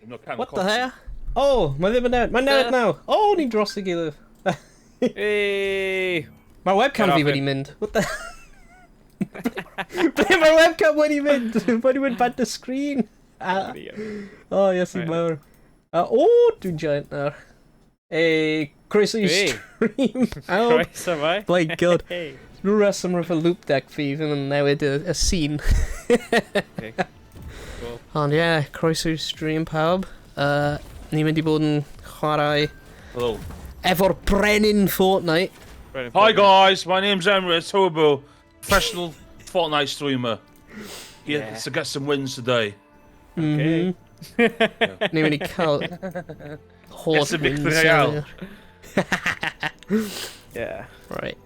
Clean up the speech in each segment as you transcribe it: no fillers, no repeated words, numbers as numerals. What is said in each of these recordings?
No can What the hell? Oh, mae ddim yn newid. Mae'n newid nawr. Oh, ni'n dros y gilydd. Hey! Mae'r webcam Get fi off wedi him. mynd. What the... Ble mae'r webcam wedi mynd? Mae wedi mynd bant y screen. Ah. Oh, yes, i'n Right. mawr. Oh, dwi'n giant nawr. Hey, croeso i Hey. stream. Pawb. Croeso, bai. My God. Hey. Rhyw reswm rwy'n fy loop deck fi ddim yn newid y scene. Okay. Cool. Ond ie, yeah, croeso i'r stream pawb. Ni'n mynd i bod yn chwarae Hello. efo'r brenin Fortnite. Brennan Hi Fortnite. guys, my name's Emre Turbo, professional Fortnite streamer. Here Yeah. to get some wins today. Okay. Ni'n mynd i cael holl Get some victory wins royale. heddiw. Yeah. Right.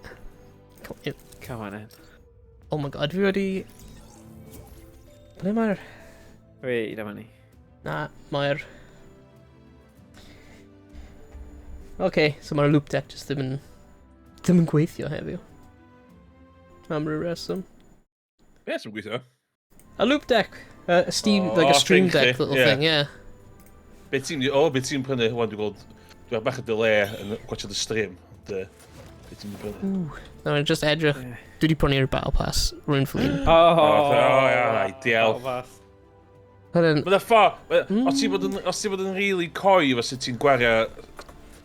Come on. Come on in. Oh my God, fi wedi... Ble mae'r... Wait, dyma ni. Na, mae'r... Okay, so mae'r loop deck just ddim yn... Ddim yn gweithio heddiw. Am ryw reswm. Yeah, some gweithio. A loop deck! A Steam, Oh, like a Stream thing Deck chi, little yeah. thing, yeah. Be ti'n... Oh, be ti'n prynu? Wan, dwi'n gweld... Dwi'n bach o delay yn gwachod y stream. Ond, be ti'n prynu? Ooh. No, just edrych. Yeah. Dwi wedi prynu'r Battle Pass, rwy'n flin. Oh, Oh, yeah, ideal. Battle Pass. Wedyn, Mae'n ffordd... Os ti'n bod yn... Os ti'n bod yn really coi efo sut ti'n gwario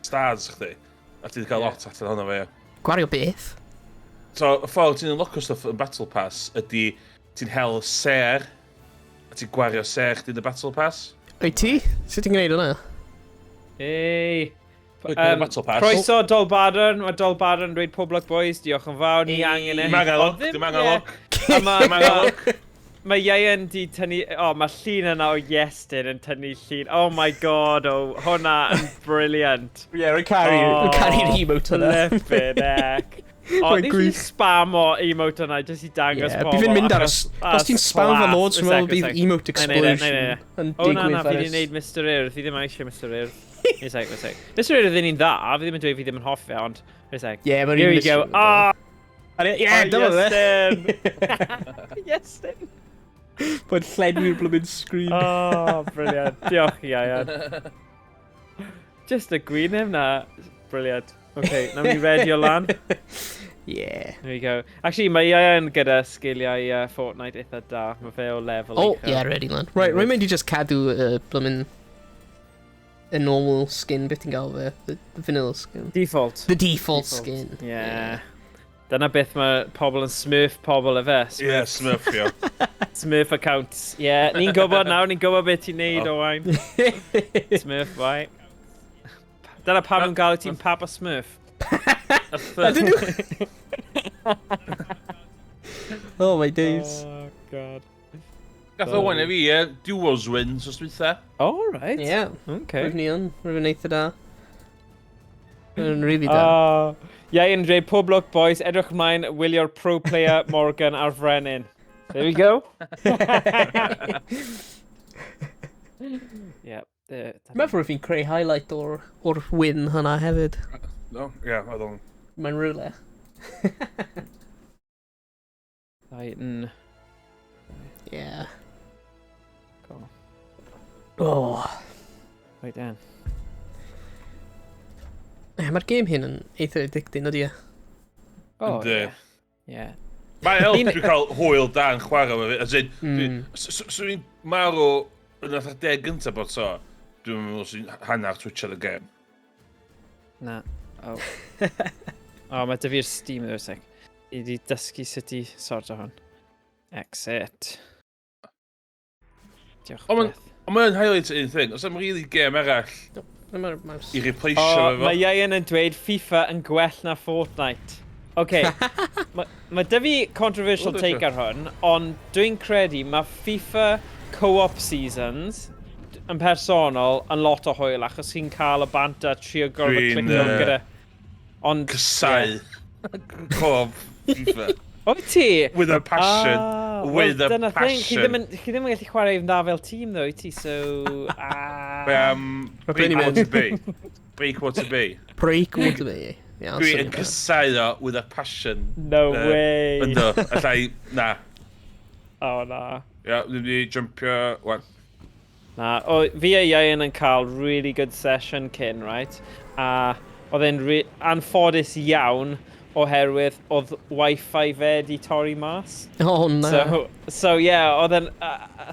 stars chdi, a ti wedi cael Yeah. lot allan ohono fe. Gwario beth? So, y ffordd ti'n unlockio stuff yn Battle Pass ydy ti'n hel ser, a ti'n gwario ser chdi yn y Battle Pass. Wyt ti? Sut ti'n gwneud hwnna? Hey. Wait, Battle Pass. Croeso Dolbadarn, mae Dolbadarn yn dweud pob luck boys, diolch yn fawr, ni angen e. Dim angen Ond look, ddim- dim angen ie. look. A ma- Dim angen look. Mae Ieuan di tynnu, oh, mae llun yna o Iestyn yn tynnu llun. Oh my God, oh, hwnna yn brilliant. Ie, rwy'n caru, Oh, rwy'n caru'r emote yna. Flippin' heck. O, Mae'n nes i gwych. spam o emote yna, jyst i dangos Ie, pobl. bydd fi'n mynd ar y... achos Os ti'n spam fo class. loads, dwi'n meddwl A sec, a bydd sec. emote Na i neud e, na i explosion neud e. yn O na, na, digwydd fi ar wedi y... gwneud Mr Urdd, fi ddim eisiau Mr Urdd. Un sec, un sec. Mr Urdd yn un dda, fi ddim yn dweud fi ddim yn hoffi, ond... Un sec. Ie, mae'r Here un we go. Mr. Urdd. Ah, Ie, dyma fe. Iestyn! Iestyn! Mae'n llenwi'r blooming screen. Oh, brilliant. Diolch i Ian. Just y gwyneb na. Brilliant. Okay, nawn ni ready o lan. Yeah. There we go. Actually, mae Ian gyda sgiliau Fortnite eitha da. Mae fe o lefel Oh, uchel. yeah, ready lan. Right, rwy'n mynd i just cadw y blooming... Y normal skin beth ti'n gael fe. The vanilla skin. Default. The default, Default. skin. Yeah. Dyna beth mae pobl yn smurf pobl efe. Ie, yeah, smurfio. Smurf accounts. Yeah, ni'n gwybod nawr, ni'n gwybod beth ti'n neud, Oh. Owain. Smurf, bai. Dyna pam nhw'n galw ti'n Papa Smurf. Ydyn nhw? Oh my days. Oh, God. Gath Owen a fi, ie, duos wins os dwytha. Oh, right. Yeah, Okay. rwy'n ni yn. Rwy'n eitha da. Rwy'n really da. Oh. Ie, yn dweud pob lwc, boys. Edrych ymlaen, wylio'r pro player Morgan ar Frenin. There we go. Yeah. Meddwl rwy'n fi'n creu highlight o'r win hwnna hefyd. No, ie, yeah, oedd o'n... Mae'n rhywle. Titan. Yeah. Go. Oh. Right then. Ie, mae'r game hyn yn eitha addicting, ydy e? Oh, Yndi. yeah. Yeah. Mae'n help dwi'n cael hwyl da yn chwarae efo fi. As in, Mm. so i'n marw yn y 10 gyntaf bod so, dwi'n meddwl sy'n hanner twitchad y gêm. Na. Oh. Oh, mae dy fi'r Steam ddo sec. I di dysgu sut i sort o hwn. Exit. Diolch O, byth. Ond mae'n highlight un thing, os am really game arall Mae'r mouse. i replaceio O, efo. mae Ian yn dweud FIFA yn gwell na Fortnite. OK, mae ma dy fi controversial O, take ar hwn, ond dwi'n credu mae FIFA co-op seasons yn personol yn lot o hwyl achos chi'n cael y banter trio gorfod Dwi'n, clicio gyda... Ond... Casau. Co-op FIFA. Wyt ti? With a passion. Ah, With well, a dyna thing, chi passion. ddim yn gallu chwarae yn dda fel tîm, though, wyt ti, so... Ah. Mae Break Benny Water Bay. Break Water Bay. Break Water Bay. Ie, Dwi yn syniad da. casau o with a passion. No way. Ynddo, allai, na. Oh, na. Ia, dwi'n mynd i jumpio, wan. Na, o, fi a Ian yn cael really good session cyn, right? A oedd e'n anffodus iawn oherwydd oedd wifi fe di torri mas. Oh, na. So yeah, oedd e'n...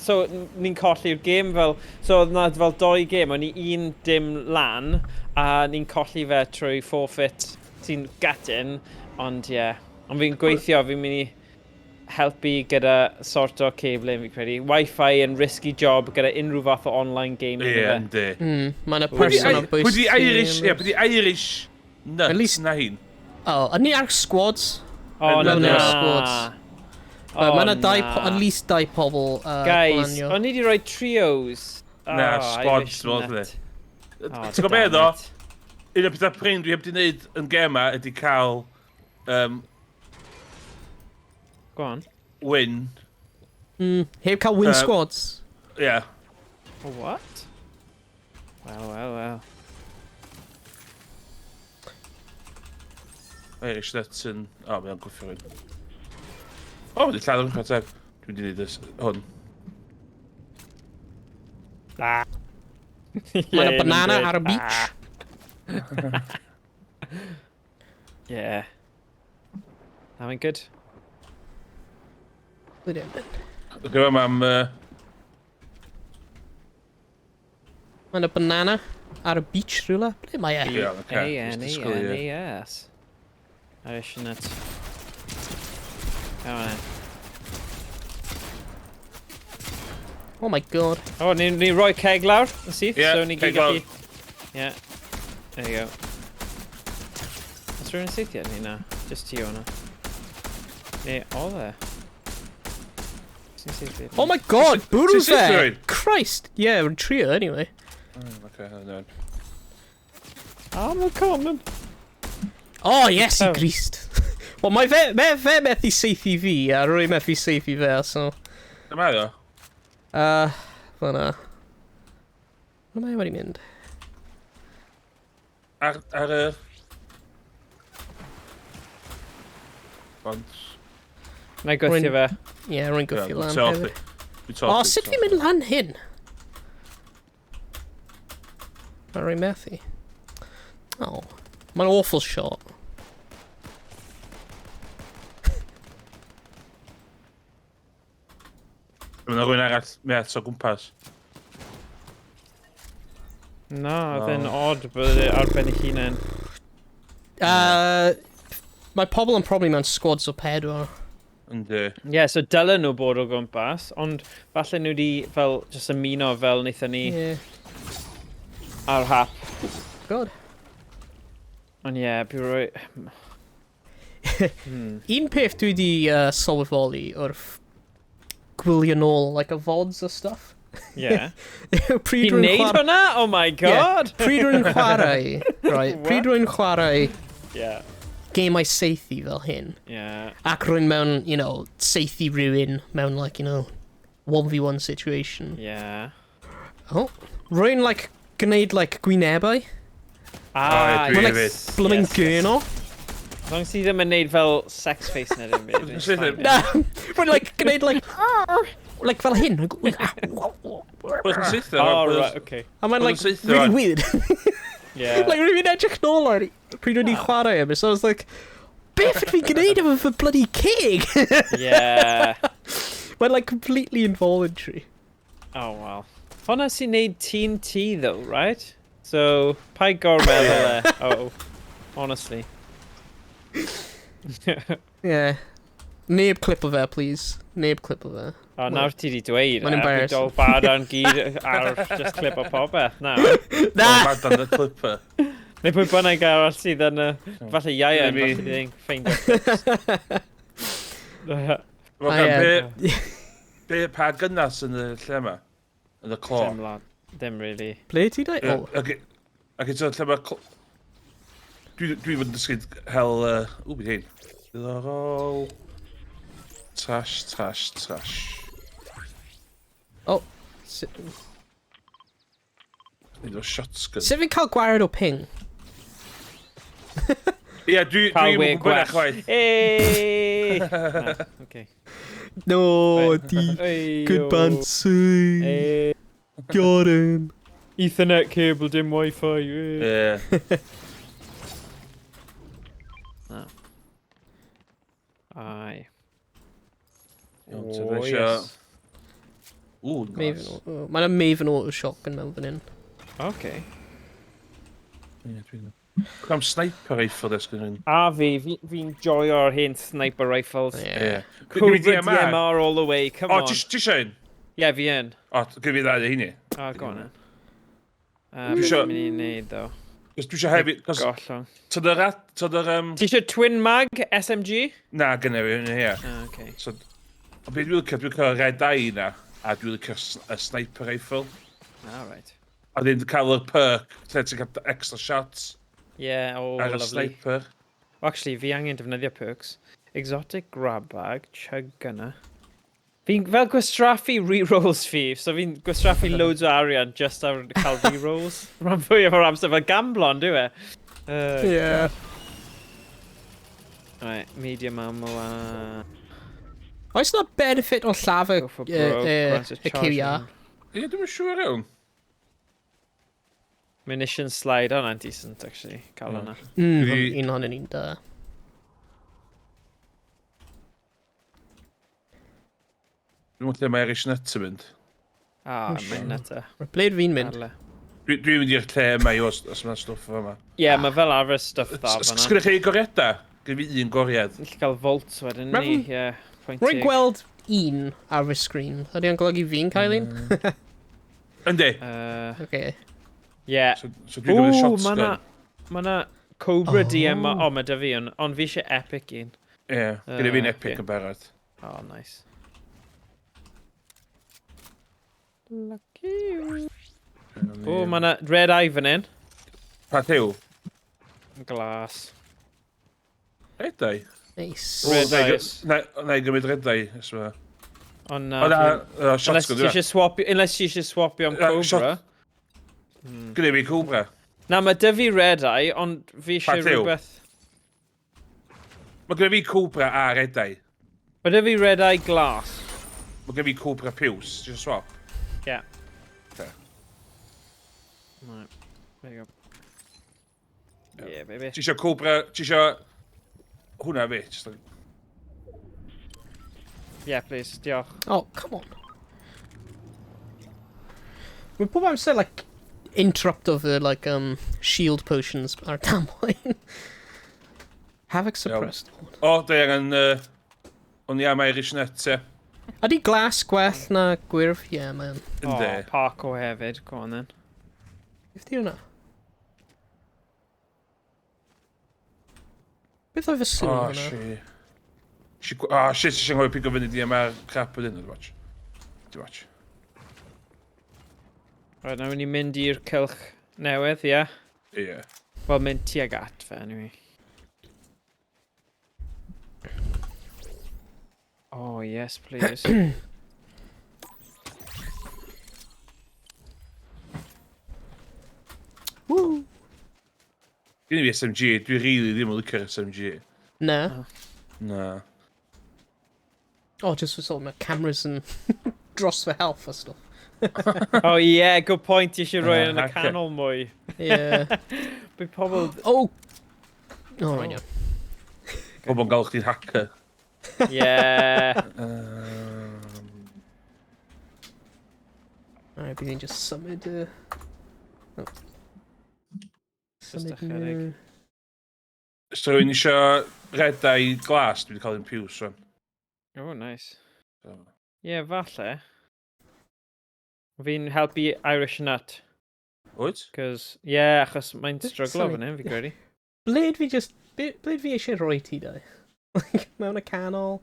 so, ni'n colli'r gêm fel... So, oedd na fel doi gêm, o'n i 1-0 lan, a ni'n colli fe trwy forfeit sy'n gutting, ond yeah. Ond fi'n gweithio, fi'n mynd i helpu gyda sort o cabling, fi'n credu. Wi-Fi yn risky job gyda unrhyw fath o online gaming. Ie, ife? yndi. Mae yna person o bwys. Pwy di Irish, ie, pwy di Irish At nuts least- na hyn? Oh, a ni ar squads. O, Na, na. squads. O, Mae yna dau, na. at least dau pobl Guys, glanio. o'n i di rhoi trios. Na, Oh, squads, Irish dwi'n meddwl, nut. Oh, Ti'n gwybod beth damn o? it. Un o'r pethau prin dwi heb di wneud yn gema ydy cael Go on. Win. Heb cael win squads. Ie. Yeah. Oh, what? Well, well, well. Irish nuts yn... O, mae'n gwffio rhywun. O, wedi lladd o'n chwarae teg. Dwi'n wedi gwneud hwn. Ah. Mae yna banana ar y beach. Yeah. Having good. Ble di mynd? Gyda am... Mae yna banana ar y beach rhywle. Ble mae e? Ie, ocê, A jyst N E disgwyl N i- E S. Irish nut. Come on. Oh my God. Oh, ni, ni roi keg lawr yn syth, Ie, so ni gyd keg lawr. gallu... Yeah. There you go. Oes rhywun yn syth yet? Ni na. Just ti o'na. Neu, oedd e? Sy'n syth Oh my God, bwrw Ti'n fe! saethu rhywun? Christ! Yeah, we're trio anyway. Oce, hynny'n. Oh, mae'n common. Oh, yes, i Oh. Grist. Wel, mae fe methu saethu fi, a rwy methu saethu fe, so... Dyma o. Fyna. Ble mae e wedi mynd? Ar y... Bont. Na i gwythio fe. Ie, yeah, rwy'n gwthio lan Dwi'n hefyd. Dwi'n O, sut fi'n mynd lan hyn? Mae rwy'n methu. Oh, mae'n awful shot. Mae yna rhywun arall met o gwmpas. Na, oedd e'n odd bod e ar ben ei hunain. Mae pobl yn probably mewn squads o pedwar. Yndi. Ie, yeah, so dylen nhw bod o gwmpas, ond falle nhw di fel just ymuno fel wnaethon ni ar hap. God. Ond ie, yeah, bu roi... Un peth dwi di sylweddoli wrth gwylio nôl, like, y VODs a stuff. Pryd Ti'n rwy'n neud chwarae... hwnna? Oh my God! Yeah, pryd rwy'n chwarae, right, pryd What? rwy'n chwarae gemau saethu fel hyn, ac rwy'n mewn, saethu rhywun mewn, like, 1v1 situation. Oh, rwy'n, like, gwneud, like, gwynebau. Ah, dwi Mae'n, like, hefyd. blooming gurno. As long as ti ddim yn neud fel sex face neu ddim byd. it's Sydd fine. ddim. Na, rwy'n, like, gwneud, like, like, fel hyn. Pwy chi'n saethu? Oh, right, okay. A mae'n, like, Pwy yn saethu really rwan? weird. Like, rwy'n edrych nôl ar pryd rwy'n i chwarae am, so I was like, beth ydw i'n gwneud efo fy bloody ceg? Mae'n, like, completely involuntary. Oh, well. Hwnna sy'n neud tîm ti, though, right? So, paid gormeddwl e. Oh, honestly. Yeah. Neb clip o fe, please. Neb clip o fe. O, nawr ti di dweud Mae'n e. embarrassing. Dol bad gyd ar just clip o popeth, nawr. Na! Bad on the clipper. Neu pwy bynnag arall sydd yn y... Falle Ieuan, Maybe. falle ddim ffeindio clips. Wel, Ah, ie. be, pa gynnas yn y lle yma? Yn y clo? Dim lot. Dim really. Ble ti dweud? Ie, Oh. Ac eto, lle mae... Dwi fod yn dysgu hel... Ww, beth hyn. Diddorol. Trash, trash, trash. Oh. Nid o shotgun. Sut fi'n cael gwared o ping? Ie, dwi Cael dwi'n we gwybod gwell. chwaith. Hey! Na, okay. No, di. Ei, Good o. banter. Ei. Got him. Ethernet cable, dim Wi-Fi. Ie. Na. Ai. Iawn, so Oh, dwi isio- yes. Ww, Maven, glas. oh, Mae'n Maven Auto Shotgun mewn fan hyn. Okay. Ie, dwi'n... Am sniper rifle des gyda un. A fi, fi'n joio'r hen sniper rifles. Ie. Ie. Cobra Gynna fi DMR. DMR all the way, come O, on. ti isio un? Ie, fi yn. O, gynna fi ddau o heini. Oh, go on then. Dwi Beth isio- dwi'n mynd i wneud, though? Cos dwi isio hefyd... Cos Gollwng. tyd yr... Tyd yr... Ti eisiau Twin Mag SMG? Na, gynna fi, ie. Ah, okay. So, ond beth dwi'n licio, dwi'n licio red eye na, a dwi'n licio y sniper rifle. Ah, right. A wedyn cael y perk, lle ti'n cael extra shots Yeah, oh, ar y lovely. sniper. Well, actually, fi angen defnyddio perks. Exotic grab bag, chug gunner. Fi'n fel gwastraffu rerolls fi, so fi'n gwastraffu loads o arian just ar cael rerolls. Rhan fwy o'r amser fel gamblo, on'd yw e? Yeah. Right, medium ammo a... Oes na benefit o lladd Go for broke, grants a y charge QA? round. Ie, dwi'n siŵr iawn. Munition slide, hwnna'n decent, actually. Cael hwnna. Un hon yn un da. Dwi'n meddwl lle mae Irish Nut yn mynd. Ah, Oh, mae'n shit. nutter. Ble dwi'n mynd? Arle. Dwi'n mynd i'r lle yma i os mae'n stwff yma. Ie, yeah, mae fel arfer stuff dda fan'na. Sgynnych chi goriadau? Gyda fi un goriad. Ni'n cael vaults wedyn ni, ie. Pwynt Rwy'n teg. gweld un ar fy sgrin. Ydy o'n golygu fi'n cael un? Yndi. Okay. Ie. So dwi'n gymryd Ww, shotgun. ma' na... Ma' na Cobra Oh. DM... O, mae da fi un, ond fi eisiau epic un. Ie, gyda fi'n epic Ocê. yn barod. Oh, nice. Lucky you. O, ma' na red eye fan hyn. Pa lliw? Glas. Red eye? Nice. Red Na i eyes. Na i gymryd red eye. Os ma. Ond na... O na, Unless shotgun, ti dwi'n eisiau swapio... Unless ti eisiau swapio am Yy, Cobra. Gyda fi Cobra. Na, mae dy fi red eye, ond fi Pa eisiau lliw? rhywbeth... Mae gyda fi Cobra a red eye. Mae dy fi red eye glas. Mae gyda fi Cobra piws. Ti'n swap? Yeah. Okay. Right. There you go. Yeah, baby. Ti eisiau Cobra... Ti eisiau... Hwnna fi. Just like... Yeah, please. Diolch. Oh, come on. Mae pob amser, like, interrupt of the, like, shield potions ar damwain. Havoc suppressed. O, da i angen... O'n i am Irish Nut, ie. Ydy glas gwell na gwyrdd? Ie, yeah, mae'n... Oh, Yndi. Parkour hefyd. Go on then. Beth di hwnna? Beth oedd y sŵn O, hwnna? shit. O, shit, eisiau nghofio pigo fyny DMR crap ydyn nhw, watch. Di watch. Right, nawr ni'n mynd i'r cylch newydd, ie? Yeah? Ie. Wel, mynd tuag at fe, anyway. Oh, yes, please. Woo! Gen i fi SMG, dwi really ddim yn licio'r SMG. Na. Na. Oh, just for sort of my cameras and dros for health a stuff. Oh, yeah, good point. Ti eisiau rhoi yn y Hacker. canol mwy. Yeah. Bydd pobl... Oh! Oh, right, yeah. Pobl yn gael chdi'n hacker. Yeah. Alright, bydd ni'n just symud... Oh. Just Symud ychydig. nhw. So rhywun eisiau red eye glas, dwi wedi cael un piws rwan. Oh, nice. So. Yeah, falle. Fi'n helpu Irish Nut. Wyt? Cos, yeah, achos mae'n struglo Sorry. fan hyn, fi credu. Ble fi just... Ble fi eisiau rhoi ti, dau? Like, mewn y canol,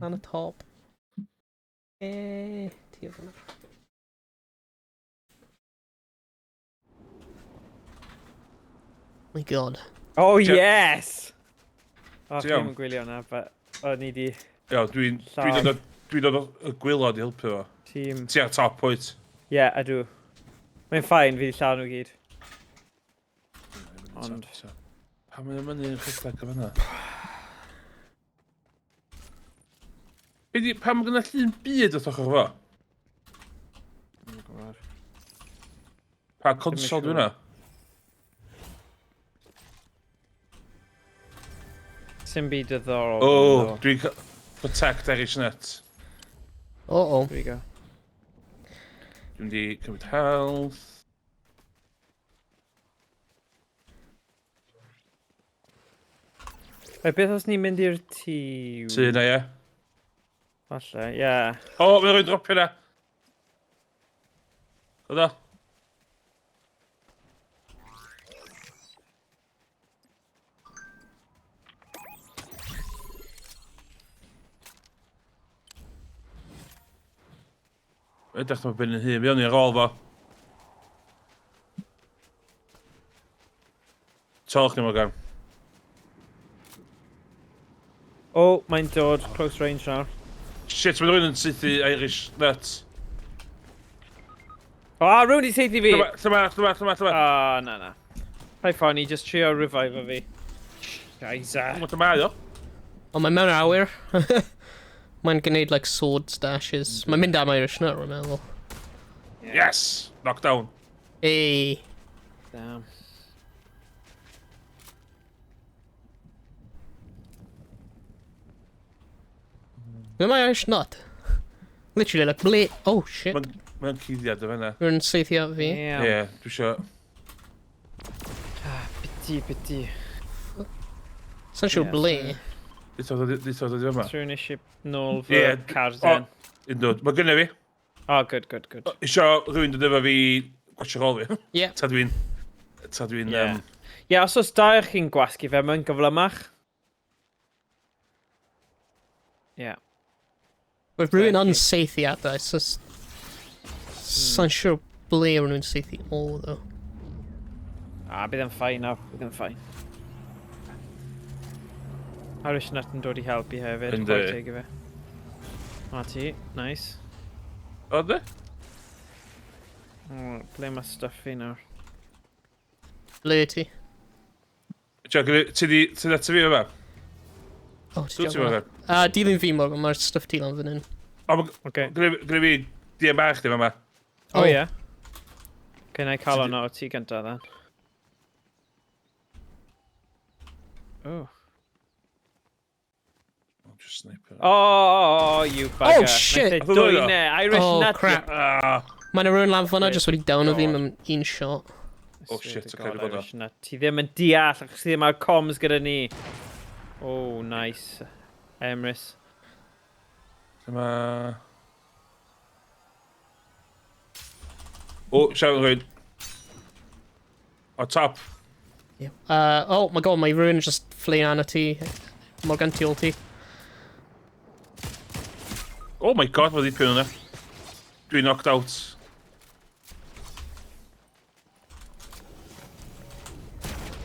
lan y top. E, ti o fyna. My God. Oh, yes! Oh, Ti chi ddim iawn? yn gwylio hwnna, but o'n i di Ie, dwi'n dwi Lladd. dod o, dwi'n dod o y gwylod i helpu fo. Team. Ti ar top, wyt? Yeah, ydw. Mae'n fine, fi di lladd nhw gyd. Ond- Pam mae'n mynd i'n rhedeg o fan'na? Be di, pam gyda llun byd wrth ochr fo? Dwi'm yn gwbod. Pa consol dwi hwnna? Sim byd diddorol. Oh, dwi'n protect Irish Nut. Oh, oh. There we go. Dwi'n di cymryd health. Right, beth os ni'n mynd i'r tŷ? Tŷ na, ie. Falle, ie. Yeah. O, oh, mae'n rhoi dropio na. Oedd o? Edrych mae ben yn hun, fi o'n i ar ôl fo. Tolch ni, Morgan. O, oh, mae'n dod close range nawr. Shit, mae rhywun yn saethu Irish Nut. O, oh, rhywun di saethu fi! Lle ma, lle ma, lle ma, lle ma? Ah, na, na. Rhaid ffordd ni, just trio revive fi. Guys, Lle ma, o? O, mae'n mewn awyr. Mae'n gwneud, like, sword dashes. Mae'n mynd am Irish Nut, rwy'n meddwl. Yes! Knockdown. Ei. Damn. Ble mae Irish Nut? Literally, like, ble... Oh, shit. Mae'n cuddiad o fan'na. Rwy'n saethu at fi. Damn. Ie, dwi isio... Ah, piti, piti. Sa'n siŵr Ie, ble. Ditho dod i yma. Rhywun eisiau nôl fy Ie, carden. Yndw, mae gynna fi. Oh, good, good, good. Isio rhywun dod efo fi gwachio ôl fi. Ie. Ta dwi'n... Ta dwi'n... Ie, yeah, os oes dau o'ch chi'n gwasgu fe, mae'n gyflymach. Ie. Yeah. Roedd rhywun yn saethu at I, so... Sa'n siŵr ble roedd nhw'n saethu o, though. Ah, bydd yn fine nawr, bydd yn fine. Irish Nut yn dod i helpu hefyd, Yndi. chwarae teg i fe. A ti, nice. O, di? Oh, ble mae stuff fi nawr? Ble ti? Tio, ti di... Ti di ato fi yma? Oh, ti Dwi ti job yma? Uh, dilyn fi, Morgan, mae'r stuff ti lan fan hyn. O, ma' Okay. gynna fi DM bach di yma. Oh, Oh. ie. Okay, na i cael hwnna o ti gyntaf, then. Oh. Oh, just sniper. Oh, you bugger. Oh, shit. Naeth e dwyn e, Irish Oh, Nut. crap. Ah, Mae'n rhywun lan fan'na Great just wedi down o fi God. mewn un shot. Oh, Swear shit, to okay, God, dwi'n gweld o. Irish Nut. Ti ddim yn deall, achos ti ddim ar comms gyda ni. Oh, nice. Emrys. Dyma... O, siarad yn rhywun. O, top. Yeah. Oh my god, mae rhywun just fleeing arno ti. Morgan tu ôl ti. Oh my god, mae ddipyn hwnna. Dwi'n knocked out.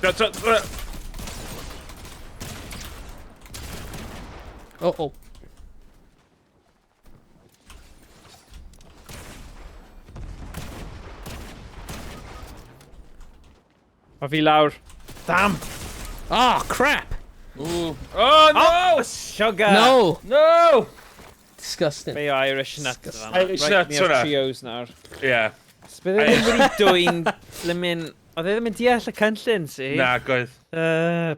Da, da, da. Oh, oh. O fi lawr. Damn! Oh, crap! Ooh. Oh, no! Oh, sugar! No! No! Disgusting. Fe o Irish Nut Disgusting. fan'na. Irish Right, Nut ni ar hwnna. trios nawr. Yeah. Bydde ddim wedi dwyn blymin... Oedd e ddim yn deall y cynllun, si? Na, goedd.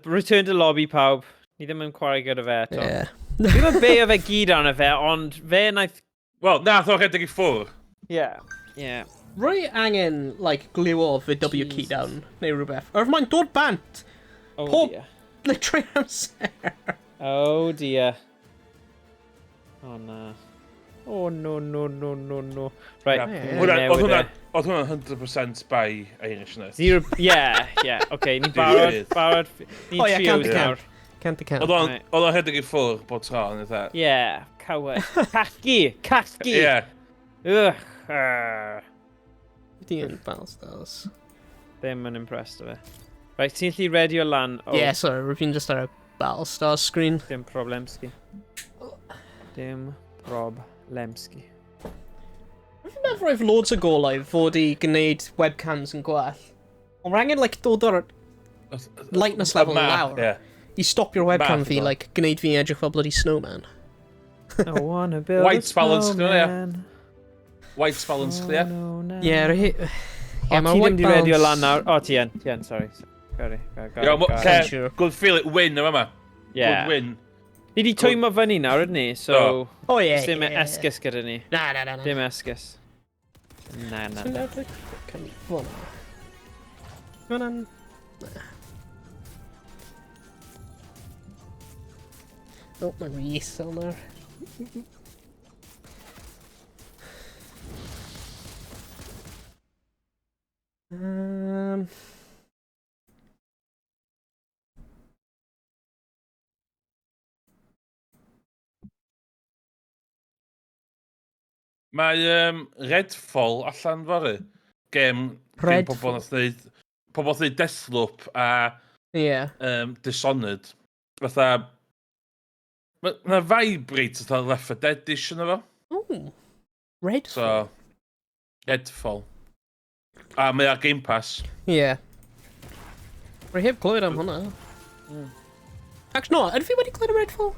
Return to lobby, pawb. Ni ddim yn chwarae gyda fe eto. Yeah. Fi ddim yn beio fe gyd arno fe, ond fe naeth... Wel, nath o rhedeg i ffwr. Yeah. Yeah. Rwy angen, like, gluo fy W key Jesus. down, neu rhywbeth. Or mae'n dod bant! Oh Pob- dear. Literally amser. Oh dear. Oh na. Oh no no no no no. Right. Na, Yeah. hwnna- newid Oedd hwnna e. oedd hwnna'n 100% by Irish Nut. Zero... Yeah, yeah. Okay, ni'n barod, Dydd. barod. Ni'n Oh, yeah, trios can't nawr. count. Can't count. Oedd o'n Right. oedd o'n rhedeg i ffwr bod tro, yn eitha. Yeah, coward. Caci! Caci! Ie. Ugh. arr. Di'n Battle Stars. Ddim yn impressed o fe. Right, ti'n gallu ready o lan? Oh, Yeah, sorry, rwy'n fi'n just ar y Battle Stars screen. Dim problemski. Dim problemski. Rwy'n meddwl roedd loads o golau fod i gwneud webcams yn gwell. Ond rhaid angen, like, dod o'r lightness level Ma- lawr Ie. i stopio'r webcam Math fi, o. like, gwneud fi edrych fel bloody snowman. I wanna build White a balance, snowman. White balance clear. Oh, no, no. Yeah, rhy... O, ti ddim di redio lan nawr. O, ti yn, sorry. Sorry, Iawn, good feel it win yma. Yeah. Good win. Ni di twymo fyny nawr, ydyn ni, so... O, ie, Dim esgus gyda ni. Na. Dim esgus. Na. Hwnna'n... O, mae'n rhy isel nawr. Mae Redfall allan fory. Gêm pobl nath ddeud... Pobl nath ddeud Deathloop a Dishonored. Fatha... Mae vibe reit fatha Left 4 Dead-ish yna fo. Ooh, Redfall. So, Redfall. A mae ar Game Pass. Ie. Yeah. Rwy heb clywed am hwnna. Actually, no, ydw fi wedi clywed am Redfall?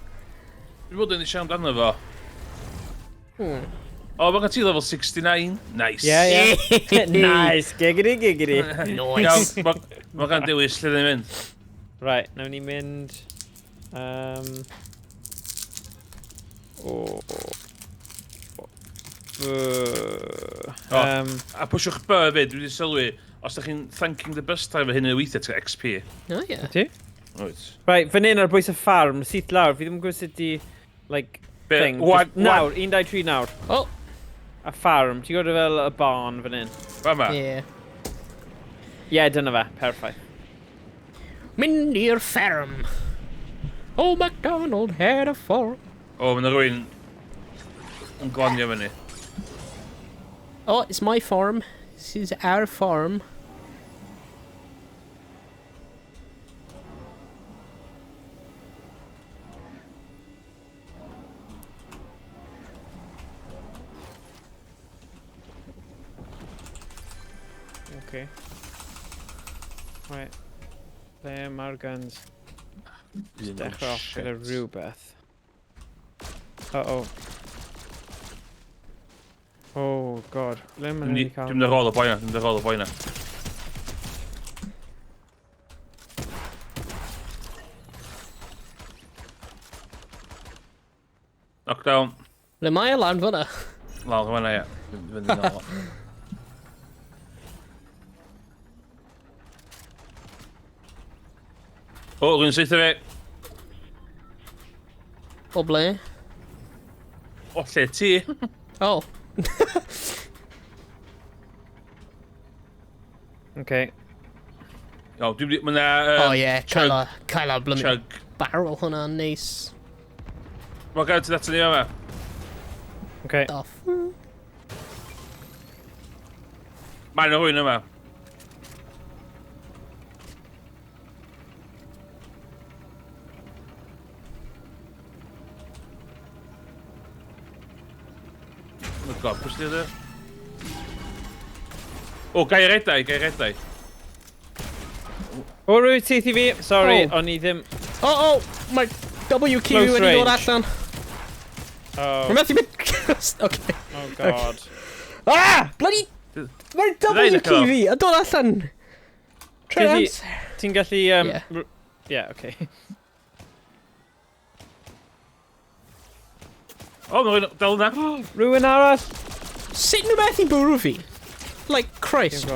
Dwi'n bod yn eisiau amdano fo. O, mae gen ti level 69. Nice. Yeah. Nice. Giggity, giggity. Nice. Iawn, mae gan dewis lle ni'n mynd. Right, nawn ni mynd... A pwsiwch B fyd, dwi wedi sylwi, os ydych chi'n thanking the bus driver hyn yn weithio, ti'n cael XP. O, ie. Ti? Oes. Right, fan hyn ar bwys y ffarm, syth lawr, fi ddim yn gwybod sut i, like, thing. Nawr, 1, 2, 3 nawr. Oh. A ffarm, ti'n gwybod fel y barn fan hyn? Fama? Ie. Ie, dyna fe, perffaith. Mynd i'r fferm. Oh, MacDonald had a farm. O, mae yna rhywun yn glanio fyny. Oh, it's my farm. This is our farm. Okay. Right. Ble mae'r guns? Dechrau off gyda rhywbeth. Uh-oh. Oh, god. Ble mae'n wedi cael... Dwi'n mynd ar ôl y boi na, dwi'n mynd ar ôl y boi na. Knockdown. Ble mae e lan fyna? Lawr fyna, ie. Fynd yn ôl. O, rwy'n saethu fi. O ble? O, lle ti? O. Okay. O, dwi'n mynd... Mae 'na... O ie, cael a blooming Chug. barrel hwnna'n neis. Mae'n gael ti data ni yma. Okay. Off. Mae yna rhywun yma. Oh god, pwy sydd yna? O, gai redau, gai redau. O, rwy teith i fi. Sorry, Oh. o'n i ddim... O, mae WQ Close wedi dod range. allan. Oh, Mae'n methu mynd... Okay. oh god. Ah! Bloody... Mae'r Did I WQ fi yn dod allan. Trwy'r Ti'n amser. Ti'n gallu... Yeah. Yeah, okay. O, mae rhywun dal yna. Rhywun arall? Sut nhw methu bwrw fi? Like, Christ.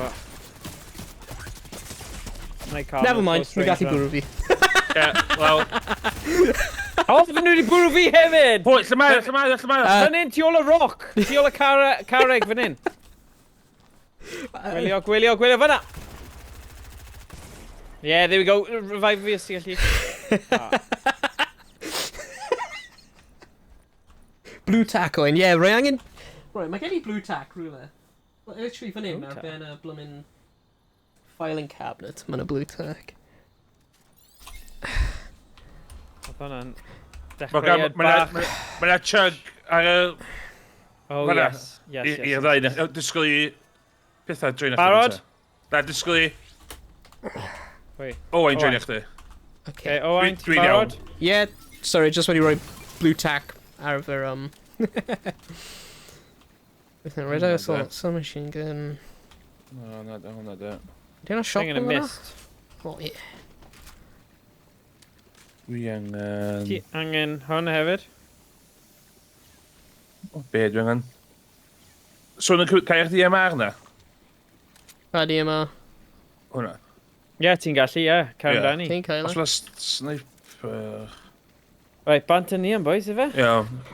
Never mind, nhw gallu bwrw fi. Ie, wel... O, fy nhw wedi bwrw fi hefyd! Pwy, lle mae, lle mae, lle mae? Fan hyn, tu ôl y roc! Tu ôl y carreg fan hyn. Gwylio, gwylio, gwylio, fan'na! Yeah, there we go. Revive fi os ti'n gallu. Ah. Blue tack oen, ie, rwy angen... Right, mae gen i blue tack rhywle. Literally fan hyn, Blue ar tack? ben y bloomin' filing cabinet, mae yna blue tack. Oedd hwnna'n Mae dechreuad bach. yna chug ar y... Oh, Fan'na. yes. Yes, yes. I'r ddau na. Disgwyl i pethau join chdi. Barod? Na, disgwyl i... Wait. Owain join chdi. Okay. Okay, Owain, ti'n Dwi'n iawn. barod? Yeah, sorry, just wedi rhoi blue tack ar fy, With a red Mm, assault, submachine gun. Na, na, da, hwnna, da. Ydy hwnna shotgun Angen y fyna? mist. O, ie. Dwi angen... Ti angen hwn hefyd? O, be dwi angen? So, yn y cael DMR na? Pa DMR? Hwna. Ie, yeah, ti'n gallu, ie. Yeah. Cer Ie. amdani. Ti'n cael Os e? mae sniper... Right, bant yn ni am boys, ife? Ie,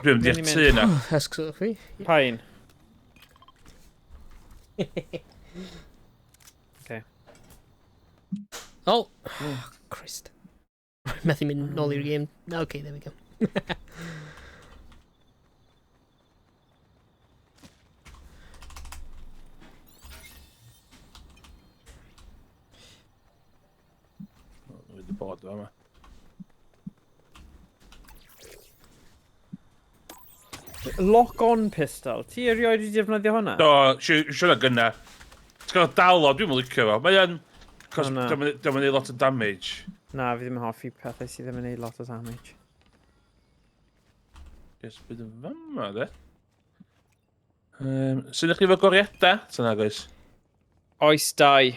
dwi'n mynd i'r Mynd i tŷ na. Esguswch fi. Pa un? Okay. Oh! Christ. Methu mynd nôl i'r game. Okay, there we go. Wedi bod yma. Lock-on pistol. Ti erioed wedi defnyddio hwnna? Do, siwr o gynna. Ti'n gael dal o, dwi'n licio fo. Mae o'n... Cos O, na. dio'm yn neud lot o damage. Na, fi ddim yn hoffi pethau sydd ddim yn neud lot o damage. Yes, byd yn fama, de. Sy'n ych chi efo goriadau? Sy'n agos. Oes dau.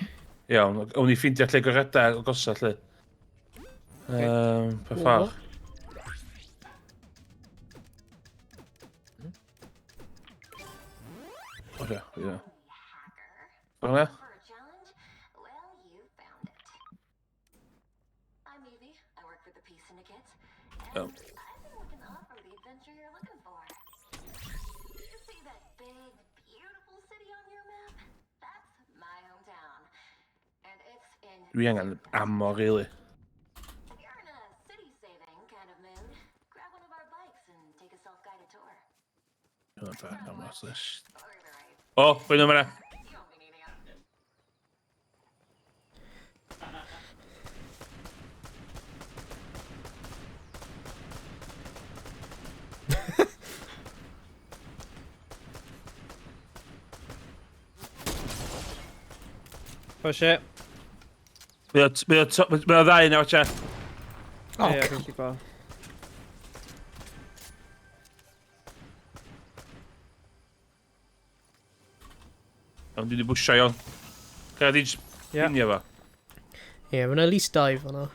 Iawn, o'n i ffeindio lle goriadau o gosa lle. Pa ffordd? Oce, ie. Ffordd na? Oh. Dwi angen ammo, really. O, oh, nhw'n fyna. Push it. Mae o ddau nawr, cha. Oh, Ie, God. fi'n gallu gweld. Iawn, dwi wedi bwysio, iawn. Gael di just Ie. pinio fo. Ie, mae'n at least dive fyna.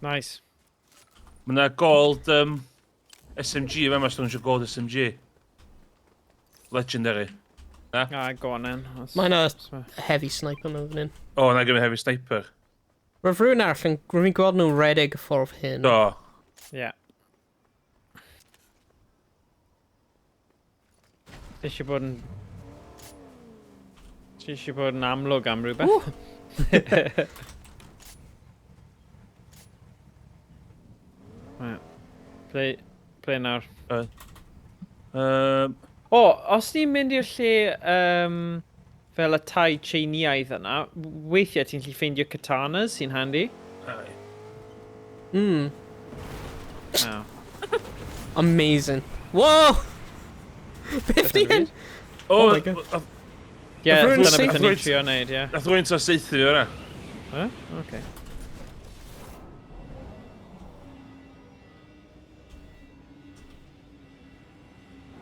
Nice. Mae yna gold SMG yma, os nhw'n eisiau gold SMG. Legendary. Ah, go on then. Mae yna heavy sniper mewn fan hyn. O, na gymryd heavy sniper. Roedd rhywun arall yn... Rwy'n gweld nhw'n redeg y ffordd hyn. Do. Ie. Ti eisiau bod yn... Ti eisiau bod yn amlwg am rhywbeth? Right. Play, play nawr. O, os ni'n mynd i'r lle fel y tai Tseiniaidd yna, weithiau ti'n gallu ffeindio katanas sy'n handy. Aye. Oh. Amazing. Whoa! Beth ni hyn? O, Oh my God. Ie, Nath rhywun dyna beth saethu- o'n i'n trio neud, ie. Nath rwy'n ta saethu fi o'na. Huh? Okay.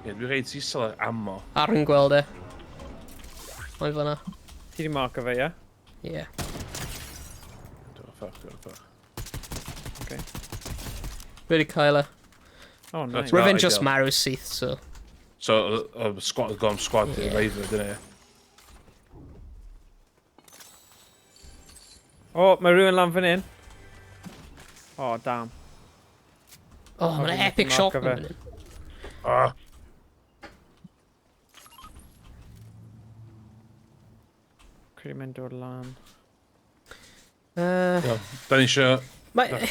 Ie, dwi reit isel ar ammo. Ar yn gweld e. Mae'n fyna. Ti di marco fe, ie? Ie. Dwi'n o'r ffordd, dwi'n o'r ffordd. Okay. Fi wedi cael e. Oh, nice. That's Rwy'n ideal. just marw syth, so... So, squad, go am squad Ie. reviver, dyna ie. O, mae rhywun lan fan hyn. Oh, damn. Oh, mae'n fi'n epic marco shotgun fe. fan hyn. Ah. Credu mae'n dod lan. Iawn. Da ni eisiau... Mae...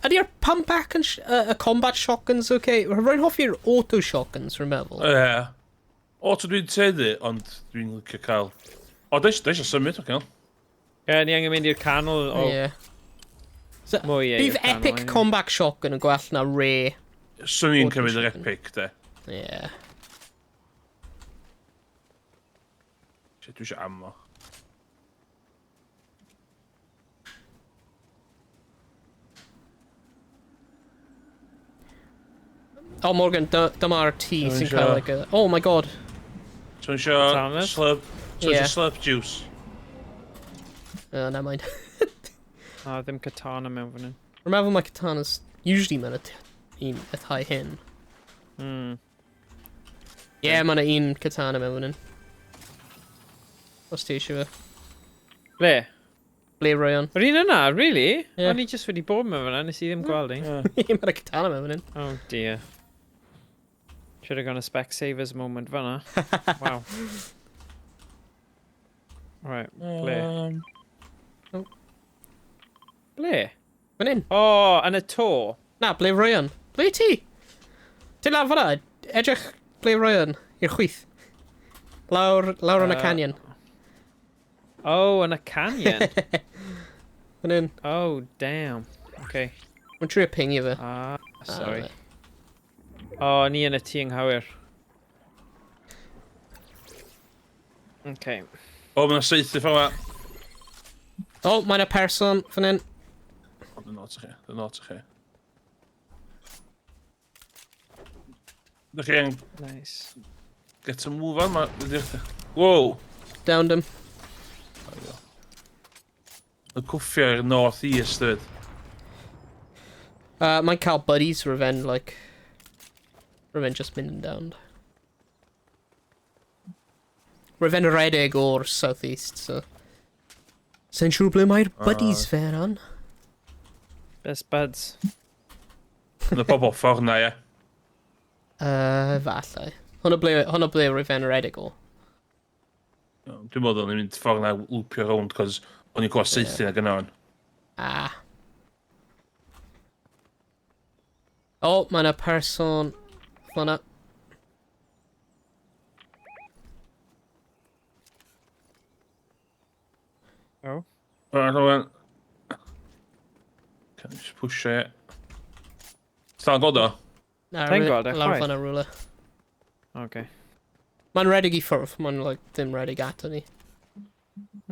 Ydy'r pump back and y combat shotguns okay? Rwy'n hoffi'r auto shotguns, rwy'n meddwl. Ie. Auto dwi'n tueddu, ond dwi'n licio cael... O, da eisiau symud, oce. Ie, ni angen mynd i'r canol o Ie. So, mwy e bydd i'r canol. epic combat shotgun yn gwell na rare. Swn i'n Auto cymryd yr shotgun. epic, de. Ie. Shit, dwi eisiau ammo. Oh, Morgan, dyma'r tŷ sy'n cael, like, a... Oh my god. Ti'n isio slurp... Ti'n isio slurp juice? Oh, never mind. Na, ddim katana mewn fan hyn. Rwy'n meddwl mae katanas usually mewn un y thai hyn. Ie, yeah, mae yna un katana mewn fan hyn. Os ti eisiau fe. Ble? Ble Ryan? Yr un yna, really? Yeah. O'n i just wedi bod mewn fan'na, nes i ddim gweld un. Mae yna katana mewn fan hyn. Oh dear. Should have gone a Specsavers moment fan'na. Wow. Right, ble? Oh. Ble? Fan hyn. Oh, yn y to. Na, ble Ryan? Ble ti? Ti'n lawr fan'na? Edrych ble Ryan, i'r chwith. Lawr, lawr yn y canyon. Oh, yn y canyon? Fan hyn. Oh, damn. Okay. Mae'n trio pingio fe. Ah, sorry. Ah, Oh, ni yn y tŷ anghywir. Okay. O, mae'n saethu ffordd yma. Oh, mae yna person fan hyn. O, dyn not i chi. Dyn not i chi. Dych chi yn Nice. get a move on? Wow! Downed him. Y cwffio i'r north east, dweud. Mae'n cael buddies revenge, like... Revenge just mynd yn downed. Revenge redeg o'r southeast, so... Sa'n siŵr ble mae'r buddies fe ran. Best buds. Yn y pobol ffordd na, ie. Falle. Hwna ble Revenge redeg o. Dwi'n meddwl o'n i'n mynd ffordd na loopio rownd, cos o'n i'n gweld saethu na gyda o'n. Ah. Oh, mae yna person fan'na. Oh. Right, hold Can I just push it? Sa'n gweld o? Na, Ti'n gweld e, lawr chwaith? fan'na rhywle. Okay. Mae'n redeg i ffwrdd, mae'n like, ddim redeg ato ni.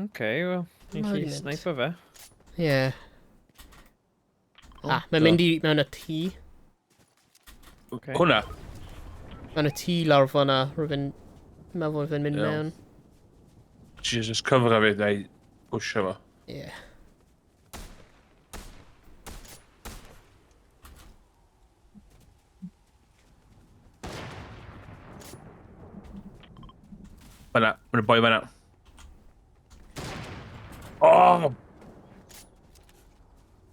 Okay, well, ni'n Mae'n gallu mynd. sniper fe. Ie. Oh, Ah, mae'n mynd i mewn y tŷ. Okay. Hwna? Mewn y tŷ lawr fan'na, rwy'n meddwl rwy'n mynd Iawn. mewn. Jesus, cover a fi, na i pwysio fo. Ie. Fan'na, mae'n boi fan'na. Oh!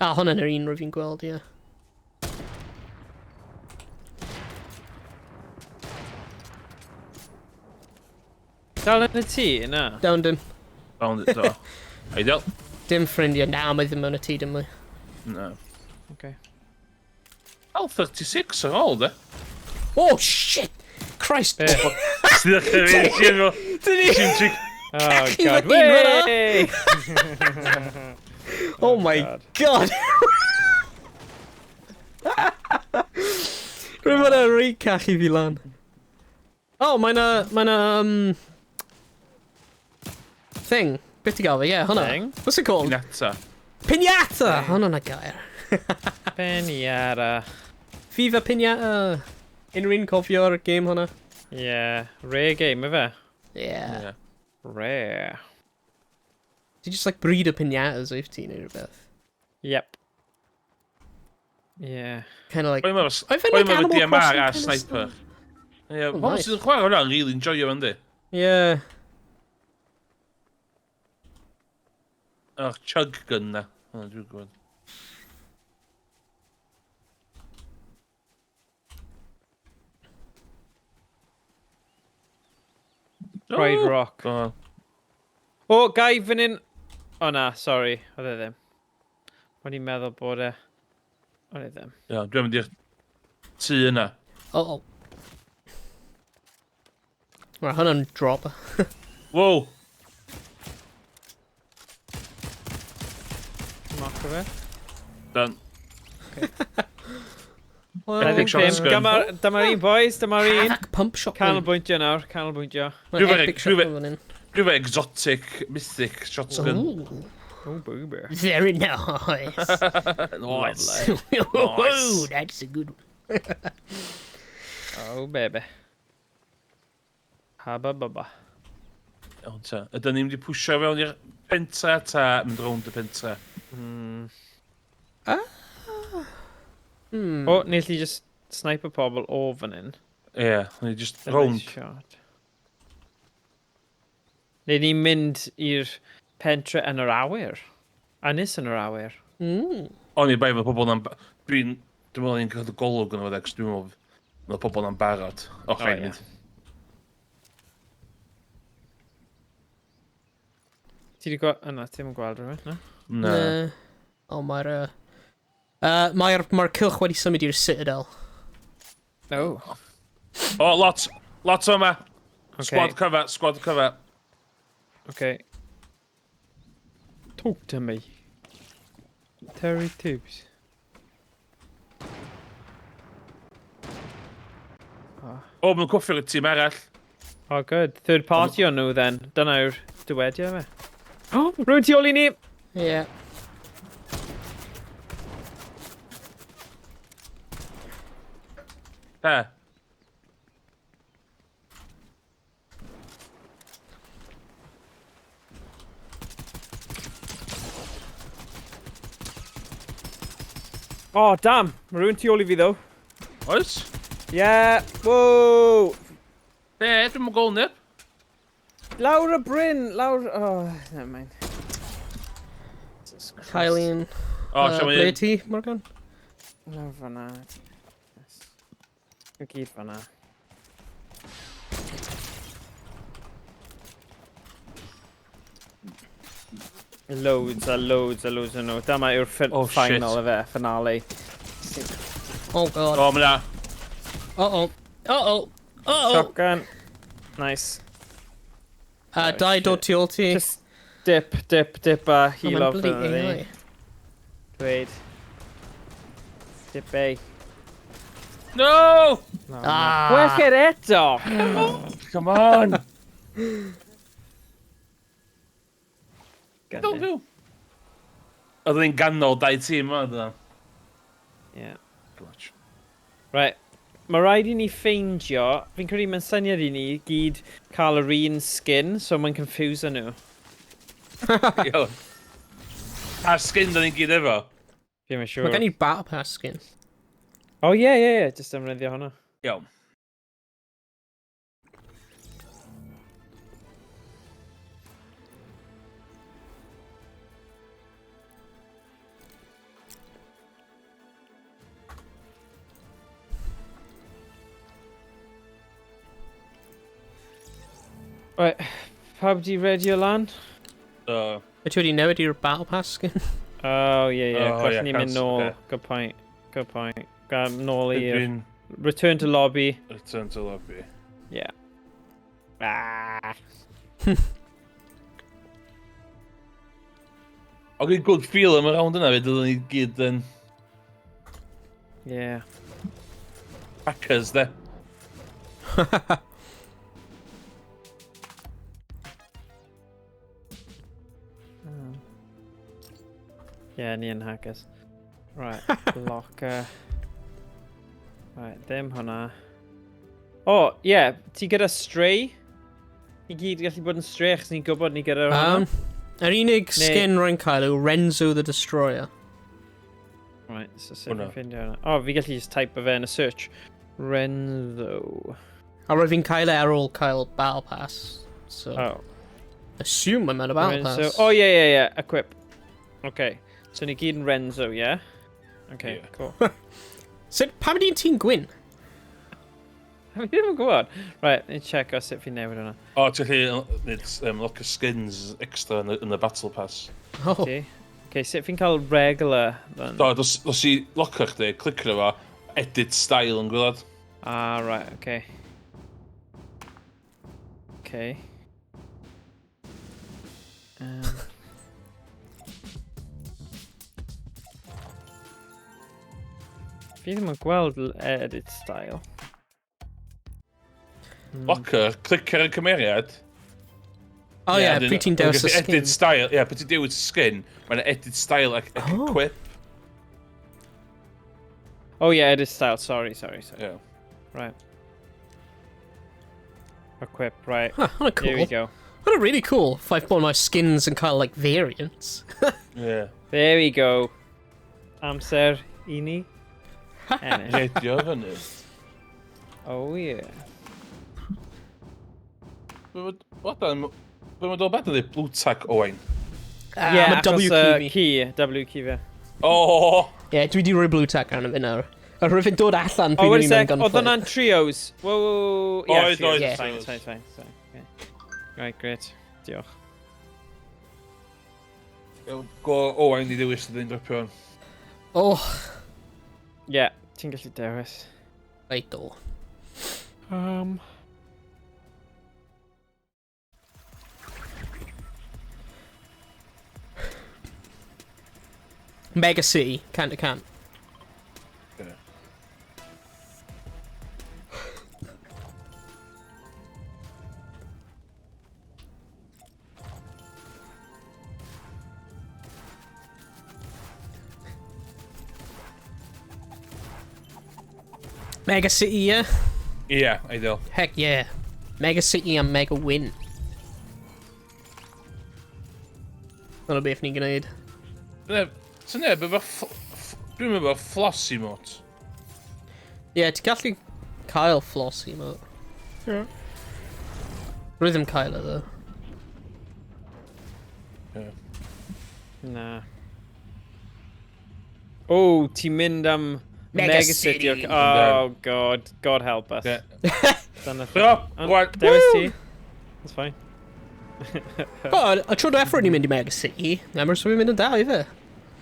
Ah, hwnna'n yr un rwy'n fi'n gweld, ie. Dal yn y tŷ, na? Down dim. Down it, do. Ideal. Dim ffrindiau, na, mae ddim mewn y tŷ dim mwy. No. Okay. Al 36 ar ôl, de. Oh, shit! Christ! Be? Sydd ddechrau fi, ti'n fo. Ti'n tric. Oh, Cachu god. fy hun fan'na. Wey! Oh my god! Rwy'n fod yn rei cachu fi lan. Oh, mae'n a... Mae'n a... Thing. Beth ti gael fe? Yeah, hwnna. Thing? What's it called? Pinata. Pinata! Hwnna'n a gair. Pinata. FIFA Pinata. Unrhyw un cofio'r game hwnna? Yeah, rare game, ife? Yeah. Yeah. Rare. Ti just like breed o pinatas wyth ti neu rhywbeth. Yep. Yeah. Kind of like... Boi ma I find boi like ma efo Animal DMR Crossing a kind of sniper. stuff. Ie, Oh, pobl nice. sydd yn chwarae hwnna'n really enjoyo fo, yndi? Yeah. Yr chug gun na. O, dwi'n gwybod. Pride Oh! Rock. Oh, O, gai fan hyn... O na, sorry. Oedd e ddim. O'n i'n meddwl bod e... Oedd e ddim. Ie, dwi'n mynd i'r tŷ yna. Oh, oh. Right, hwnna'n drop. Wow! Mark o fe. Done. Well, Epic shotgun. Dyma'r dyma un, boys. Dyma'r un. Havoc pump shotgun. Canolbwyntio nawr, canolbwyntio. Mae'n Dwi'n epic fe- shotgun fan hyn. Dwi'n fe exotic, mythic shotgun. Ooh, Oh, boober. very nice. Nice. Ooh, that's a good one. Oh, baby. Haba baba. Iawn ta. Ydyn ni'n mynd i pwysio fewn i'r pentra ta mynd rownd y pentra? Ah. O, ni allu just sniper pobl o fan hyn. Ie, yeah, ni just Nice rownd. shot. Neu ni'n mynd i'r pentre yn yr awyr. Ynys yn yr awyr. O'n i bai fod pobl na'n... Dwi'n... Dwi'n meddwl ni'n cael y golwg yn fo, dwi'n meddwl mae pobl na'n barod. O, O, rhaid ie. mynd. Ti wedi gweld... Yna, ti ddim yn gweld rhywun, na? Na. O, mae'r... Mae'r mae cylch wedi symud i'r Citadel. Oh. O, lot! Lot o yma! Okay. Squad cover, squad cover. Okay. Talk to me. Terry Tubes. O, maen nhw'n cwffio'r tîm arall. Oh, good. Third party o'n nhw, then. Dyna yw'r dywediad fe. Oh, rwy'n tu ôl i ni! Yeah. He. Oh, damn! Mae rhywun tu ôl i fi, ddo. Oes? Yeah! Whoa! Be, dwi'n mwyn gol neb. Lawr y bryn! Lawr... Oh, never mind. Jesus Christ. Kylian. O, lle ble mae un? ti, Morgan? Lawr fan'na. Yes. I gyd fan'na. Loads a loads a loads o nhw. Dyma yw'r Oh, shit. final y fe, finale. Oh, God. O, mae na. Uh-oh. Uh-oh. Uh-oh. Shotgun. Nice. Dau dod tu ôl ti. Just dip, dip, dip a Oh, heal mae'n off bloody yna ni. AI. Dweud. Dip A. No! No, Ah. no. Gwell eto! Come on! Don't do. Oedden ni'n ganol dau tîm yma, dyna. Yeah. Clutch. Right. Mae rhaid i ni ffeindio, fi'n credu mae'n syniad i ni gyd cael yr un skin, so mae'n confuse nhw. Iawn. A skin da ni'n gyd efo? Fi'n siŵr. Mae gen i Battle Pass skin. Oh, yeah, yeah, yeah, just ymryddio hwnna. Iawn. Right, pawb di ready o lan? Do. Wyt ti wedi newid i'r Battle Pass skin? Oh, yeah, yeah. Oh, Gwell yeah, ni mynd cancel, nôl. okay. Good point. Good point. Ga nôl i'r... Dwi'n Return to lobby. return to lobby. Yeah. Ah. Oedd gen good feel am y round yna, fe dydyn ni gyd yn Yeah. hackers, de. Yeah, ni yn hackers. Right, locker. Right, ddim hwnna. Oh, yeah, ti gyda Stray? Ni gyd gallu bod yn Stray achos ni'n gwybod ni gyda hwnna. Yr unig skin rwy'n cael yw Renzo the Destroyer. Right, so sut Hwnna. fi'n ffindio hwnna? Oh, fi gallu just type o fe yn y search. Renzo. A roedd fi'n cael e ar ôl cael Battle Pass. So, Oh, assume I'm mewn a Battle Renzo. Pass. Oh, yeah, yeah, yeah, equip. Okay, so ni gyd yn Renzo, yeah? Okay, Yeah. cool. Sut, pam ydy'n ti'n gwyn? Fi ddim yn gwybod. Right, ni check os sut fi'n newid hwnna. O, ti'n gallu neud look of skins extra yn y Battle Pass. Oh, Ti? Okay, sut fi'n cael regular, then? Do, dos i locker chdi, clicio fo, edit style yn gwylod. Ah, right, okay. Okay. Fi ddim yn gweld edit style. Locker, clicio ar y cymeriad. Oh yeah, Wedyn, pryd ti'n dewis y gallu skin. Edit style, ie, yeah, pryd ti'n dewis y skin, mae'n edit style ac Oh. equip. Oh yeah, edit style, sorry, sorry, sorry. Yeah. Right. Equip, right. Huh, hwnna cool. Here we go. Hwnna really cool. Ffaith bod mae skins yn cael, like, variants. Yeah. There we go. Amser i ni. Ennill. Redio fyny. Oh yeah. What dan? Be mae'n dod beth ydy blue tag Owain? Yeah, Ma' achos W key fi. Key, W key fe. Oh! Ie, dwi di rhoi blue tack arno fe nawr. A rwy'n dod allan Oh, pryd wait a o'n i mewn sec, oedd gunfight. hwnna'n trios? Whoa, whoa, whoa. Yeah, Oedd, trios. oedd, Yeah. Fine, trios. fine, fine, fine. Okay. Right, great. Diolch. Go Owain i ddewis ydyn dropio hwn. Oh, Yeah, ti'n gallu dewis. reit do. Mega City, cant a cant. Okay. Mega City, yeah? Yeah, ideal. Heck yeah. Mega City a Mega Win. Dyna beth ni'n gwneud. Sy'n neb efo... Dwi'n meddwl floss emote. Ie, yeah, ti'n gallu cael floss emote. Yeah. Rwy ddim cael e, though. Yeah. Na. Oh, ti'n mynd am Mega Mega City. City. Oh, God. God help us. Yeah. Dyna Drop! What? Dewis ti. That's fine. O, y tro diwethaf ni'n mynd i Mega City, Emrys fi'n mynd yn dal i fe.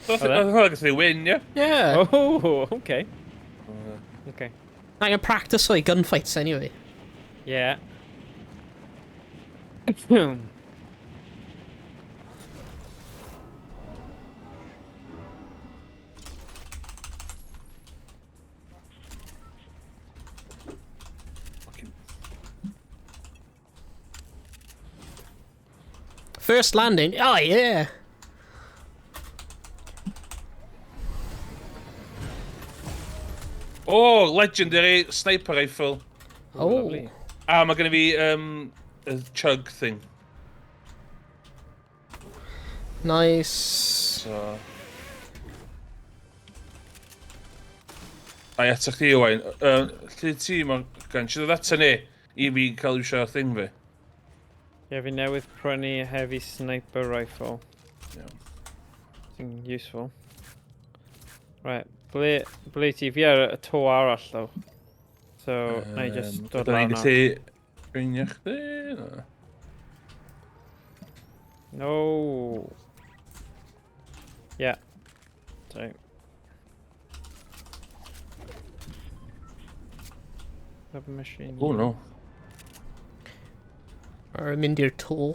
Oedd hwnna gallu win, ie? Yeah. Oh, okay. Okay. Angen practice o'i gunfights anyway. Yeah. Fucking... First landing. Oh, yeah. Oh, legendary sniper rifle. Oh. Lovely. A mae gen i fi y chug thing. Nice. So... Ai, ato chdi, Owain. Lle ti, Morgan? Siwr ddod ato ni i fi cael iwsio thing fi? Yeah, fi newydd prynu heavy sniper rifle. Iawn. Sy'n useful. Right, ble ti? Fi ar y to arall, though. So, na i just dod Ydyn lawr ni'n nawr. gallu brinio chdi? Na. No. Yeah. Sorry. Rubber machine. Oh, no. Ar mynd i'r to.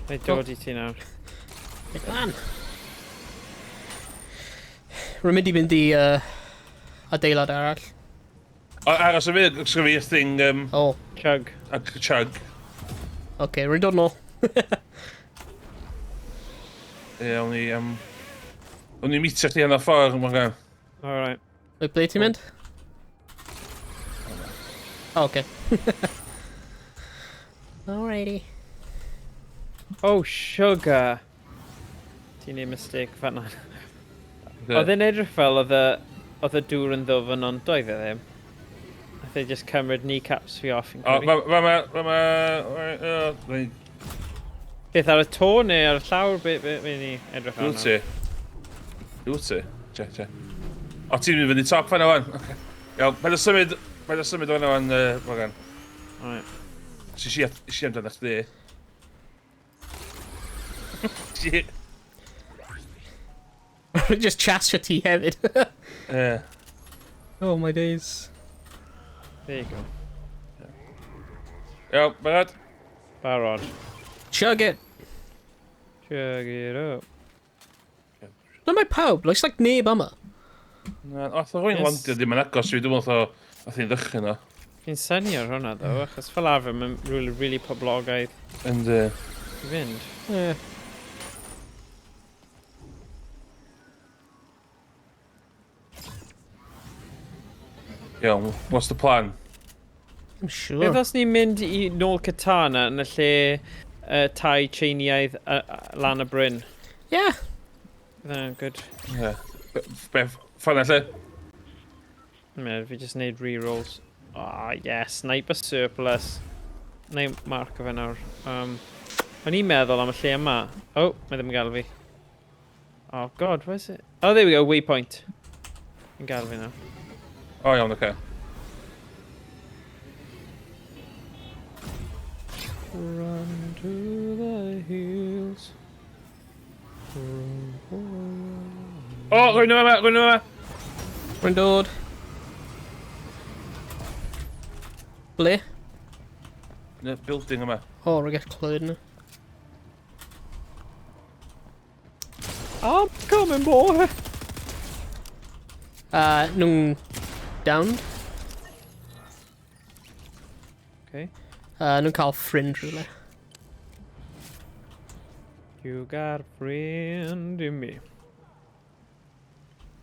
Na i dod i ti nawr. Big man. Rwy'n mynd i mynd i adeilad arall. O, aros y funud, os fi y thing... Oh, Chug. Ac chug. okay, rwy'n dod nôl. Ie, o'n i... O'n i meetio chdi yn y ffordd, Morgan. Alright. Wait, ble ti'n mynd? Oh, okay. Alrighty. Oh, sugar. Ti'n neud mistake fan'na. Oedd e'n edrych fel oedd y dŵr yn ddwfn, ond doedd e ddim. Nath e just cymryd kneecaps fi off yn O, credu. ma... Beth ar y to neu ar y llawr? Be ni edrych arno? Dwi ti. Dwi ti. Che, che. O, ti'n mynd fyny top fan'na wan. Ocê. Iawn, paid o symud... Paid o symud o'na wan, Morgan. Alright. Si si amdano chdi. Si... Just chasio ti hefyd. Ie. Oh my days. There you go. Iawn, barod? Barod. Chug it. Chug it up. Na mae pawb, looks like neb yma. Na, oedd o rwy'n Yes. landio ddim yn agos i fi, dwi'n meddwl oedd hi'n ddychryn o. Fi'n synnu ar hwnna, though, achos fel arfer mae'n really, really poblogaidd Yndi. i fynd. Yeah. Iawn, what's the plan? I'm sure. Beth os ni'n mynd i nôl katana yn y lle tai Tseiniaidd lan y bryn? Yeah. Bydd good. Yeah. Be, ffordd lle? Me, fi jyst neud rerolls. Ah, yes, sniper surplus. Neu mark o fe nawr. O'n i'n meddwl am y lle yma. Oh, mae ddim yn gael fi. Oh god, where's it? Oh, there we go, waypoint. Yn gael fi nawr. O, iawn, oce. Run to the hills. Run for O, rwy'n yma, rwy'n yma. Rwy'n dod. Ble? Yn y building yma. O, rwy'n gallu clywed nhw. I'm coming, boy! Nhw'n downed. Okay. Nhw'n cael ffrind rhywle. You got a friend in me.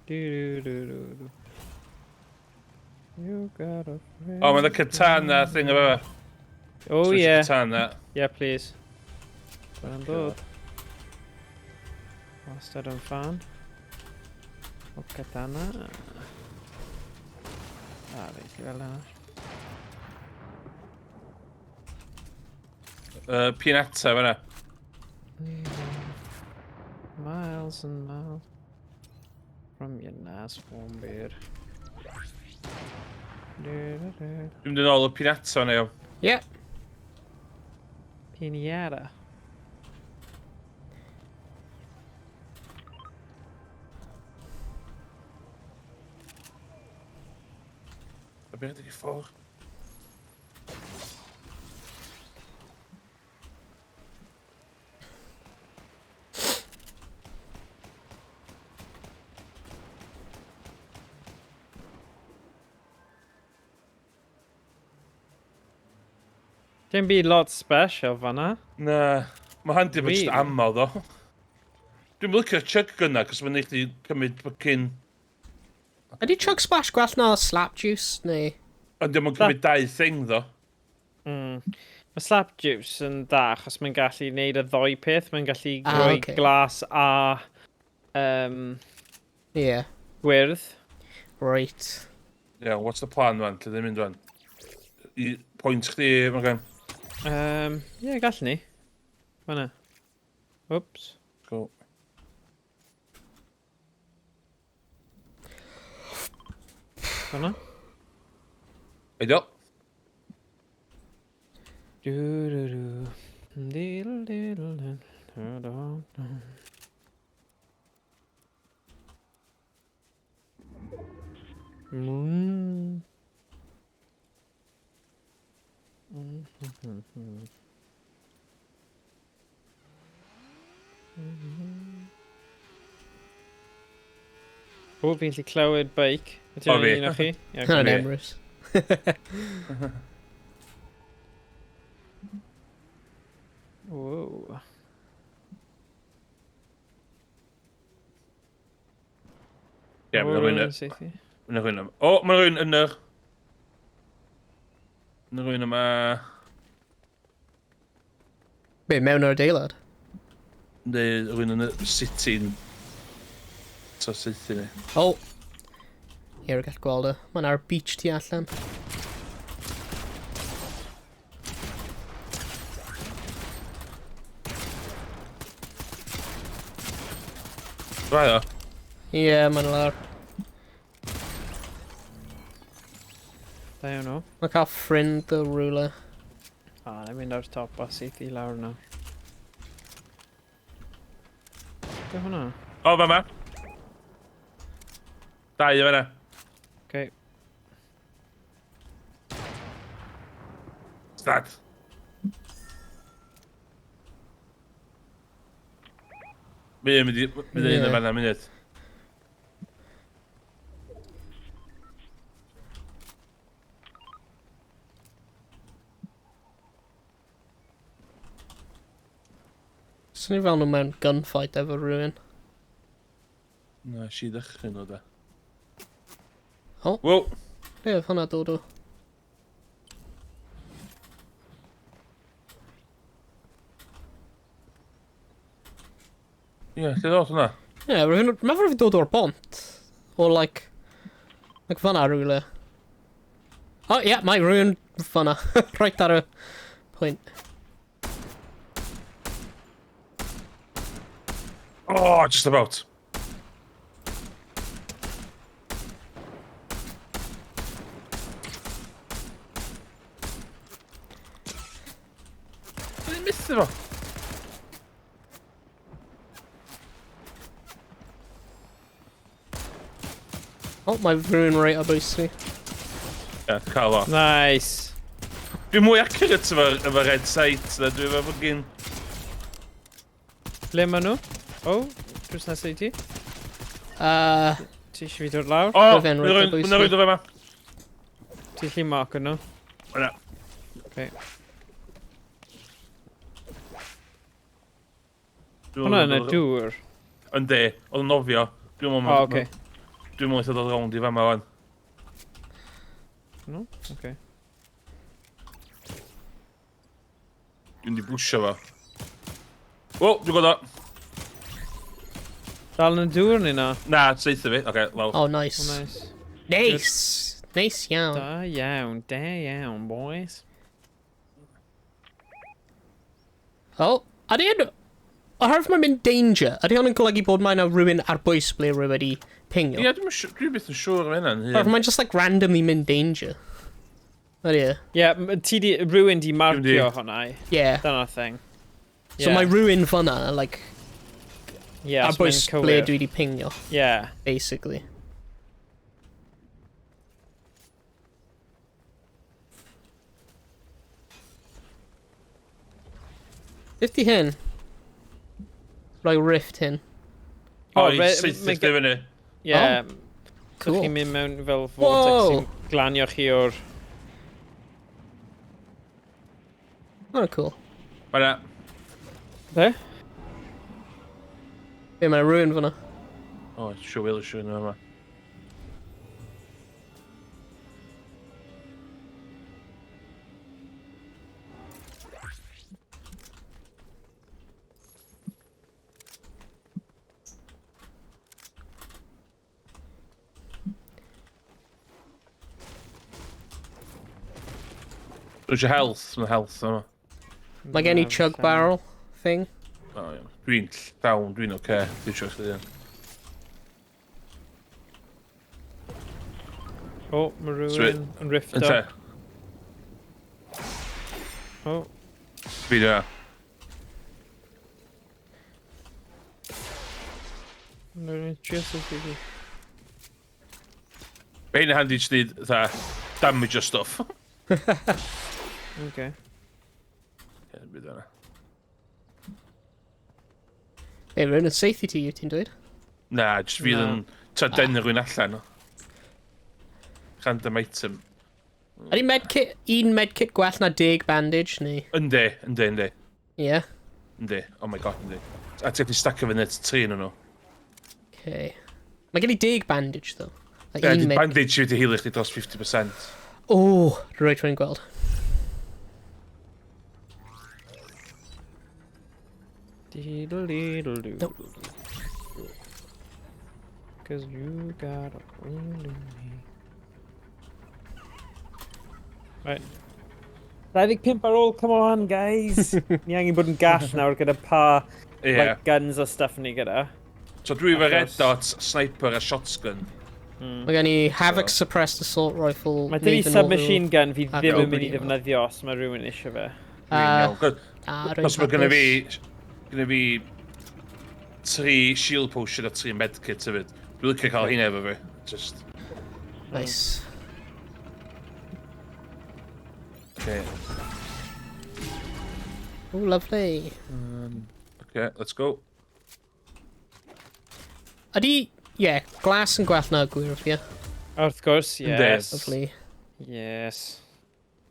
Do do do do do. You got a friend. O, mae'n y katana thing yma. Oh yeah. Katana. Yeah, please. Mae'n dod. Wastad yn fan. O katana. Ah, fi fel yna. Pinata fan'na. Miles and miles from your nice warm bed. Dwi'n mynd yn ôl y pinata fan'na, iawn. Yeah. Pinata. A beth ydi ffordd? Dim byd lot special fan'na. Na, mae handi bod jyst Really? ammo, ddo. Dwi'n licio chug gun na, cos mae'n neud chdi cymryd fucking. Ydy Chug Splash gwell na Slap Juice, neu? Ond diolch yn cymryd dau thing, ddo. Mae Slap Juice yn dda achos mae'n gallu neud y ddoi peth. Mae'n gallu rhoi glas a gwyrdd. Right. Yeah, what's the plan, man? Lle ddim mynd, man? I point chdi, Morgan? Ie, gallwn ni. Fan'na. Oops. Cool. Fan'na. Ideal. Du du du. Diddle diddle dun, du du du. O, fi'n gallu clywed beic. Ydy O, hwnna'n fi. un o chi? Ie, Hwnna'n fi. Emrys. Whoa. Ie, mae'n rhywun yn saethu. Mae'n rhywun yma. O, mae'n rhywun yn yr. Mae'n rhywun yma. Be, mewn o'r adeilad? Neu rhywun yn y city'n. So, saethu ni. O! Ie, rwy'n gallu gweld o. Mae'n ar beach tu allan. Rai o. Ie, yeah, mae'n lawr. Da iawn o. Mae'n cael ffrind o rhywle. A, na i mynd ar top a saethu lawr nawr. Be hwnna? O, fa ma. Dau o fan'na. Okay. Stad. Mae'n mynd i mynd i un o fan'na munud. Swn i fel nhw mewn gunfight efo rhywun. Na, si ddechrau nhw da. O. Wow. Be oedd hwnna dod o? Ie, lle ddod hwnna? Ie, rwy'n meddwl rwy'n dod o'r bont. O, like... Like fan'na rhywle. O, ie, mae rhywun fan'na. Right ar y pwynt. Oh, just about. Dwi'n methu fo. Oh, mae rhywun reit ar bwys fi. Ie, cael o. Nice. Dwi'n mwy accurate efo red sight na dwi efo fucking... Ble maen nhw? O, oh, drws nesaf i ti. Ti eisiau fi dod lawr? O, Rwy'n reit ar bwys mae'n rhaid o fe ma. Ti allu mark nhw? Yna. Okay. Hwna yn y dŵr. Yndi, oedd yn nofio. Dwi'n meddwl... O, oce. Dwi'n meddwl eithaf dod rownd i fama wan. No? Oce. Dwi'n di bwysio fo. O, dwi'n gweld o. Dal yn y dŵr neu na? Na, saethu fi. Oce, lawr. Oh, nice. Oh, nice. Nice! Nice iawn. Da iawn, boys. Oh, ydy yn... Oherwydd mae'n mynd danger, ydy hwn yn golygu bod mae yna rhywun ar bwys ble rwy wedi pingio? Ie, dwi'n dwi byth yn siŵr am hynna'n Oherwydd hun. mae'n just like randomly mynd danger. Ydy e? Ie, ti di, rhywun di marcio hwnna. Ie. Dyna'r thing. So mae rhywun fyna, like, yeah, ar so bwys mae'n ble cywir. dwi wedi pingio, Yeah. basically. Fifty hyn. Rhoi rift hyn. O, O, i saethu chdi fyny. Yeah. Oh, So cool. chi'n mynd mewn fel vortex Whoa! sy'n glanio chi o'r... Oh, cool. Mae'na. Be? Be, mae'n rhywun fyna. O, siw wil, siw yn yma. Dwi'n eisiau health, mae health yma. Mae gen i chug barrel thing. O, iawn. Dwi'n llawn, dwi'n oce. Dwi'n siŵr chdi. O, mae rhywun yn rifto. Yn lle, O, fi dyna. mae rhywun trio saethu fi. Mae hyn yn handi jyst neud, fatha, damage o stuff. Okay. Ie, byd yna. Be, rhywun yn saethu ti, ti'n dweud? Na, jyst fydd Na. yn tra denu rhywun allan. Random item. Ydy medkit, un medkit gwell na 10 bandage, neu? Yndi, yndi, yndi. Ie. Yeah. Yndi. Oh my god, yndi. A ti'n gallu stacio fyny at tri yn nhw. Okay. Mae gen i 10 bandage, though. Like, Ie, un di med... bandage wedi healio chdi dros 50%. Oh, reit rwy'n gweld. Diddle-diddle-doo. Nope. Cause you got a friend in me. Right. 25 ar ôl, come on, guys! Ni angen bod yn gall nawr gyda pa Ie. like, guns a stuff ni gyda. So dwi efo red Achos- dot, sniper a shotgun. Mae gen i Havoc Suppressed Assault Rifle. Mae dim i Maven submachine gun fi a ddim yn mynd i Obsidian. ddefnyddio os mae rhywun eisiau fe. Dwi'n iawn. Good. Rwy'n Os mae gynna fi, hapus. gynna fi tri shield potion a tri medkit hefyd. Dwi'n licio cael hynna efo fi. Just, Nice. okay. Oh, lovely. Okay, let's go. Ydy, ie, yeah, glas yn gwell na gwyrdd, ie. Wrth gwrs, yes. Lovely. Yes.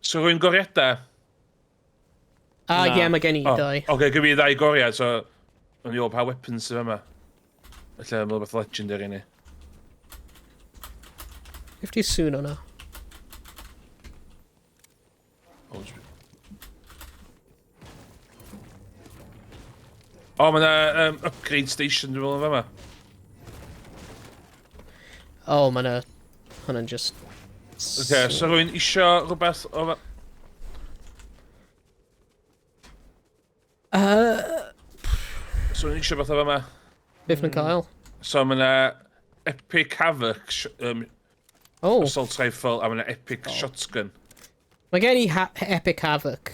So rwy'n goriadau? Ah, Na. ie, mae gen i O, dau. Oce, gyda fi ddau goriad, so... O'n i o pa weapons sydd yma. Felly, mae'n rhywbeth legendary ni. 50 sŵn o'na. O, O, mae yna upgrade station dwi'n meddwl yn fama. O, oh, mae yna... Hwnna'n just... Oce, so rwy'n isio rhywbeth o... So rwy'n isio rhywbeth o fama. Beth mae'n cael? So mae yna Epic Havoc Oh. Assault Rifle a mae yna Epic Shotgun. Mae gen i Epic Havoc.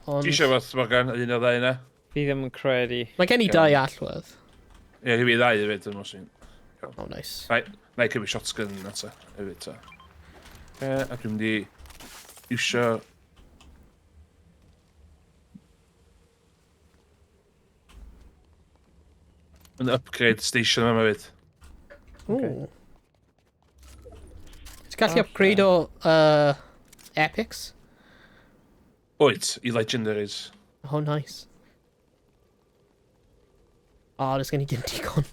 Ond... Ti eisiau rhywbeth, Morgan, un o'r ddau yna? Fi ddim yn credu. Mae gen i dau allwedd. Ie, yeah, fi ddau hefyd, yn mwyn. Oh, nice. Na i cymryd shotgun yna ta, hefyd ta. E, a dwi'n mynd i iwsio... Yn upgrade station yma hefyd. Ooh. Ti'n gallu upgrade o Epics? Oed, i legendaries. Oh, nice. Oh, does gen i dim digon.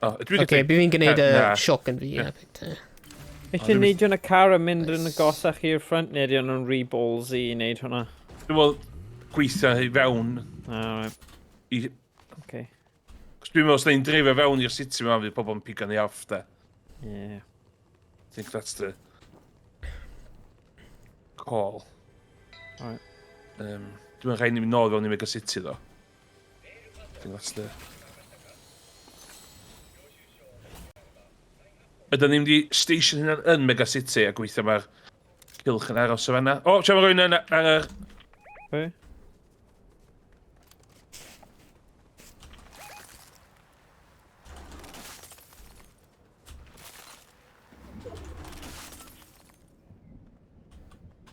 O, dwi'n Oce, bydd fi'n gwneud y Na. shotgun fi. Epic te. Eisiau Dwi'm- neidio yn y car a mynd yn Nice. agosach i'r front neu ydy nhw'n rhy ballsy i wneud hwnna? Dwi'n meddwl gweithio i fewn Ah, right. i... Okay. Cos dwi'n meddwl os ni'n dreifio fewn i'r city yma, fydd pobl yn pigo ni off, de. Yeah. I think that's the call. Alright. Dwi'n meddwl rhaid ni mynd nôl fewn i Mega City, ddo. I think that's the... Ydyn ni'n mynd i station hynna yn Mega City a gweithio mae'r cylch yn aros o fanna. O, ti'n meddwl rhywun yn ar yr... Be?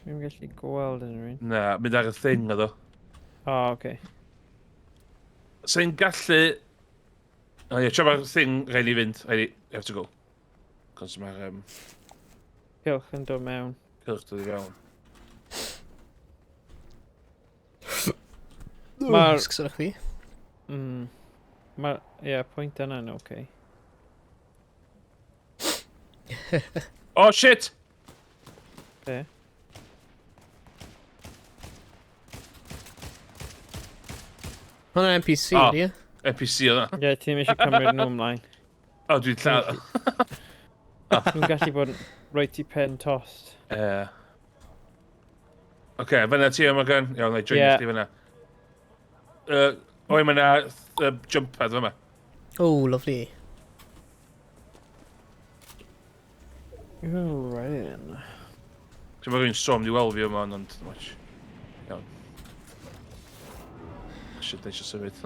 Dwi'n gallu gweld unrhyw un. Na, mynd ar y thing oedd o. O, oh, oce. Sa'n gallu... O ie, ti'n mae'r thing rhaid ni fynd. Rhaid ni... You have to go. Cos mae'r Cylch yn dod mewn. cylch dod i fewn. Sgwrs fi. Mae'r... Ie, pwynt yna'n oce. Oh shit! Be? Hwnna'n NPC, O. ydy e? NPC oedd Ie, ti ddim eisiau cymryd nhw ymlaen. O, dwi'n lladd. Nhw'n gallu bod yn reit i pen tost. Ie. Oce, fyna ti yma gan. Iawn, na i join Ie. chdi fyna. Oi, mae yna jump pad fyma. Oh, lovely. Ooh, right then. Ti'n meddwl rhywun som di weld fi yma, ond much. Iawn. Shit, eisiau symud.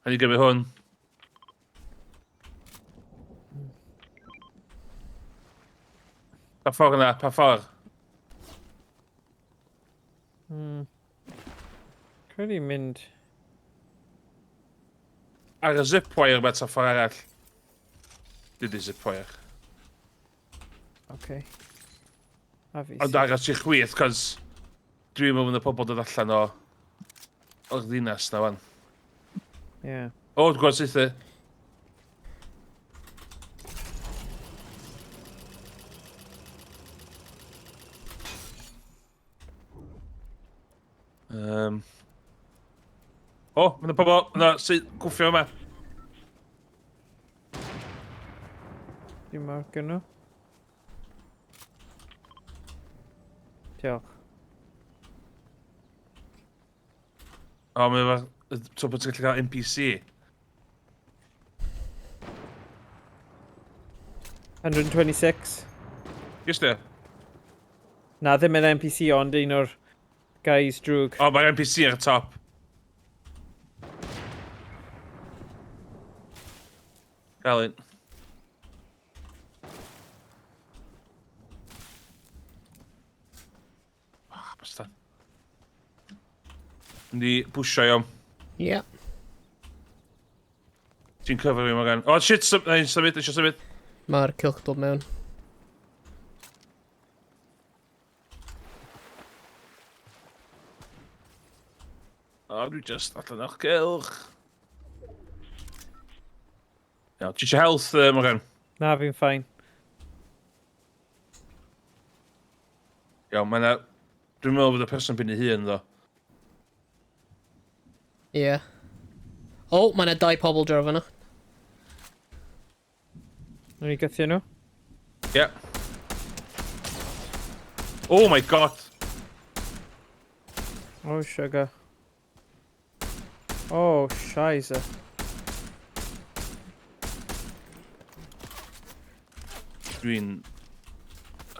Rhaid i gymryd hwn. Pa ffordd yna? Pa ffordd? Credu mynd... Ar y zip wire beth ta ffordd arall. Dydy zip wire. Oce. A fi Ond aros i chwith, cos dwi'n meddwl bod y pobl dod allan o'r ddinas na wan. Ie. O, dwi'n gweld saethu. O, mae yna pobl, yna sy'n cwffio yma. Dwi'n marcio nhw. Diolch. O, mae efo... So bod ti'n gallu cael NPC. 126. Yes, de. Na, ddim yn NPC, ond un o'r guys drwg. O, mae'r NPC ar y top. Gael un. Ah, bastard. Mynd i bwysio iawn. Ie. Ti'n cyfer fi, Morgan. O, shit, na i'n symud, eisiau symud. Mae'r cylch dod mewn. O, dwi just allan o'ch cylch. Iawn, ti eisiau health, Morgan? Na, fi'n fine. Iawn, mae yna Dwi'n meddwl bod y person ben ei hun, ddo. Ie. Yeah. O, oh, mae yna dau pobl draw fyna. Nw'n i gythio nhw. Yeah. Oh my God! Oh, sugar. Oh, shiza. Dwi'n...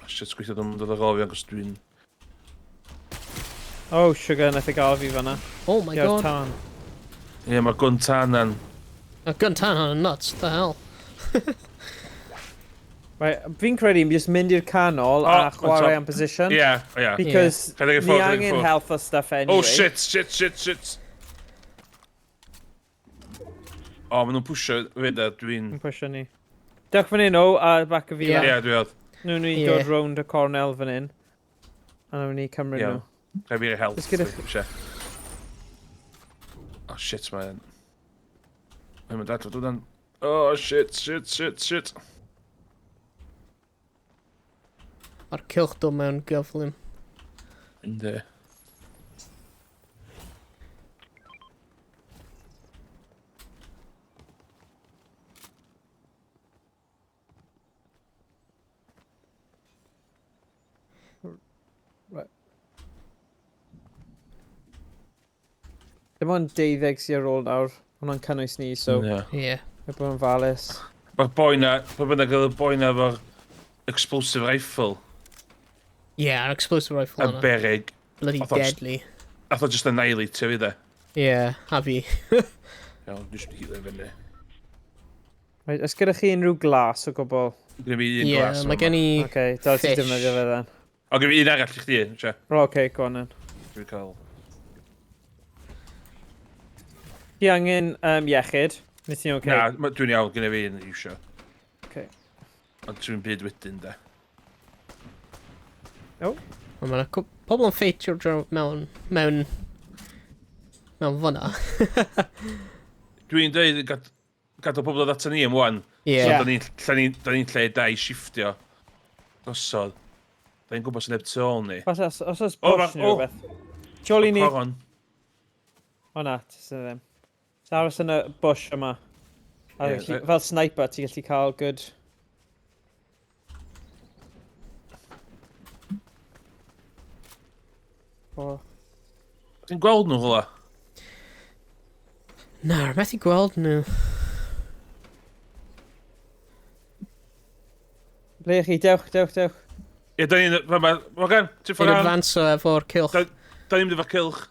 Oh, shit, gweithio dwi'n dod ar ôl fi, achos dwi'n... Oh, sugar, nath e gael fi fanna. Oh my Ie, God. Tân. Ie, yeah, mae'r gun tân yn... A gun tân on nuts, what the hell? Right, fi'n credu jyst mynd i'r canol Oh, a chwarae on top. am position. Ie, ie. Because Rhedeg i ni ffwrdd, rhedeg i angen ffwrdd. health a stuff anyway. Oh shit, shit, shit, shit. O, oh, maen nhw'n pwysio fyd a dwi'n... Yn pwysio ni. Dewch fan hyn o, a back o fi Ie. Ie, lan. yeah, dwi oedd. Nhw'n ni Ie. dod rownd y cornel fan hyn. A nhw'n ni cymryd Ie. nhw. Rhaid fi'r health. Jyst gyda Gyda... Oh shit, mae'n... Mae'n mynd adro, dwi'n... Oh shit, shit, shit, shit. Mae'r cylch dod mewn gyflym. Yndi. Dim ond 12 sydd ar ôl nawr. Hwna'n cynnwys ni, so Ie. Ie. yeah. Bod yn falus. Mae'r boi na, pa bynnag oedd y boi na efo'r explosive rifle Ie, yeah, yr explosive rifle yn yna. berig. Bloody I thought- deadly. Ath o just annihilate fi de. Ie, yeah, a fi. Iawn, dwi'n siŵr i fyny. Right, oes gyda chi unrhyw glas o gwbl? Gwna fi un Ie, glas. mae gen i... Oce, okay, dal ti Fish. defnyddio fe then. O, gen fi un arall i chdi, sia. Ro, oce, okay, go on then. Dwi'n cael... Ti angen iechyd? Neu ti'n oce? Na, dwi'n iawn, gen fi un iwsio. Ocê. Ond dwi'n byd wedyn, de. Mae yna pobl yn ffeitio draw mewn... mewn fyna. Dwi'n dweud gadael pobl ddod ato ni am wan. Ie. So, da ni'n da ni'n lle da i shifftio drosodd. Da ni'n gwybod sy'n neb tu ôl ni. Os oes, os oes O, bush neu o. rhywbeth. Jolly ni. Coron. O na, ti sydd ddim. So aros yn y bush yma. A Ie, fel sniper, ti'n gallu cael good... O. Ti'n gweld nhw hwla? Na, methu gweld nhw. Ble chi? Dewch, dewch, dewch. Ie, da ni'n... Fa, Morgan, ti'n Yn ffordd am? advanso efo'r cylch. Da ni'n mynd efo cylch.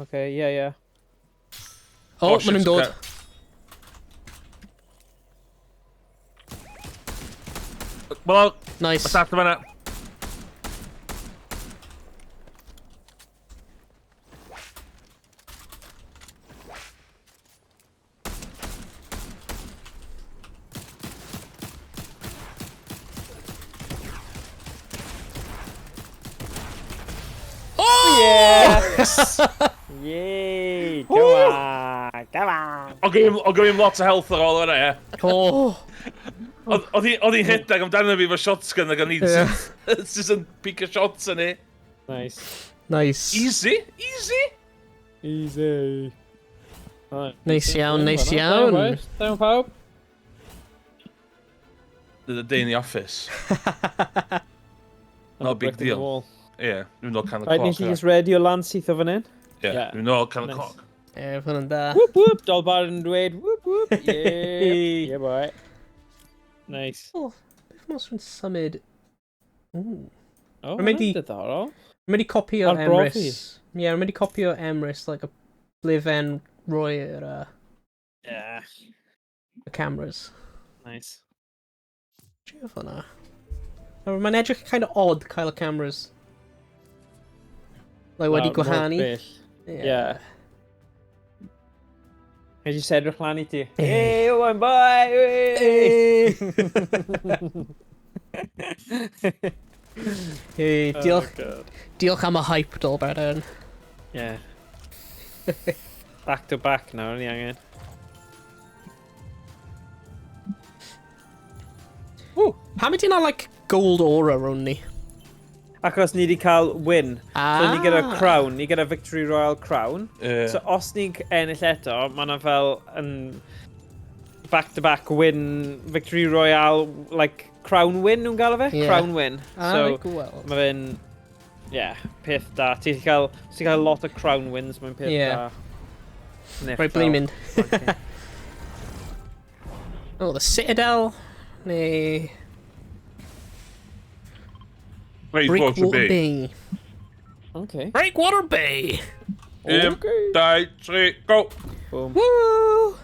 Oce, ie, ie. O, Oh, maen nhw'n shit, dod. ocê. Wel, Nice. mae llall yma. Oh! Yes! Yay! Come on! Come on! O'dd gen i'm lot o health ar ôl yna, ie. Oh! Oedd hi'n rhedeg amdano fi efo shotgun ac o'n i Ie. just yn pick a shots yn i. Nice. Nice. Easy, easy. Easy. Neis iawn, neis iawn. Da iawn pawb. The day in the office. Not a big Brick in the deal. wall. Ie, dwi'n nôl can y Right, cloc. nes i just radio lan syth o fan hyn. Ie, Yeah. dwi'n nôl can y Nice. cloc. Ie, hwnna'n da. Whoop whoop, Dolbar yn dweud whoop whoop. Yeah, yeah boy. Nice. Oh, beth mas rwy'n symud... Ooh. Oh, Rwy'n mynd i- hwnna'n diddorol. Rwy'n mynd i copio Arbrofi. Emrys. Ie, yeah, rwy'n mynd i copio Emrys, like, a ble fe'n rhoi'r y cameras. Nice. Trio fyna. Mae'n edrych kind of odd cael y cameras. Like, wedi Mor gwahanu. bell. Yeah. Hei, jyst edrych lan i ti. Hey. Hey, Owen boy! Hey! Hey, diolch, Oh, God. diolch am y hype, Dolbert. Yeah. Back to back nawr, ni angen. Pam ydy na, like, gold aura rownd ni? Achos ni wedi cael win. Ah. So ni gyda crown, ni gyda Victory Royal crown. Yeah. So os ni'n ennill eto, mae yna fel yn back-to-back win, Victory Royale, like, crown win nhw'n gael fe? Yeah. Crown win. Ah, so, gweld. Mae fe'n, yeah, peth da. Ti'n cael, ti cael lot o crown wins, mae'n peth da. Right, ble mynd? Oh, the Citadel, neu... Breakwater Bay. Bay. Okay. Breakwater Bay! 1, 2, 3, go! Boom. Woo!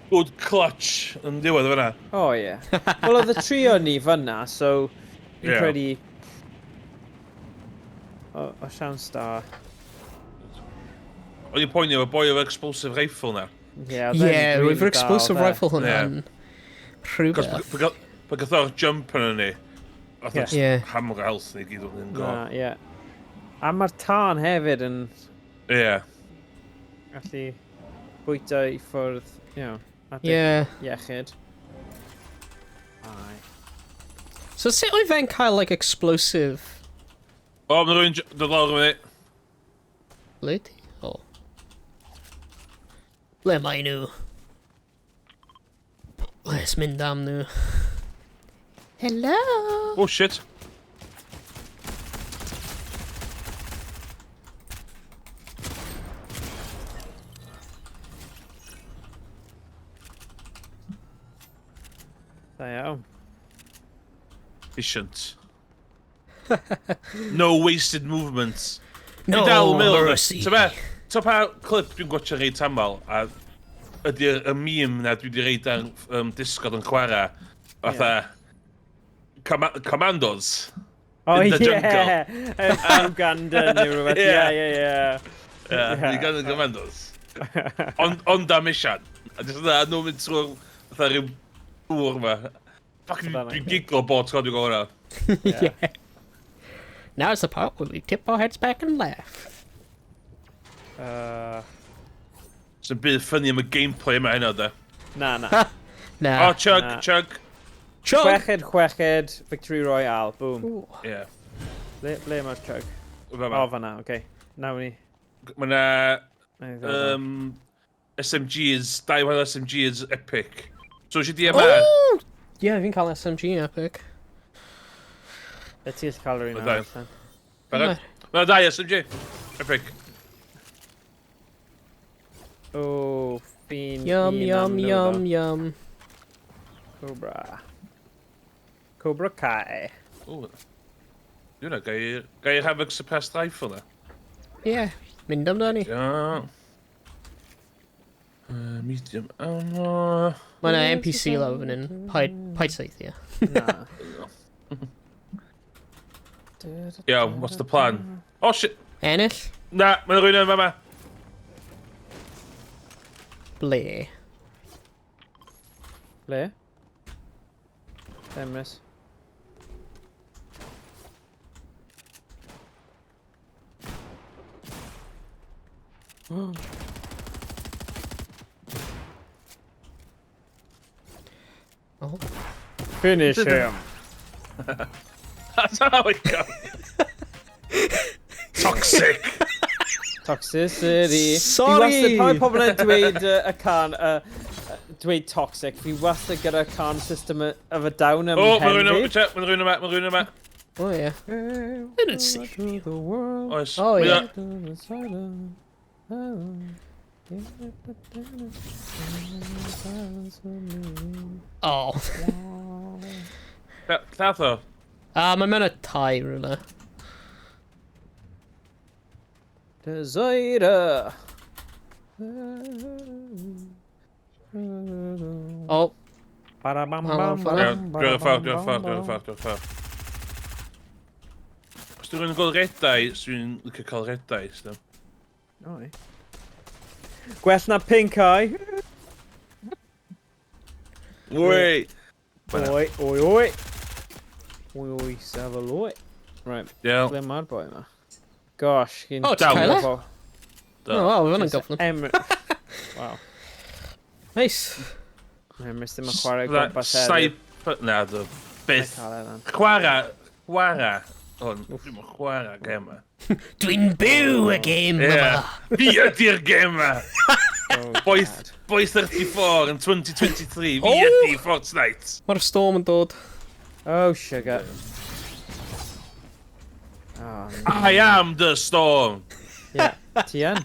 Good clutch yn diwedd fyna. Oh, ie. Yeah. Wel, oedd y tri o ni fyna, so fi'n yeah. credu... O siawns da. O'n i'n poeni efo boi efo explosive rifle na. Ie, yeah, roedd yr explosive rifle hwnna'n rhywbeth. Cos gath o'r jump yn ni, oedd yeah. Hammer health ni gyd o'n go. Na, ie. A mae'r tân hefyd yn... Ie. Yeah. Gallu bwyta i ffwrdd, you know, adeg iechyd. Aye. So sut oedd fe'n cael, like, explosive? O, mae rhywun dod lawr efo ni. Ble ti? O. Ble mae nhw? Let's mynd am nhw. Hello! Oh, shit. Da iawn. Efficient. No wasted movements. No dal mercy. So be, to pa clip dwi'n gwachio reit aml, a ydy'r y meme na dwi wedi reid ar Discord yn chwarae, fatha commandos. Oh, in the yeah. jungle. Uganda neu rhywbeth. Yeah, yeah, yeah. Yeah, Uganda commandos. On da mission. A jyst yna, nhw'n mynd trwy'r fatha rhyw dŵr ma. Fucking, dwi'n giglo bod tro dwi'n gweld hwnna. Yeah. Now's the part where we tip our heads back and laugh. Sy'n byd ffynnu am y gameplay yma heno, da. Na, na. Na. Oh, chug, Na. Chug. Chug! Chweched, chweched, Victory Royale, boom. Yeah. Ble mae'r chug? Fa O, fan'na, oce. Nawn ni. Mae na Nawn ni ddod o. SMGs, dau wahanol SMGs epic. So, eisiau DMR? Oh! Yeah, fi'n cael SMG epic. Be ti eisiau cael yr un Mae dau. arall, then? Barod? Mae na dau SMG. Epic. O, fi'n Yum, un yum, am nhw, yum, though. yum. Cobra. Cobra Kai. O. Dwi'n na, gai Havoc suppressed rifle na. Yeah, mynd amdani. Ia. Medium ammo. Mae yna NPC lawr fan hyn. Paid saethu, ie. Na. Iawn, what's the plan? Oh shit! Ennill? Na, mae'n rhywun yn fama. Ble? Ble? Emrys. Oh. Finish him. That's how it goes. Toxic. Toxicity. Sorry. Fi wastad, pan mae pobl yn dweud y can, dweud toxic, fi wastad gyda can system of a down ym Oh, mhen mae'n rhywun fi. yma, mae'n rhywun yma, mae'n rhywun yma. Oh, yeah. Didn't see The world. Oes. Oh, yeah. Oh. Llath o. Mae mewn y tai rhywle. Desire. Oh, Ba-da-bam, Hang on, bam, fella. Iawn, ba-dam, Dwi'n ar y ffordd, dwi'n ar y ba-dam, ffordd, dwi'n ar y ffordd, dwi'n ar y ffordd. Os dwi'n rhywun yn gweld redau, dwi'n licio cael redau, so. Oi. Gwell na pink eye. Wei! Oi, oi, oi. Oi, oi, sefyl oi. Right, Iawn. ble mae'r boi yma? Gosh. Chi'n O, ti'n cael e? O, Oh, wow, fe hwnna'n gyflym. Wow. Nice. Emrys ddim yn chwarae gwmpas heddiw. Sniper... Na, dwi. Byth. Chwarae. Hwn, dwi'n chwarae gem yma. Dwi'n byw y gêm yma. Fi ydy'r gêm yma. Boy, Boy 34 yn 2023. Fi ydy Fortnite. Mae'r storm yn dod. Oh, sugar. Oh, no. I am the storm. Yeah, ti yn.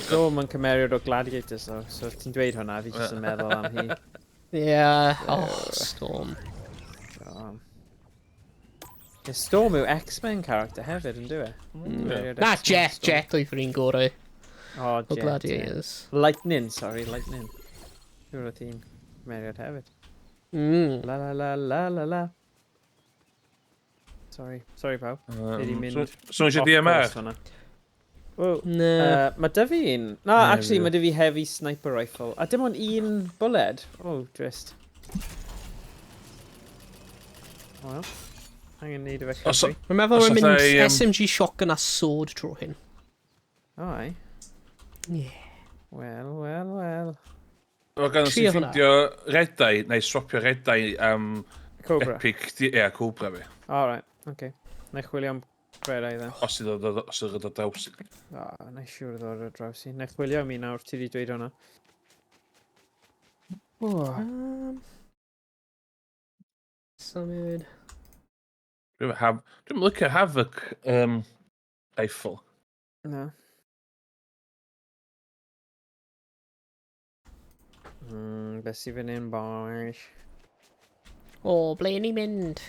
Storm yn cymeriad o Gladiators, though, so ti'n dweud hwnna, fi jyst yn meddwl am hi. Yeah, oh, Storm. Storm. Yeah, Storm yw X-Men character hefyd, yn dyw e? Na, Jet, Jet oedd yr un gorau. Oh, O Jet, Gladiators. Yeah. Lightning, sorry, Lightning. Dwi'n oedd hi'n cymeriad hefyd. La la la la la la. Sorry, sorry pawb. Wedi mynd So eisiau DMR? Well, Na. Mae dy fi un. Na, actually, mae dy fi heavy sniper rifle. A dim ond un bullet. Oh, drist. Well, angen neud efo cyfri. Rwy'n meddwl Os rwy'n mynd allai, SMG shotgun a sword tro hyn. O, ai. Yeah. Wel, wel, wel. O, gan os Trio ti'n hwnna. ffeindio redau, neu swapio redau am Cobra. Epic, ie, Cobra fi. Alright, okay. Na i chwilio am redau then. Os ti'n dod os ti'n dod draws. O, na i siŵr ddod ar draws i. Na i chwilio am un nawr, ti wedi dweud hwnna. Oh. Symud. Dwi'n licio Havoc rifle. Na. Beth sydd fan hyn, boys? O, ble ni'n mynd?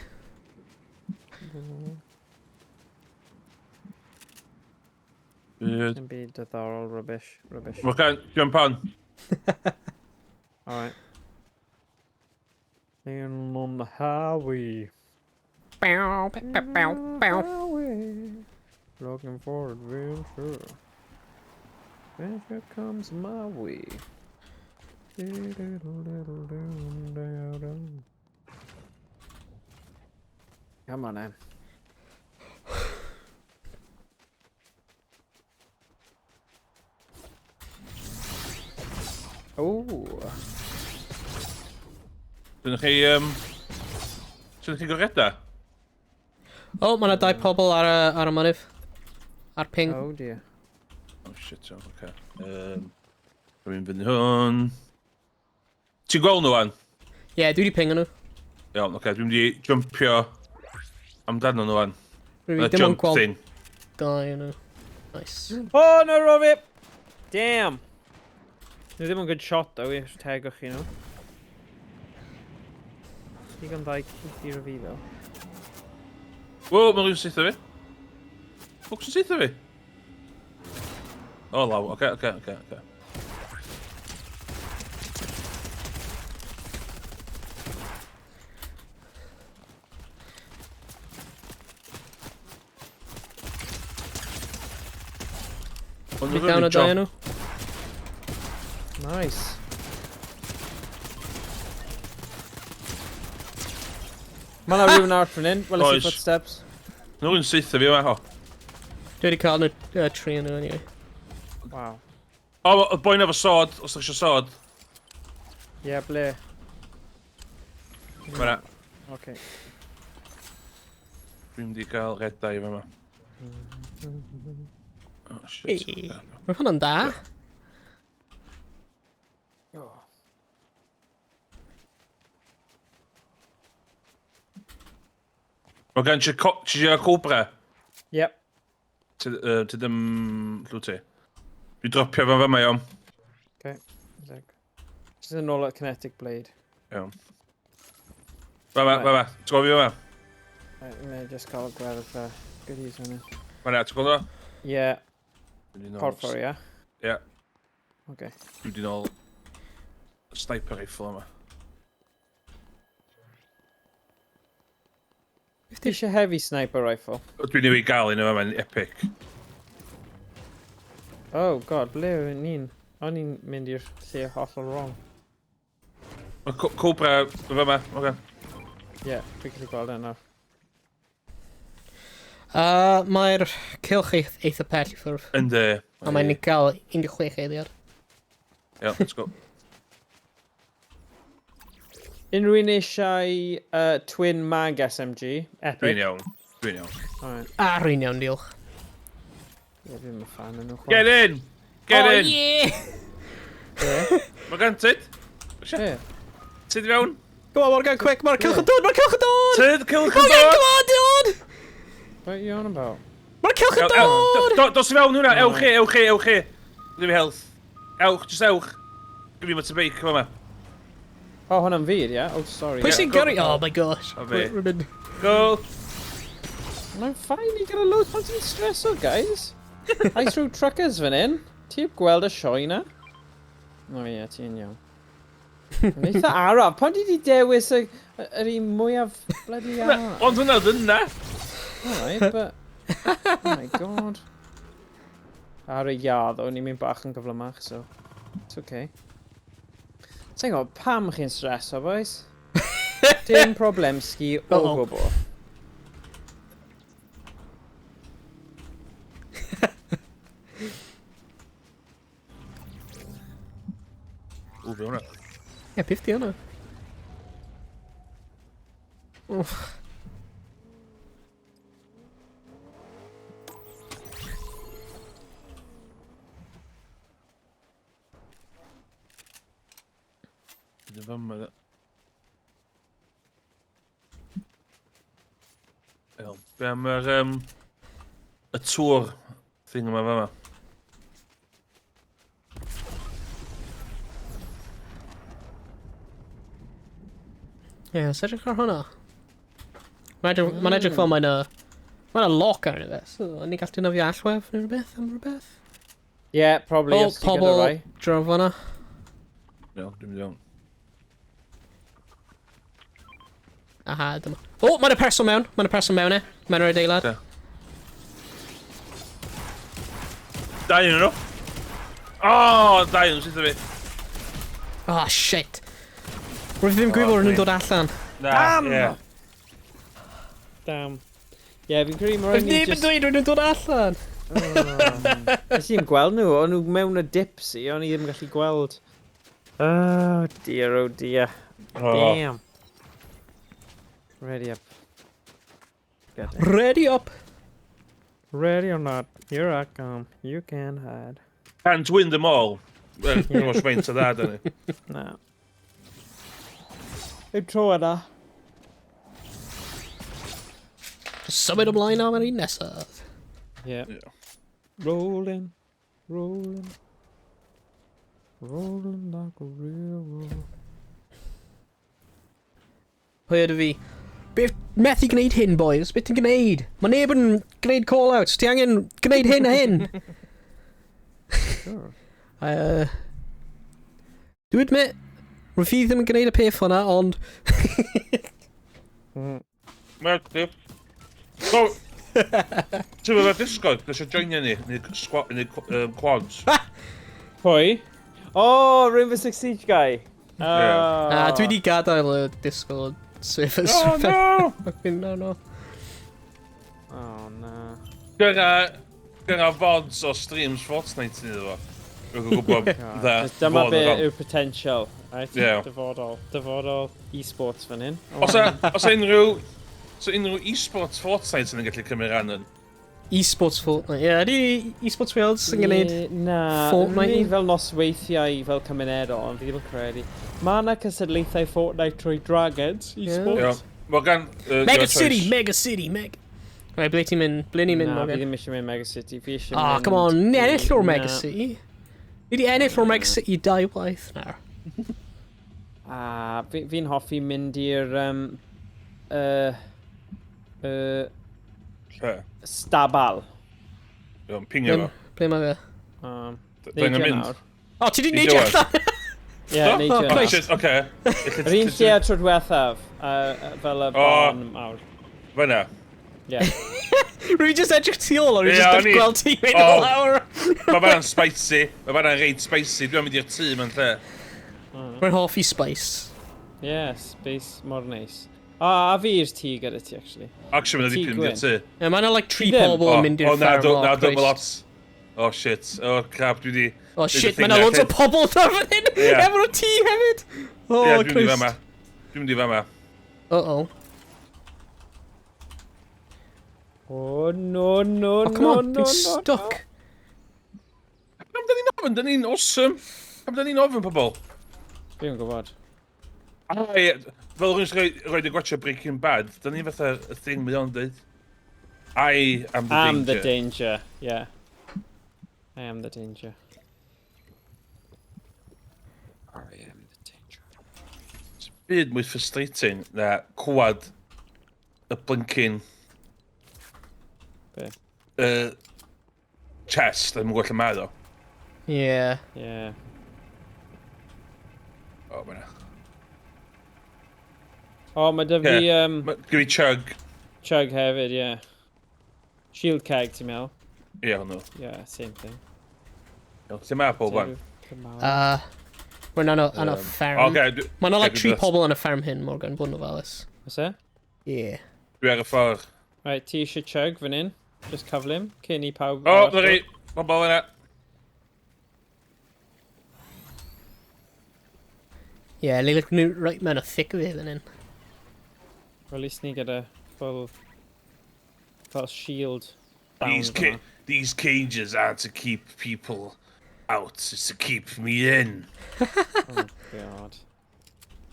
Byd. Dim byd diddorol, rubbish, rubbish. Morgan, jump on. Alright. In on the highway. Bow, bow, bow, bow. Highway. Looking for adventure. Adventure comes my way. Come on, then. Oh. Dyn chi, Dyn chi goreda? O, mae yna dau pobl ar y mynydd. Ar ping. Oh dear. Oh shit, iawn, oce. Dwi'n fyny hwn. Ti'n gweld nhw wan? Ie, yeah, dwi wedi pingo nhw. Iawn, oce, dwi'n mynd i jumpio amdano nhw wan. Rwy Y ddim ond jump gweld thing. dau o nhw. Nice. Oh no, Robbie! Damn! Nhw ddim yn good shot though, i'r tegwch chi nhw. Digon dda i curo fi though. Wo, mae rhywun saethu fi. Ffwc sy'n saethu fi? O, law, oce. Ond Dwi down o dau o nhw. Nice. Mae yna rhywun arall fan hyn. Wel, i Oes. footsteps. Mae rhywun saethu fi yma, ho. Dwi wedi cael nhw, tri o nhw anyway. Wow. O, y boi'n efo sword, os ydych eisiau sword. Ie, yeah, ble? Mae'na. Okay. Dwi'n mynd i gael redau yma. Oh, shit. Hey. Mae hwnna'n da. Oh. Mae gan ti eisiau cobra? Yep. Ti ddim... Llw ti? Dwi'n dropio fan fama, iawn. Okay. Just yn ôl at Kinetic Blade. Iawn. Fama, fama. Ti'n gweld fi fama? Right, mae just cael gweld goodies fan hyn. Fan'na, ti'n gweld o? Ie, Dwi'n mynd i nôl- porffor, ie? Ie. Okay. Dwi wedi nôl sniper rifle yma. Ti eisiau heavy sniper rifle? Dwi newydd gael un yma, mae'n epic. Oh god, ble o'n ni'n? O'n i'n mynd i'r lle hollol wrong. Mae Cobra fama, oce. Ie, yeah, dwi'n gallu gweld e nawr. Mae'r cylch eitha pell i ffwrdd. Yndi. A mae'n cael 16 eiliad. Iawn, let's go. Unrhyw un eisiau Twin Mag SMG? Epic. Dwi'n iawn. Dwi'n iawn. Alright. A rwy'n iawn, diolch. Ie, fi'n mynd fan yn nhw. Get in! Get oh, in! yeah! Yeah. Mae gan tyd? Yeah. Tyd i fewn? Come on, Morgan, quick! Mae'r cylch yn dod! Mae'r cylch yn dod! Tyd, cylch yn Morgan, dod! come on, dod! What are you on about? Mae'r cylch yn dod! Dos i fewn hwnna, ewch chi, ewch chi, ewch chi. Give me health. Ewch, just ewch. Give me motorbike, come on. Oh, hwnna'n fi, ie? Oh, sorry. Pwy sy'n go. gyrru? Oh my gosh. O, fi. Rwy'n mynd... Go! Mae'n fine, i gyda loads pan ti'n streso, guys. Ice Road Truckers fan hyn. Ti heb gweld y sioe na? O ie, ti'n iawn. Mae'n eitha araf. Pan ti di dewis yr un mwyaf bloody araf? Ond hwnna oedd yna. Alright, but... Oh my god. Ar y iard, o'n i'n mynd bach yn gyflymach, so... It's okay. Sa'n gwybod pam chi'n streso, boys? Dim problem ski o Uh-oh. gwbl. Ww, be hwnna. Ie, beth di hwnna? Wff. Bydd yn fama, dde. Iawn. Be am yr, y tŵr thing yma fama? Ie, yeah, edrych ar hwnna. Mae'n edrych fel mae'n a... Mae'n a lock arno fe, so o'n i'n gallu defnyddio allwedd neu rhywbeth am rhywbeth. Yeah, probably. O, os ti gyda pobl rai. draw fan'na. Iawn, dwi'n mynd iawn. Aha, dyma. O, mae'n y person mewn! Mae'n y person mewn e. Mae'n yr adeilad. Lle? Dau yn nhw. O, dau yn syth o fi. Oh, shit. Rwyf ddim gwybod oh, nhw'n dod allan. Na, Damn! ie. Damn. Ie, yeah, fi'n credu mae Rwyf rhaid ni neb yn just... dweud rwy'n nhw'n dod allan. Nes i ddim gweld nhw, o'n nhw mewn y dipsy, o'n i ddim yn gallu gweld. Oh dear, oh dear. O. Damn. Ready up. Get it. Ready up. Ready or not, here I come. You can hide. Can't win them all. Wel, dwi'n gwybod faint o dda, dyn ni. Na. Yw'r tro yna. Symud ymlaen am yr un nesaf. Yeah. Yeah. Rolling, rolling. Rolling like a railroad. Pwy ydw fi? Beth methu gwneud hyn, boys? Beth ti'n gwneud? Mae neb yn gwneud call-outs. Ti angen gwneud hyn a hyn. Sure. Dwi'n admit, rwyf fi ddim yn gwneud y peth hwnna, ond... Mae'r clip. So, ti'n meddwl Discord, ddysio joinio ni, neu squad, neu quads. Pwy? Oh, Rainbow Six Siege guy. Yeah. Oh. Na, dwi di gadael y Discord servers. Oh, no! No, no. Oh, na. Gyda VODs o streams Fortnite ni iddo fo. Rwy'n gwybod dda. Dyma fod be yn wrong. yw'r potential, right? Yeah. Dyfodol. Dyfodol e-sports fan hyn. Os a unrhyw... So unrhyw e-sports Fortnite sy'n gallu cymryd rhan yn? E-sports Fortnite. Ie, yeah, ydy e-sports Wales yn gwneud Na, Fortnite? Ni fel nosweithiau fel cymunedol, ond fi ddim yn credu. Mae yna cystadlaethau Fortnite trwy Dragons, e-sports. Ie. Morgan, Mega your City, choice. Mega City, Mega... Right, ble ti'n mynd? Ble ni'n mynd, Na, fi Morgan? ddim eisiau mynd Mega City. Fi eisiau Ah, mynd... come on, ni ennill o'r Mega Na. City. Ni di ennill o'r Mega City dau waith nawr. A fi'n hoffi mynd i'r Lle? stabal. Iawn, pingio fo. Ble mae fe? Dwi'n Neidio mynd. nawr. O, ti di Neidio neidio allan! Ie, Do? neidio Oh, nawr. Christ. Shit, oce. Yr un lle tro diwethaf, fel y O. barn mawr. Fyna. Ie. Rwy'n just edrych tu ôl, a rwy'n Ie, just o'n i- gweld ti mynd O. lawr. Mae fanna'n spicy. Mae fanna'n reit spicy. Dwi'n mynd i'r tŷ mewn lle. Rwy'n hoffi spice. Ie, space mor neis. O, a fi i'r tŷ gyda ti, actually. Actually, mae'n dipyn mynd i'r tŷ. Yeah, mae yna like tri pobl yn mynd i'r ffarm. O, na, do, lot. Oh, shit. Oh, crap, dwi di... Oh, shit, mae yna loads o pobl ar fan hyn. Efo tŷ hefyd. Oh, yeah, dwi'n mynd i fama. Dwi'n mynd i fama. Uh-oh. Oh, no, no, oh, come on, no, dwi'n stuck. Pam da ni'n ofyn? Da ni'n awesome. Pam da ni'n ofyn, pobl? Dwi'n gwybod. Ai, fel rwy'n rhoi, rhoi dy gwatcha Breaking Bad, da ni'n fatha y thing mae o'n dweud. I am the I'm danger. the danger, yeah. I am the danger. I am the danger. Byd mwy frustrating na cwad y blinking... Be? Chest, ddim yn gwybod lle mae o. Yeah. Yeah. O, mae na. O, mae dy fi... Yeah. Gyda fi chug. Chug hefyd, yeah. Shield keg, ti'n meddwl? Ie, yeah, hwnnw. Yeah, same thing. Lle mae pob fan? Mae'n ano fferm. Okay, Mae'n like tri pobl yn y fferm hyn, Morgan, bod yn ofalus. Oes e? Yeah. Dwi ar y ffordd. Right, ti eisiau chug fan hyn? Just cyflym, cyn i pawb... O, na chi! Pobl yna! Yeah, they look new right mewn y thick of it fan hyn. Well, at least ni gyda full... fel shield. These cages are to keep people out, it's to keep me in. Oh, God.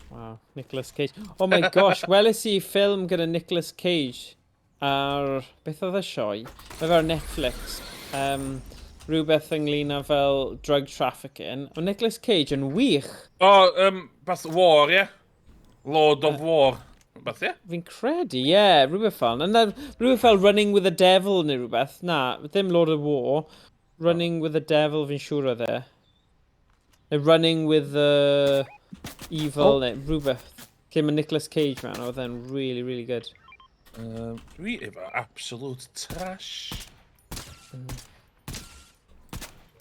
Wow, Nicolas Cage. Oh my gosh, weles i ffilm gyda Nicolas Cage ar... Beth oedd y sioe? Mae fe ar Netflix. Rhywbeth ynglyn â fel drug trafficking. Mae Nicolas Cage yn wych. O, oh, bath War, ie? Yeah? Lord of War. Bath, ie? Yeah? Fi'n credu, ie. Yeah, rhywbeth fel. And then, rhywbeth fel Running with the Devil neu rhywbeth. Na, ddim Lord of War. Running with the Devil fi'n siŵr oedd e. Neu Running with the Evil, oh. Neu rhywbeth. Lle mae Nicolas Cage mewn, oedd e'n really, really good. Dwi efo absolute trash.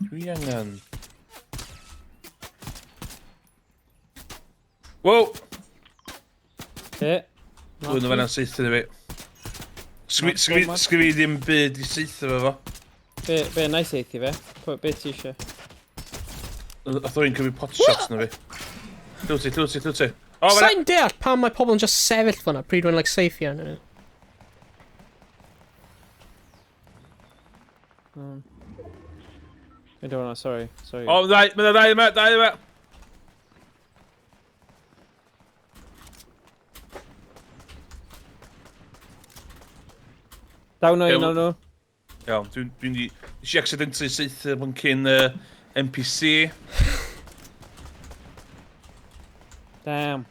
Dwi angen... Wow! E? Dwi'n o fanna'n saethu fi. Sgwi ddim byd i saethu fe fo. Be, na i saethu fe? Be ti eisiau? Oedd o'n cymryd pot shots na fi. Llw ti, llw ti. Sa'n deall pam mae pobl yn just sefyll fan'na pryd mae'n like saethu arnyn nhw. I don't know, sorry. O, ddau, mae ddau yma, dau yma. Down o un o'n nhw. Iawn, dwi'n di... Nes i accidentally saethu cyn NPC. Damn.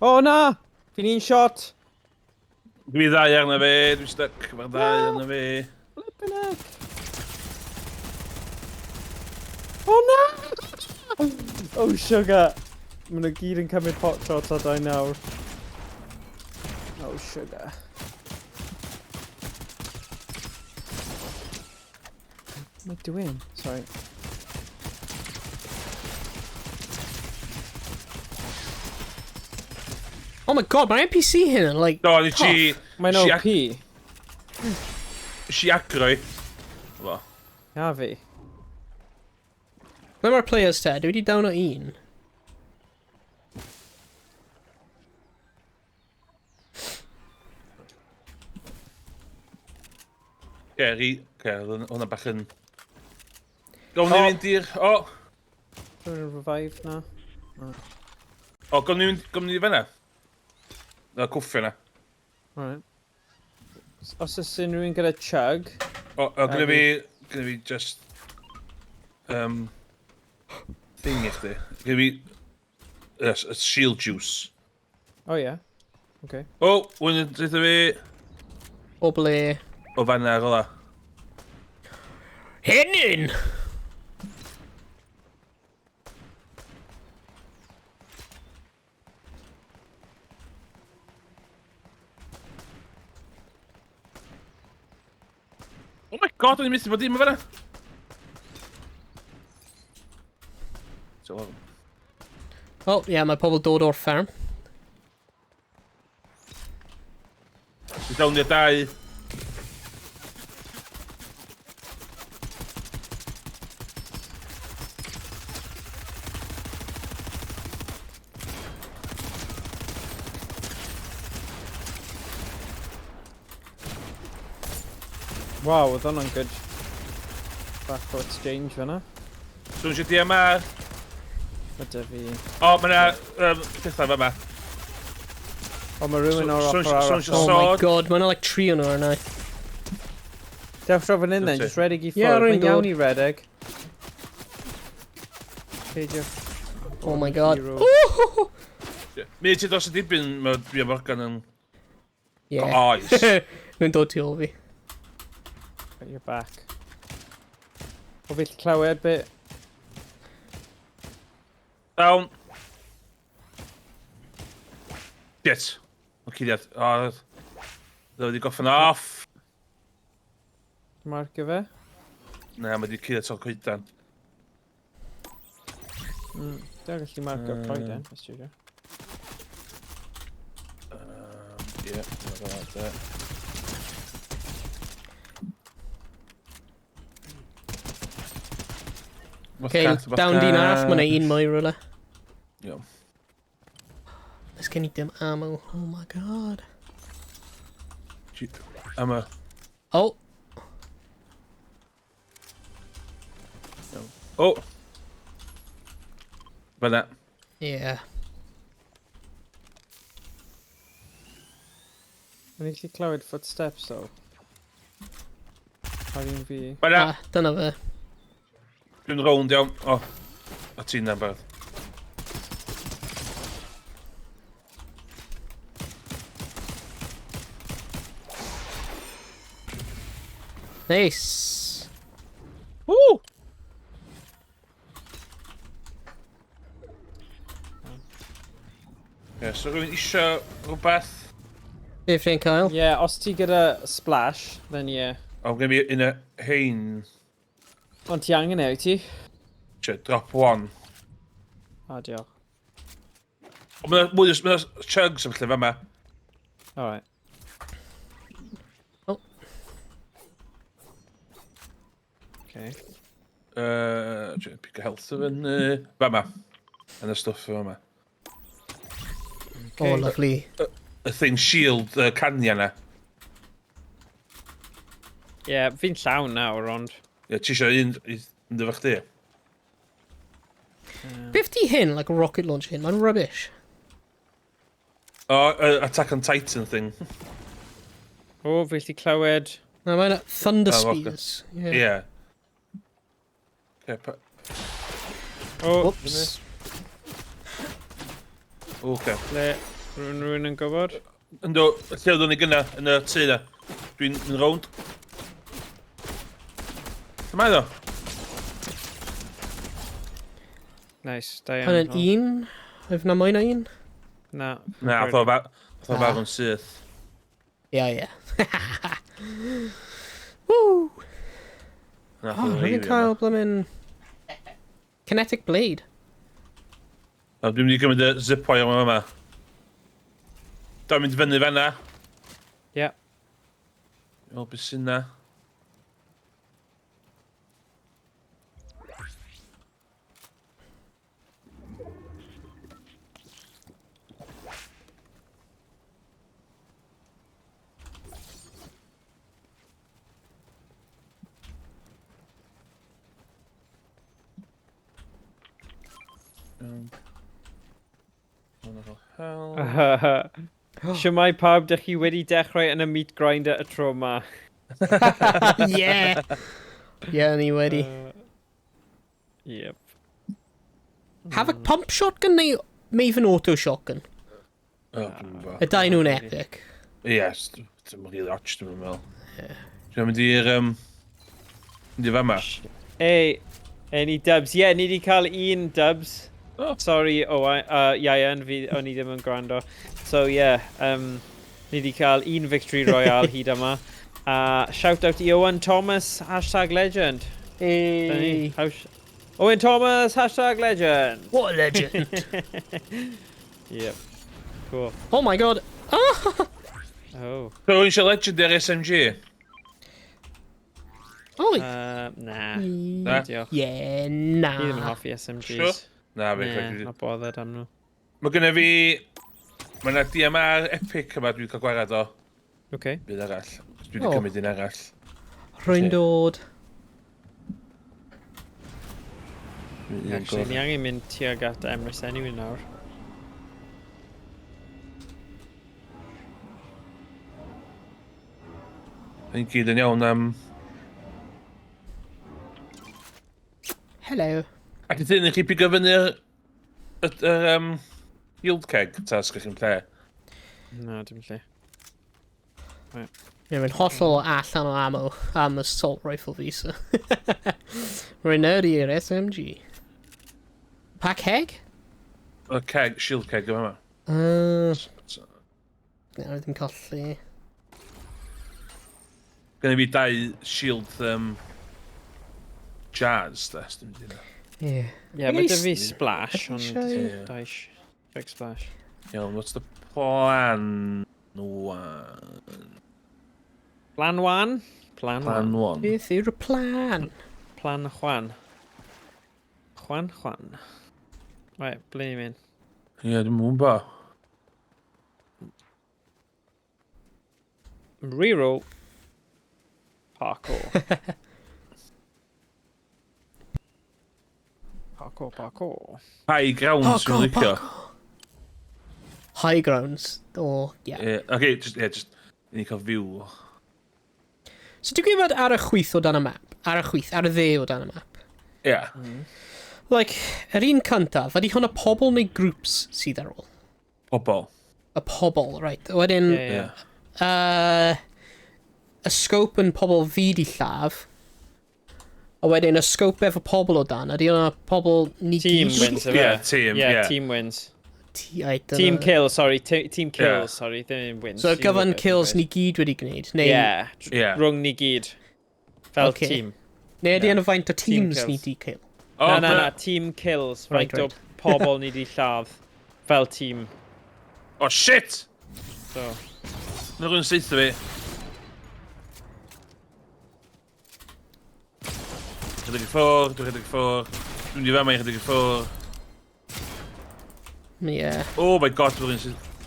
Oh na! Fi'n un shot! Dwi ddau arna fi, dwi'n stuck, mae'r ddau arna fi. Flippin' heck! Oh na! Oh sugar! Maen nhw gyd yn cymryd pot shots ar dau nawr. Oh sugar. What am I doing? Sorry. Oh my god, mae'r NPC hyn yn, like, Do, nes i... Mae'n OP. Nes i agro i. Fo. Na fi. Ble mae'r players te? Dwi wedi down o un. Ie, hwnna bach yn... Gawn ni fynd i'r... O! Dwi'n revive na. O, gawn ni fynd i fan'na? Na, cwffio na. Alright. Os oes unrhyw un gyda chug... O, gyda fi... Gyda fi just... Thing i chdi. Gyda fi... Shield juice. O, ie. Okay. O, wyn yn dweud fi... O ble? O fan'na ar ola. Hynny'n! Oh my god, o'n i'n methu bod dim o fanna. So, Oh, ie, yeah, mae pobl dod o'r fferm. Dwi'n down i'r dau. Waw, oedd hwnna'n good bach o exchange fyna. So, eisiau DMR. Mae dy fi... O, mae yna pethau fyma. O, mae rhywun o'r ochr arall. Oh my god, mae yna like tri o'n nhw arna. Dewch draw fan hyn then, just redeg i ffwrdd. Mae'n iawn i redeg. Peidio. Oh my god. Mi ti dros y dibyn, mae dwi a Morgan yn... Yeah. Oes. Nhw'n dod tu ôl fi. Got your back. O fi clywed bit. Down. Shit. Mae'n cuddiad. O, dda wedi goffan off. Marcio fe? Na, mae wedi cuddiad o'r coedan. Dwi'n gallu marcio coeden, os ti eisiau. Ie, mae'n fel Okay, down dyn arall, mae yna un mwy rhywle. Iawn. Oes gen i dim ammo, oh my god. Ammo. Oh! Oh! Fyna. Yeah. O'n i'n gallu clywed footsteps though. Ar un fi. Fyna! Ah, dyna fe. Dwi'n rownd iawn. O, a ti'n na'n barod. Nice! Woo! Ie, so rhywun isio rhywbeth? Beth fi'n cael? Yeah, os ti gyda splash, then yeah. O, gen i un o hein. Ond ti angen e, wyt ti? Che, drop one. O, diolch. O, mae'n mwy o chugs am lle fama. Alright. Oh. Okay. Pick a health o fyny. Fama. Yn y stwff fama. Oh, lovely. Y thing shield cania na. Yeah, fi'n llawn nawr, ond... Ie, ti eisiau un i fynd efo chdi? Beth di hyn, like rocket launch hyn? Mae'n rubbish. O, Attack on Titan thing. O, fi gallu clywed... Na, mae'n Thunder Oh, okay. Spears. Yeah. Ie. Okay, O, Whoops. okay. lle... Rhywun yn gwybod? Ynddo, lle oeddwn ni gynna, yn y tŷ na. Dwi'n mynd rownd. Lle mae ddo? Nice, da iawn. Hwnna'n un? Oedd na mwy na un? Na. Na, ath o farw'n syth. Ie, ie. Woo! Nath Oh, o rwy'n reifio cael blymyn... Kinetic Blade. yma. Dwi'n mynd i gymryd y zip wire yma yma. Dwi'n mynd fyny fanna. Ie. O, beth sy'n na? Hell. Shwmae pawb, dych chi wedi dechrau yn y meat grinder y tro ma. Yeah! Yeah, ni wedi. Yep. Have a pump shotgun neu Maven auto shotgun? Oh, dwi'm yn gwbod. Y dau nhw'n epic. Yes, dwi'n really och, dwi'n meddwl. Dwi'n mynd i'r... Mynd i fama. Hey, any dubs? Yeah, ni wedi cael un dubs. Oh. Sorry, oh, Ian, fi, o'n i ddim yn gwrando. So, yeah, ni wedi cael un victory royale hyd yma. Shout out i Owen Thomas, #legend. Hey. Owen Thomas, #legend. What a legend. Yep. Cool. Oh my God. Oh! Oh. So, rwy'n eisiau legendary SMG? Oh. Na. Na? Diolch. Yeah, na. Fi ddim yn hoffi SMGs. Sure? Na, fi. Nah, not bothered am nhw. Mae gynna fi... Mae yna DMR Epic yma dwi'n cael gwared o. Okay. Byd arall. Dwi wedi Oh. cymryd un arall. Rwy'n dod. Un Actually, gorau. ni angen mynd tuag at Emrys anyway nawr. Yn gyd yn iawn am... Hello. Ac ydyn i chi pigo fyny'r... Yr yield keg, ta sgwych chi'n lle? Na, dim lle. Ie, Rwy'n hollol allan o ammo am assault rifle fi, so. Rwy'n nerd i'r SMG. Pa keg? Y keg, shield keg yma. Na, rwy ddim colli. Gynna fi dau shield jazz, da, dim byd yna. Ie. Ie, mae dy fi splash, Ydyn ond eisiau- dau big splash. Iawn, what's the plan one? Plan one? Plan Plan one. one. Beth yw'r plan? Plan Juan. Juan Juan. Right, ble ni'n mynd? Ie, dwi'n mwyn ba. Reroll. Parkour. Parkour, parkour. High grounds, dwi'n licio. High grounds. Oh, yeah. Ie, okay, just, yeah, just, i ni cael view. So dwi'n gwybod ar y chwith o dan y map? Ar y chwith, ar y dde o dan y map. Ie. Like, yr un cyntaf, ydy hwnna pobl neu groups sydd ar ôl? Pobl. Y pobl, right. Wedyn, Ie, ie. Y scope yn pobl fi di lladd. A wedyn y scope efo pobl o dan, ydy hwnna pobl ni Team gyd? wins, ife? Ie, team, Yeah, ie. team wins. I don't Team know. kill, sorry. Team kills, Yeah. sorry. Ddim wins. So Ti'n gyfan gwbod beth kills dwi'n ni gyd wedi gwneud? Neu, gweud. Ie, Ie. rhwng ni gyd. Fel Ocê. team. Neu ydy yna faint o Team teams ni kills. di kill? O, Na, na, na, team kills. Right, Faint o pobl ni di lladd. Fel team. Oh, shit! So, Mae rhywun saethu fi. Rhedeg i ffwrdd, dwi'n rhedeg i ffwrdd. Dwi'n mynd i fama i rhedeg i ffwrdd. Yeah. Oh my God, dwi'n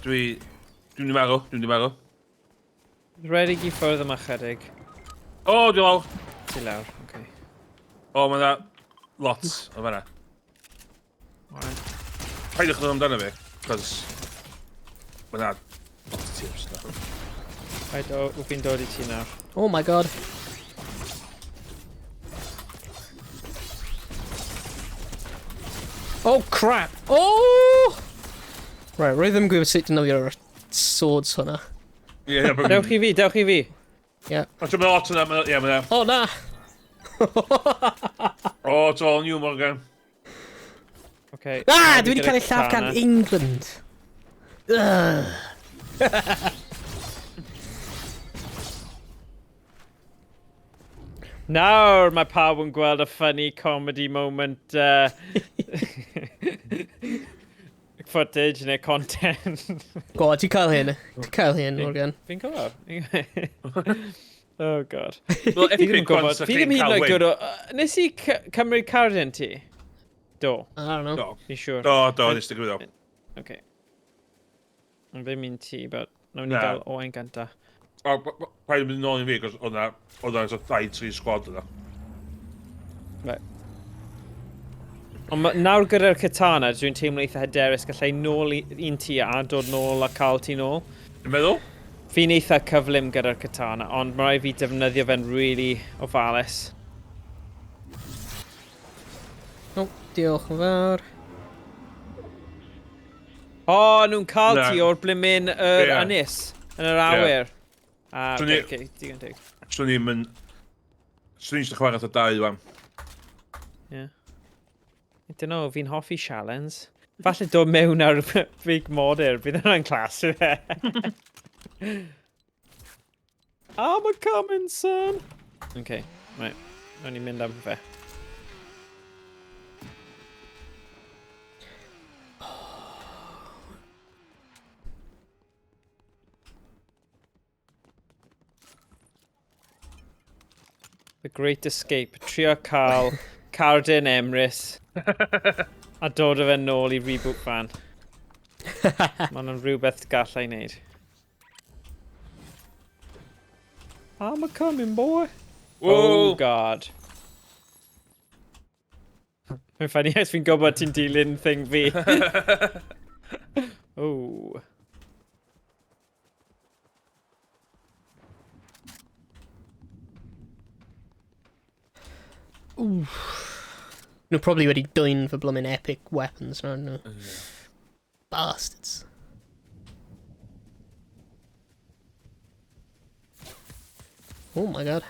Dwi'n mynd i marw, dwi'n mynd i marw. Rhedeg i ffwrdd yma chydig. O, dwi'n lawr. Ti lawr, oce. O, mae yna lot o fanna. Alright. Paidwch ddod amdano fi, cos mae yna lot o tips na. Right, o, fi'n dod i ti nawr. Oh my God. Oh crap! Oh! Right, rwy ddim yn gwybod sut defnyddio'r swords hwnna. Ie, ie, Dewch i fi, dewch i fi. Yeah. O, ti'n lot yna, ie, mae yna. Oh na! Oh, it's all new, Morgan. Okay. Ah! fi Dwi wedi gyda cael ei lladd gan katana. England. Ugh. Nawr mae pawb yn gweld y funny comedy moment footage neu content. Go on, ti'n cael hyn. Ti'n cael hyn, Morgan. Fi'n gwybod. Oh God. Wel, Fi ddim yn epic gwybod. ones, Fi ddim chi'n hyd yn cael oed win. gwybod. Nes i cymryd cardyn ti? Do, I don't know. Do, fi'n siŵr. do, do, nes ti gwybod. Okay. Ond ddim un ti, but nawn ni Na. gael Owain gynta. O, paid yn mynd nôl i fi, cos oedd na so dau, tri squad yna. Right. Ond nawr gyda'r katana, dwi'n teimlo eitha hyderus gallai nôl un ti a dod nôl a cael ti nôl. Dwi'n meddwl? Fi'n eitha cyflym gyda'r katana, ond mae rhaid fi defnyddio fe'n really ofalus. Oh, diolch yn fawr. O, nhw'n cael Na. ti o'r blimyn yr Ie. ynys, yn yr awyr. Ah, Swn i- okay, digon teg. Swn i'n mynd... Swn i'n eisiau chwarae at y dau, wan. Yeah. I don't know, fi'n hoffi challenge. Falle dod mewn ar big modur, bydd hwnna'n class, yw e? I'm a coming, son! Okay, right. O'n i'n mynd am fe. The Great Escape. Trio cael Cardin Emrys a dod o fe nôl i reboot fan. Mae hwnna'n rhywbeth gallai wneud. I'm a coming, boy. Whoa. Oh, God. Mae'n ffynnu os fi'n gwybod ti'n dilyn thing fi. Oh. Nhw probably wedi dwyn fy bloomin' epic weapons nawr nhw. Bastards. Oh my God.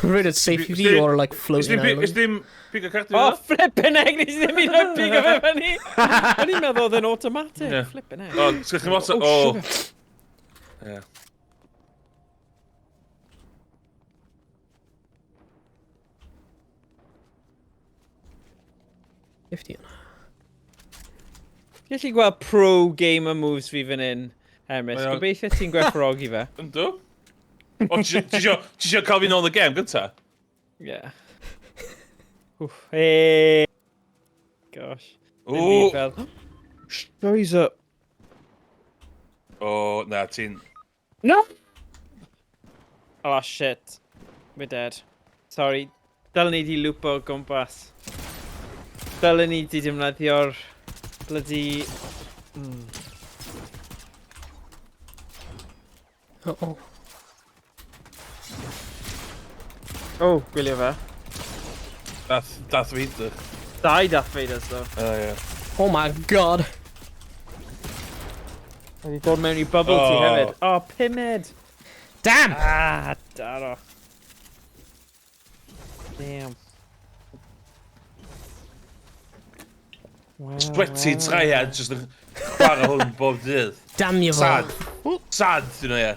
Rwy'n yn safe i fi or like floating island. Is dim pigo cardi Oh, flippin' egg, nes i ddim un oed pigo fe fyny. O'n i'n meddwl oedd e'n automatic. Yeah. Flippin' egg. O, sgwych chi lot o... Oh, O. sugar. Ie. Fifty. Gallu gweld pro gamer moves fi fan hyn, Emrys. Mae o- Gobeithio ti'n gwerthfawrogi fe. Yndw? O, ti isio cael fi nôl y gêm gynta? Yeah. Oof. Hey. Gosh. Ddim Ww. byd fel... Scheiße. O, na, ti'n... No! Oh, shit. We're dead. Sorry. Dylen ni di lwpo o gwmpas. Dylen ni di defnyddio'r bloody... Uh oh. Oh, gwylio fe. Darth Vader. Dau Darth Vaders, though. O, ie. Oh my God. Wedi dod mewn i bubble ti Oh. hefyd. Oh, pumed! Damn! Ah, daro. Damn. Wow, Sweaty wow. tryhard, just yn chwarae hwn bob dydd. Damn you fo. Sad. Sad, dyn nhw, ie.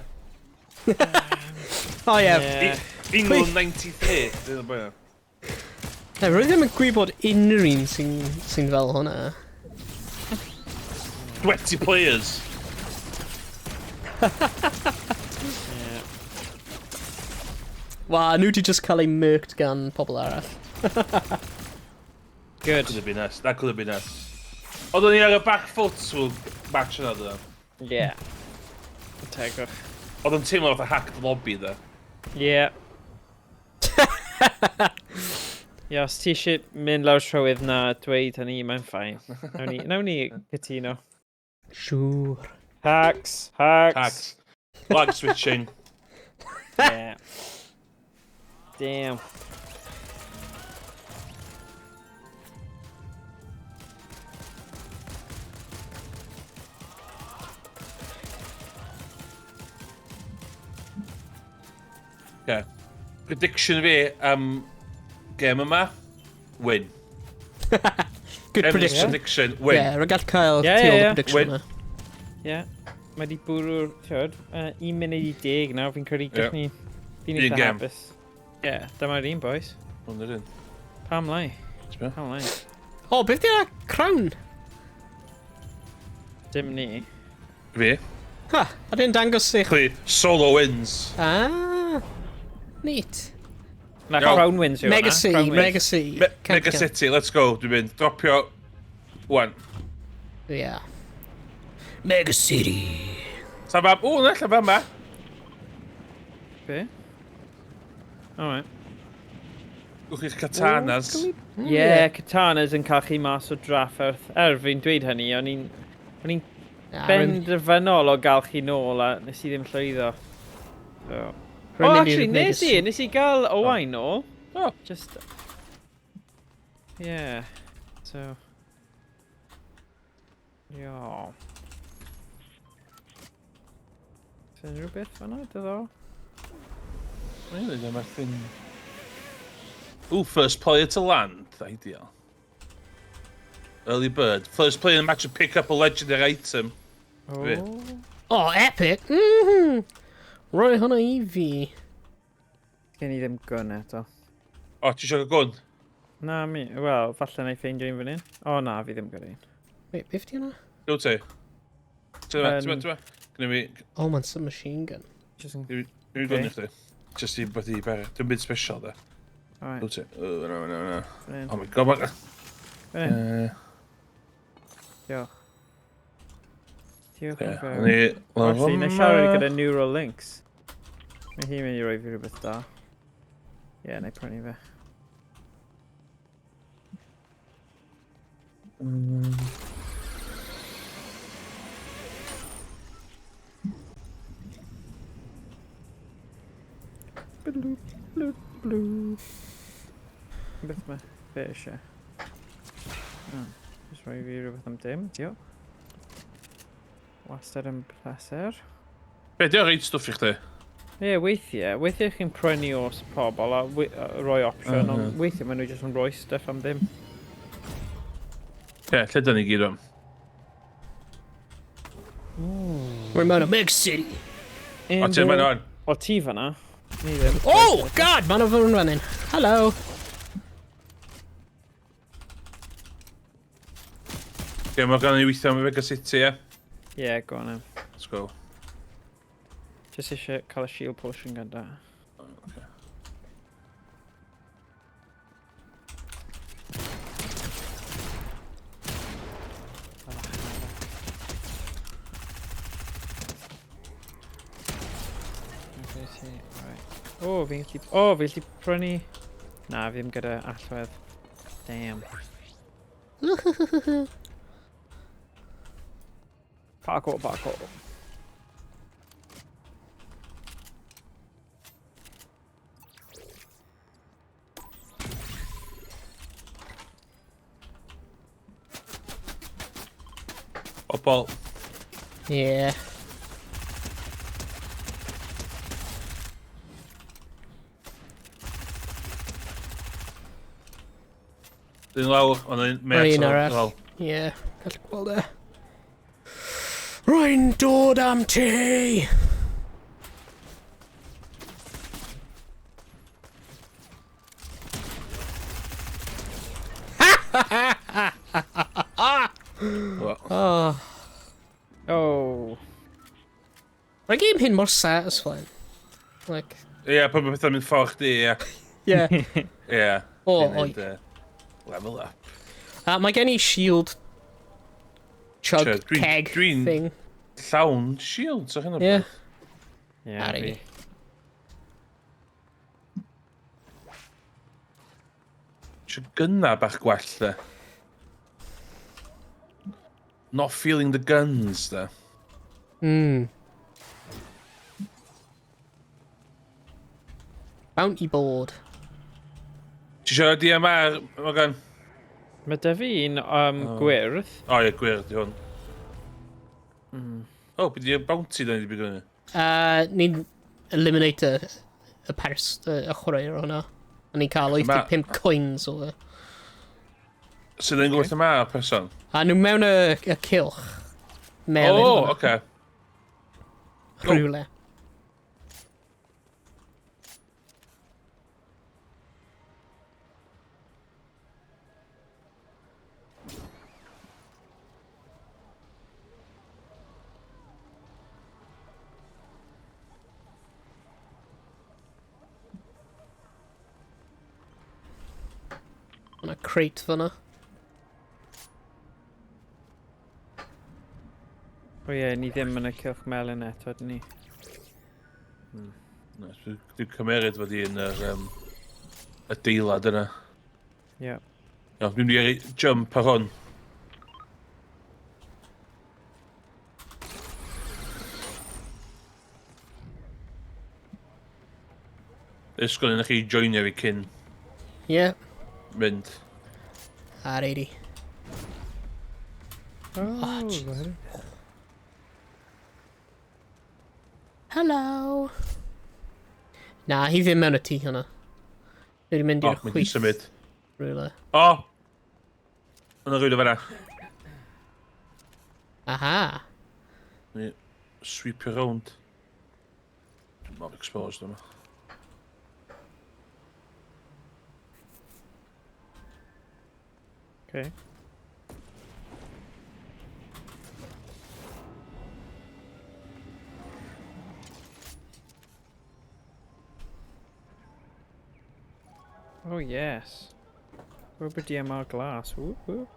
Oh yeah. Yeah. England 93. Dyn nhw'n boi. Yeah, rwy ddim yn gwybod unrhyw un sy'n sy fel hwnna. Sweaty players. Yeah. Wa, nhw di just cael ei murked gan pobl arall. Good. Could have been us. That could have been us. Oeddwn ni ar y back foot trwy'r match yna, dyn. Yeah. Tegwch. Oedd yn teimlo fatha hacked lobby, dda. Yeah. Ie, os ti eisiau mynd lawr trywydd na dweud hynny, mae'n fine. Nawn ni cytuno. Siŵr. Hacks, hacks. Hacks. Lag switching. Yeah. Damn. Okay. Prediction fi am gêm yma, win. Good Emrys prediction. Prediction, win. Yeah, rwy'n gallu cael Yeah, tu ôl yeah, y yeah. prediction Win. yma. Yeah. Mae di bwrw'r, ti'od, 1 munud i 10 nawr, fi'n credu Ie. gallwn ni... Fi'n Un eitha gêm. hapus. Ie, yeah, dyma'r un, boys. Hwn yr un. Pam lai? Ti'n Pam lai? O, beth di'r crown? Dim ni. Fi. Ha, a dyn dangos i... Chli, solo wins. Ah, neat. Na, Iawn. Crown Wins yw Mega hwnna, City, Crown Wins. Mega City. Mega City, let's go. Dwi'n mynd. Dropio. One. Yeah. Mega City. Sa fam... O, na, lla fam ma. Be? Alright. Gwch chi'ch katanas. Yeah, katanas yn cael chi mas o drafferth. Er, fi'n dweud hynny, o'n i'n Ah, rwy'n- benderfynol o gael chi nôl a nes i ddim llwyddo. So. Rwy'n Oh, mynd i'r actually, Mega nes i, City. nes i gael Owain nôl. Oh. Just... Yeah. So... Yeah. Is unrhyw beth fan'na, diddorol? Really, ddim thing. Ooh, first player to land. Ideal. Early bird. First player in the match to pick up a legendary item. Oh. Oh, epic. Rhoi hwnna i fi. Gen i ddim gun eto. O, ti eisiau gael gwn? Na, mi... Wel, falle na i ffeindio un fan hyn. O, na, fi ddim gyda un. Wait, beth di hwnna? Dw ti? Ti'n ma, ti'n ma, ti'n ma? Gynna fi... Oh, mae'n submachine gun. Just yn... Gynna fi gwn i chdi. Just i bod i ber... Dwi'n byd special, da. Alright. Dw ti? O, no, no, no. Oh my god, ma... Diolch. Diolch yn fawr. Ni... Actually, na siarad gyda Neural Links. Mae hi'n mynd i roi fi rhywbeth da. Ie, yeah, na i prynu fe. Bloop, bloop, bloop. Beth mae fe eisiau? Oh, just rhoi fi rhywbeth am dim, diolch. Wastad yn pleser. Be, di o reit stwff i chdi? Ie, yeah, weithiau. Weithiau chi'n prynu os pobl a rhoi opsiwn, ond weithiau maen nhw jyst yn rhoi stuff am ddim. Ie, lle dyn ni gyd o'n? We're mewn a big city. O, ti'n mynd o'n? O, ti fan'na? Ni ddim. Oh, god, mae'n fod yn running. Hello. Ie, mae gan i weithio am Mega City, ie? Ie, go on then. Let's go. Just eisiau cael y shield potion gyda. Okay. O, fi'n gallu... O, fi'n gallu prynu... Na, fi ddim gyda allwedd. Damn. Parkour, parkour. Pobol. Yeah. Dyn lawr, ond un Yr un arall. Ie, gallu gweld e. Rwy'n dod am ti! Oh. Oh. Mae'r game hyn mor satisfying. Like... Ie, yeah, pan mae pethau'n mynd ffordd chdi, ie. Ie. Ie. O, oi. Level up. Mae gen i shield chug keg dwi'n thing. Llawn shields ar hyn o Ie. bryd. Ie, Ari. fi. Isio gynna bach gwell, de. Not feeling the guns, de. Bounty board. Ti eisiau DMR, Morgan? Mae dy fi un gwyrdd. O ie, gwyrdd di hwn. O, beth di'r bounty da ni wedi bydd fyny? Ni'n eliminate y pers, y chwaraewr hwnna. A ni'n cael 85 coins o fe. Sydd yn gweithio ma'r person? A nhw mewn y cylch. Melyn. O, hwnna. oce. Rhywle. Mae crate fyna. O ie, ni ddim yn y cylch melyn eto, dyn ni. Na, Dwi'n cymeryd fod i yn yr adeilad yna. Ie. Iawn, dwi'n mynd i yrru jump ar hwn. Ysgol yn chi joinio fi cyn Ie. mynd. Ar 80. Oh, jeez. Hello. Na, hi ddim mewn y tŷ hwnna. Dwi wedi mynd O, i'r mynd i chwith symud. rhywle. O! Yna rhywle fan'na. Aha. Ni sweepio rownd. Mor exposed yma. Okay. Oh yes. Rubber DMR glass. Whoop, whoop.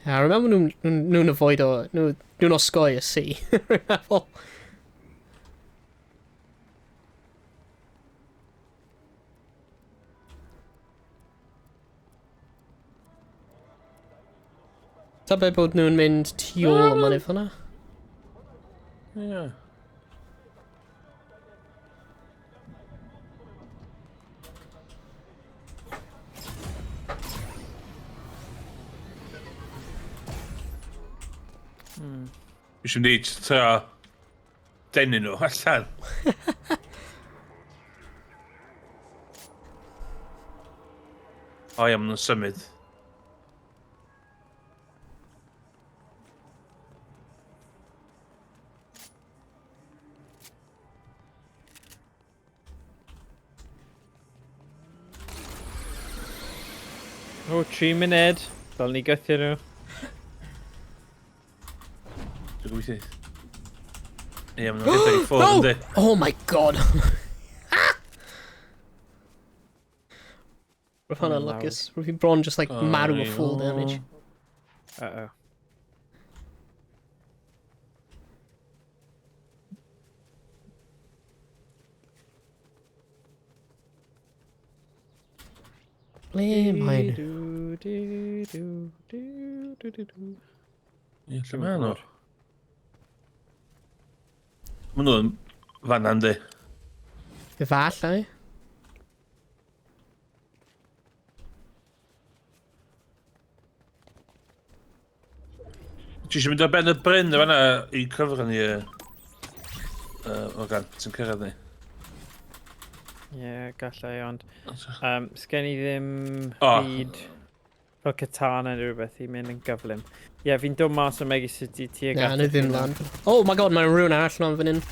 I remember nhw'n avoid o, nhw'n osgoi y sea. Rwy'n meddwl. Tybed bod nhw'n mynd tu ôl y mynydd hwnna? Ie. Fi eisiau mynd i trio denu nhw allan. O ia, maen nhw'n symud. O, 3 munud. Dylen ni gythio nhw. Dwi'n gobeithio. Ie, maen nhw'n rhedeg i ffwrdd, yndi? Oh my god! Roedd hwnna'n Oh, lwcus. Roedd fi bron just like Oh, marw o ie. full damage. Uh-oh. Ble mae nhw? Du, du, du, du, du, du, du. Ie, lle mae nhw? Maen nhw'n fanna, yndi? Efallai. Ti eisiau mynd ar ben y bryn y fanna i cyfro ni, Morgan, ti'n cyrraedd ni? Ie, yeah, gallai, ond... Sgen i ddim O. byd fel katana neu rhywbeth i mynd yn gyflym. Ie, yeah, fi'n dod mas o Mega City tuag Na, at nhw ddim lan. Oh my god, mae'n rhywun arall lan fan hyn.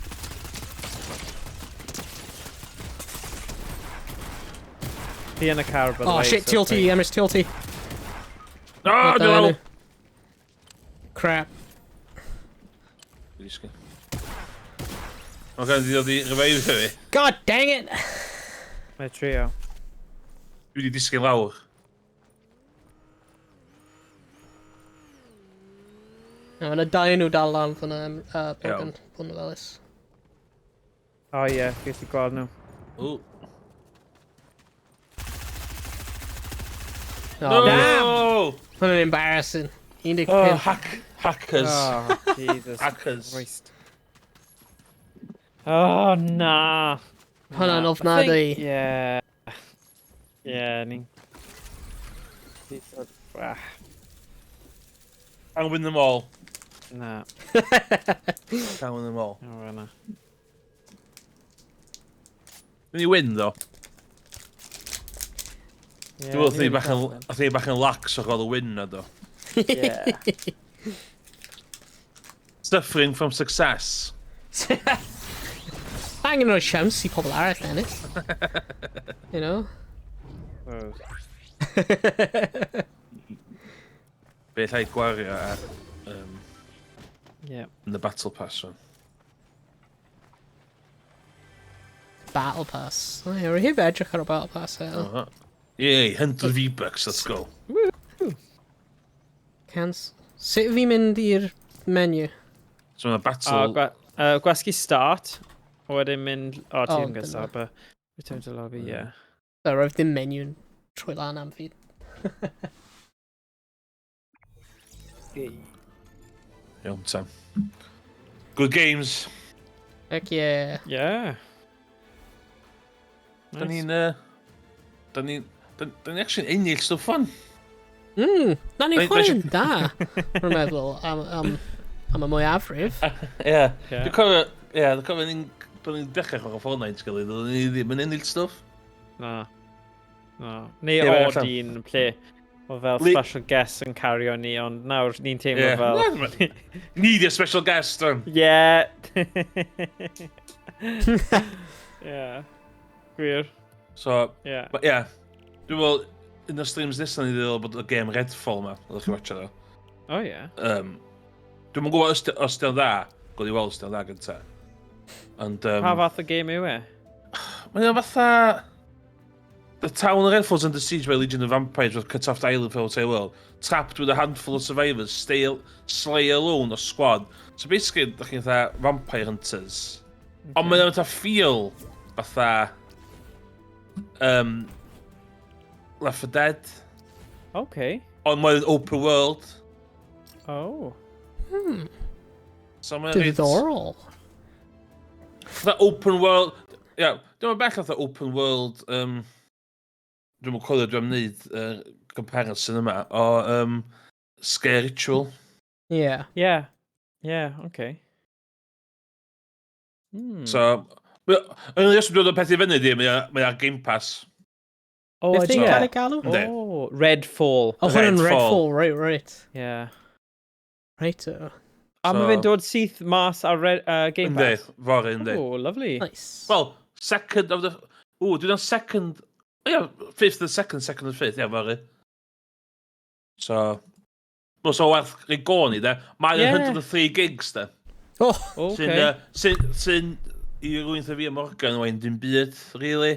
Fi yn y car, by the Oh way. shit, so tu ôl ti, Emrys, tu ôl ti. No, Not dwi'n da meddwl! nhw. Crap. Dwi'n disgyn. Morgan, di ddod i revive fi. God dang it! Mae trio. Dwi wedi disgyn lawr. Na, mae yna dau nhw dal lan fan yna, Morgan, Iawn. bod yn ofalus. O ie, fi gallu gweld nhw. Ww. Oh, No! man. Hwnna'n embarrassing. 15. Oh, hackers. Oh, Jesus Hackers. Christ. Oh, na. Hwnna'n Na. ofnadwy. I think- Yeah. Yeah, ni'n... Ah, Can't win them all. na. Can't win them all. O, na. Dwi'n i win, though. Yeah, Dwi'n meddwl oedd hi bach yn lax o gael y win na, do. Yeah. Suffering from success. Angen rhoi siawns i pobl arall ennill. You know? Oh. Be allai gwario ar Yeah. yn y Battle Pass one. Battle Pass. O, ie, rwy heb edrych ar y Battle Pass eto. Yay, 100 V-Bucks, let's go. Cancel. Sut fi'n mynd i'r menu? So mae'n O, battle... gwasgu start, a wedyn mynd... O, ti O, ddim gyda dyna. start, but... Return to lobby, yeah. So, roedd dim menu yn troi lan am fi. Iawn, Sam. Good games. Heck yeah. Yeah. Da ni'n... Da ni'n... Da ni'n actually ennill stwff fan. Na ni'n Reit, chwarae'n da, rwy'n meddwl, am y mwyafrif. Ie. Yeah. Dwi'n cofio... Ie, dwi'n cofio ni'n... Bod ni'n dechrau chwarae Fortnite gilydd, oedden ni ddim yn ennill stwff. Na. Na. Neu Ie, odd allan. un ple. Oedd fel special guest yn cario ni, ond nawr ni'n teimlo fel. Ni di'r special guest, rwan. Yeah. Yeah. Gwir. So, but yeah. Dwi'n meddwl, un o'r streams nesaf ni ddweud bod y game Redfall ma, oeddech chi watcha o. Oh, yeah. Dwi'm yn gwybod os di o'n dda, gwyd i weld os di o'n dda gynta. Ond, Pa fath o game yw e? Mae o'n fatha. The town of Redfall's under siege by a legion of vampires with cut off the island from the outside world. Trapped with a handful of survivors, stay, slay alone or squad. So basically, da chi'n fatha vampire hunters. Okay. Ond mae'n fatha feel fatha Left 4 Dead. Ond mae'n open world. Oh. So mae'n reit. Diddorol. Fatha open world. Ia, yeah, dwi'n bell fatha open world. Dwi'n cofio dwi'n wneud comparison yma o Sker Ritual. Yeah, okay. So, yn ystod dod o peth i fyny di, mae ar Game Pass. Oh, Beth ydy ti'n e? cael ei galw? Yndi. Oh, Redfall. Oh, hwn yn Redfall. Redfall, right. Right. A mae fe'n dod syth mas ar Game Yndi, Pass? Fory, yndi. Oh, lovely. Nice. Well, second of the. Ww, dwi'n second. Oh, yeah, fifth and second, second and fifth, yeah, fory. So. Wel, so werth rhoi go ni, de. Mae'n 103 gigs, de. Oh, Sy'n, sy'n i rywun fatha fi a Morgan, wain dim byd, really.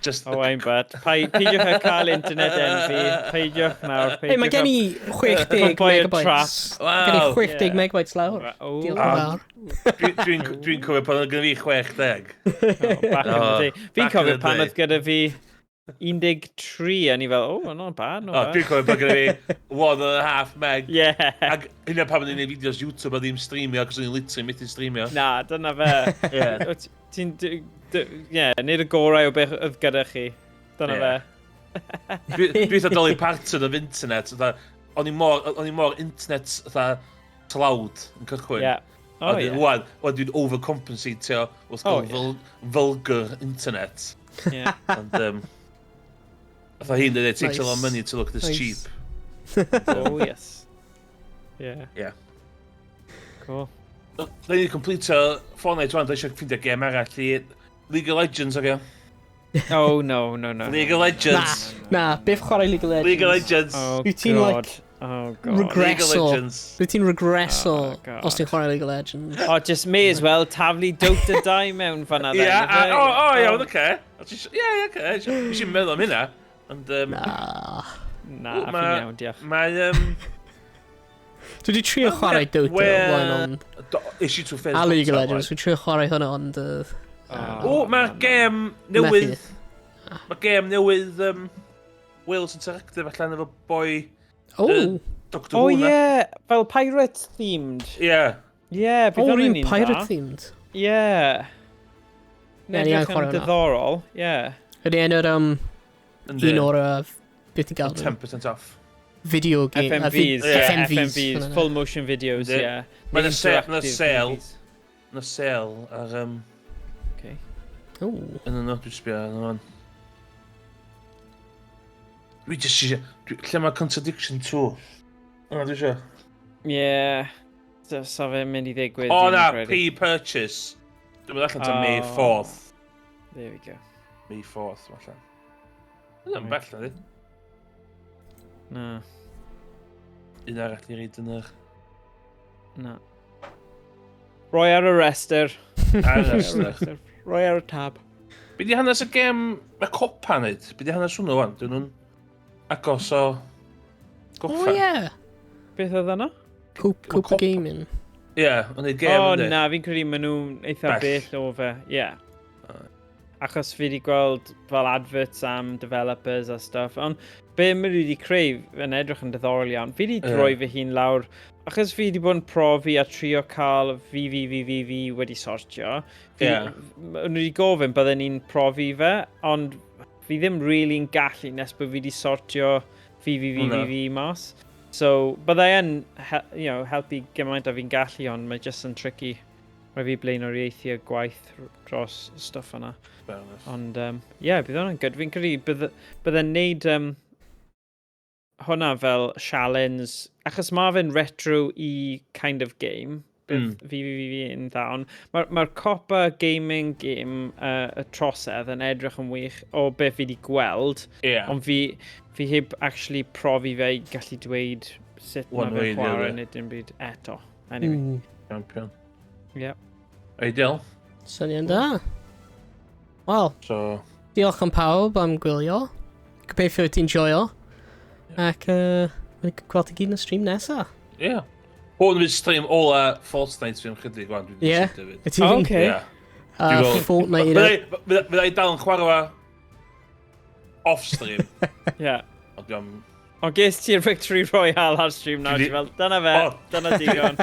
Just. Oh, I'm bad. Peidiwch â cael internet envy. Peidiwch nawr. Hey, mae gen i 60 Cwmpo i'r megabytes. Wow. Gen i 60 megabytes lawr. Oh, Diolch yn Ah. fawr. Dwi'n cofio pan oedd gen fi 60. Oh, back in the Oh, day. Fi'n back in cofio the pan day. oedd gyda fi 13 a ni fel, "Oh, not bad, not Oh, bad." dwi'n cofio pan gen fi 1.5 meg. Ac hynna pan o'n i'n neud fideos YouTube a ddim streamio, cos o'n i'n literally methu streamio. Na, dyna fe. Wyt ti'n, ie, neud y gorau o beth oedd gyda chi. Dyna fe. Dwi eitha Dolly Parton of internet. Fatha, o'n i mor internet fatha tlawd yn cychwyn. Oh, A yeah. Wan dwi'n overcompensatio wrth gael vulgar internet. And, fatha hi'n dweud, "It takes a lot of Nice. money to look this Nice. cheap." Oh, yes. Yeah. Cool. Da ni'n completio Fortnite wan, da eisiau ffeindio gêm arall i League of Legends, oce? Oh, no. League of Legends. Na, beth chwarae League of Legends? League of Legends. Oh, Wyt ti'n, God. like, Oh, God. League of regresso. Legends. Wyt ti'n regresso Oh, God. os ti'n chwarae League of Legends? Oh, just may as well taflu Dota 2 mewn fan'na then, Ie, ife? o, iawn, oce. Ie, oce. Nes i'n meddwl am hynna. Ond, Na. Na, Ww, fi'n iawn, diolch. Mae, Dwi wedi trio chwarae Dota o blaen ond. Issue to face. A League of Legends, dwi'n trio chwarae hwnna ond Oh, O, mae'r na, na. gêm newydd. Methu. Mae gêm newydd Wales Interactive allan efo boi Oh, Doctor Oh, Who na. yeah, fel pirate themed. Ie. Yeah, bydd oh, hwnna'n un un pirate dda. themed. Yeah. Ie, ni angen Edrych yn chwarae hwnna. diddorol, yeah. Ydy enw'r Yndi. un o'r beth ti'n gael? 10% off. Video game. FMVs, Yeah. yeah, FMVs. FMVs, hwnna. full motion videos, Yndi. yeah. Mae'n Neu ma interactive sale. movies. Na sale ar Okay. Oh. Yn yno, dwi'n sbio ar yno. Dwi jyst eisiau. Lle mae Contradiction 2? Yna dwi eisiau. Yeah. So, so fe'n mynd i ddigwydd. O dwi'n na, credu. pre-purchase. Dwi'n mynd allan tan May Oh. 4th. There we go. May 4th, allan. Yna'n Right. bell na di. Na, Un arall i reid yn yr. Na. Roi ar y rester. Ar y rhestr. Roi ar y tab. Be di hanes y gêm y copa neud? Be di hanes hwnnw wan? Dyn nhw'n agos o Oh, gorffen. yeah. Beth oedd yna? Cooper Gaming. Ie, o'n neud gêm O yndi. na, fi'n credu maen nhw'n eitha Bell. bell o fe. Ie. Yeah. Ah. Achos fi wedi gweld fel adverts am developers a stuff. Ond be maen nhw wedi creu yn edrych yn diddorol iawn. Fi wedi droi fy hun lawr. Achos fi wedi bod yn profi a trio cael VVVVV wedi sortio. Fi, Maen nhw wedi gofyn bydden ni'n profi fe, ond fi ddim really'n gallu nes bod fi wedi sortio VVVVV mas. So, byddai yn helpu gymaint a fi'n gallu, ond mae just yn tricky. Rhaid fi blaenoriaethu y gwaith dros stuff yna. Fair enough. Ond, yeah, bydd hwnna'n good. Fi'n credu bydde'n neud. hwnna fel challenge, achos mae fe'n retro i kind of game, fi yn dda, ond mae'r ma Copper Gaming game, y trosedd, yn edrych yn wych o beth fi wedi gweld, ond fi heb actually profi fe i gallu dweud sut mae fe'n chwarae neu dim byd eto. Anyway. Champion. Yeah. Ideal. Syniad da. Wel, so, diolch am pawb am gwylio. Gobeithio ti'n joio. Ac mae'n gweld ti gyd yn y stream nesa. Ie. Yeah. Hwn fydd stream ola Fortnite fi am chydig wan. Dwi'n Ie. Yeah. Oh, okay. Yeah. Fortnite. Fydda i dal yn chwarae off stream. Yeah. Ond dwi'n... Ond ges ti'r Victory Royale ar stream nawr, ti'n fel, dyna fe, dyna digon.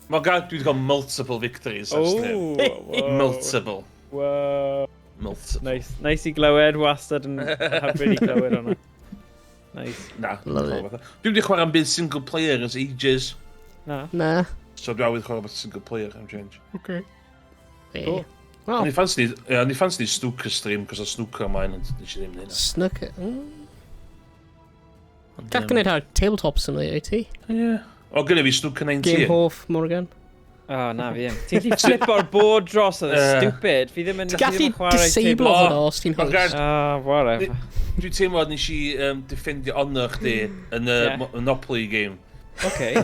Mae gael, dwi wedi cael multiple victories ar stream. Oh, Multiple. Wow. Multiple. Nice, nice i glywed, wastad yn hyfryd i glywed hwnna. Nice. Na. Love it. Dwi wedi chwarae am byd single player ers ages. Na. Na. So dwi awydd chwarae beth single player am change. Okay. Cool. Well. O'n i fancy snooker stream, cos o snooker ymlaen, ond nes i ddim hynna. Snooker? Gall gwneud ar tabletop simulator ti. Ie. O, gynna fi snooker 19. Game hoff, Morgan. O, na fi ddim. Ti'n gallu flip o'r board dros oedd stupid. Fi ddim yn Ti'n gallu disable hwnna os ti'n host. Oh, whatever. Dwi'n teimlo nes i defendio honour chdi yn y Monopoly game. Okay.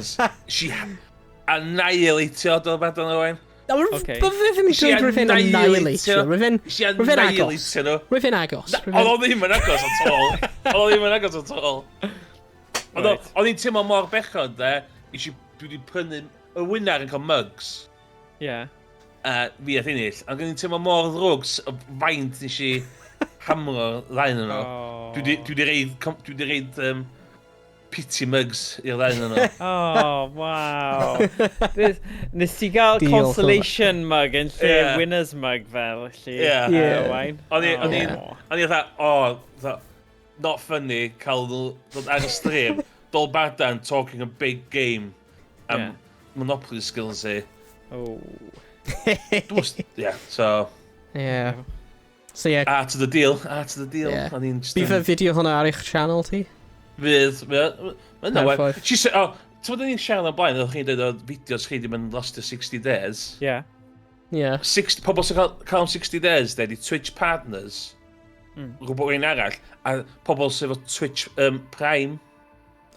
She annihilatio do beth o'n oen. Okay. But fe ddim yn dweud rwy'n annihilatio. Rwy'n agos. Rwy'n agos. Oedd o ddim yn agos at all. Oedd o ddim yn agos at all. Oedd hi'n teimlo mor bechod, de. Dwi wedi prynu... Y winner yn cael mugs. Yeah. Fi a ennill. Ond o'n i'n teimlo mor ddrwg faint nes i hamro'r ddau nhw. Dwi wedi reid pity mugs i'r ddau nhw. Oh, wow. Nes ti gael consolation mug yn lle winner's mug fel. Yeah. O'n i'n fatha, oh, not funny, cael dod ar y stream. Dolbadarn talking a big game. Monopoly skills i. Oh. Yeah, so... Yeah. So yeah. Art of the deal, art of the deal. Yeah. Bydd y fideo hwnna ar eich channel ti? Fydd. Mae'n She said, oh, ti'n bod ni'n siarad o'n blaen, oeddech chi'n dweud o fideos chi ddim yn last 60 days. Yeah. Yeah. Pobl sy'n cael 60 days, de, di Twitch partners, rhywbeth un arall, a pobl sydd efo Twitch Prime.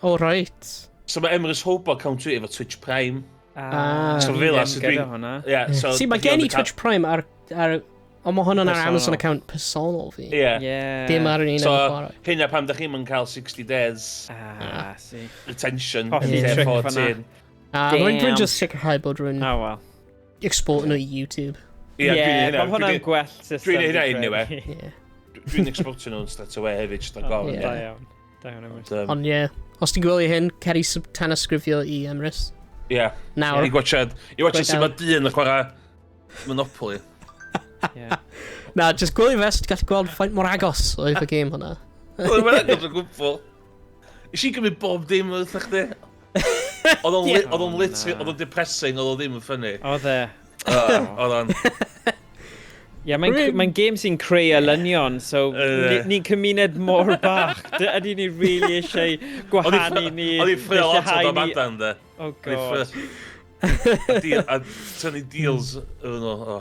Oh, right. So mae Emrys Hobo count efo Twitch Prime. Ah, so fel as dwi'n... Yeah, so See, mae gen i Twitch Prime ar... Ond mae hwnna'n ar Amazon account personol fi. Yeah. Dim ar yr un so, hynna pam da chi'n mynd cael 60 days. Ah, see. Retention. Coffee trick fan'na. Rwy'n just sicrhau bod rwy'n export nhw i YouTube. Yeah, mae hwnna'n gwell system. Dwi'n hynna anyway. Dwi'n exportio nhw'n straight away hefyd, just ar gofyn. Da iawn. Da iawn, Emrys. Ond ie, os ti'n gwylio hyn, cer i tanysgrifio i Emrys. Ie. Nawr. I watchad sut mae dyn yn chwarae Monopoly. Na, just gwylio fe, so ti'n gallu gweld faint mor agos oedd y game hwnna. Oedd e'n agos o gwbl. Nes i gymryd bob dim wrth chdi. Oedd o'n literally, oedd o'n depressing, oedd o ddim yn funny. Oedd e. Oedd o'n... Ie, mae'n game sy'n creu elynion, so ni'n cymuned mor bach. Ydy ni really eisiau gwahanu ni. Oedd hi'n ffrio lot o Dolbadarn, de. Oh, God. A tynnu deals yn nhw.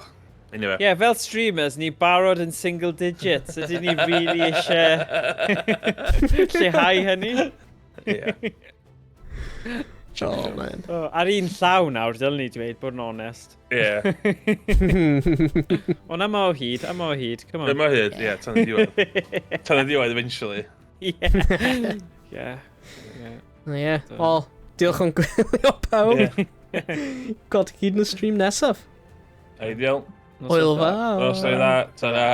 Anyway. Yeah, fel streamers, ni barod yn single digits. Ydy ni really eisiau lleihau hynny? Yeah. Oh, man. Oh, ar un llaw nawr, dylwn ni dweud, bod yn onest. Ie. Ond yma o hyd, come on. Yma o hyd, ie, tan y diwedd. Tan y diwedd, eventually. Ie. Ie. Ie, wel, diolch am gwylio pawb. Gweld chi gyd yn y stream nesaf. Ideal. Hwyl fawr. Nos dda, ta-ra.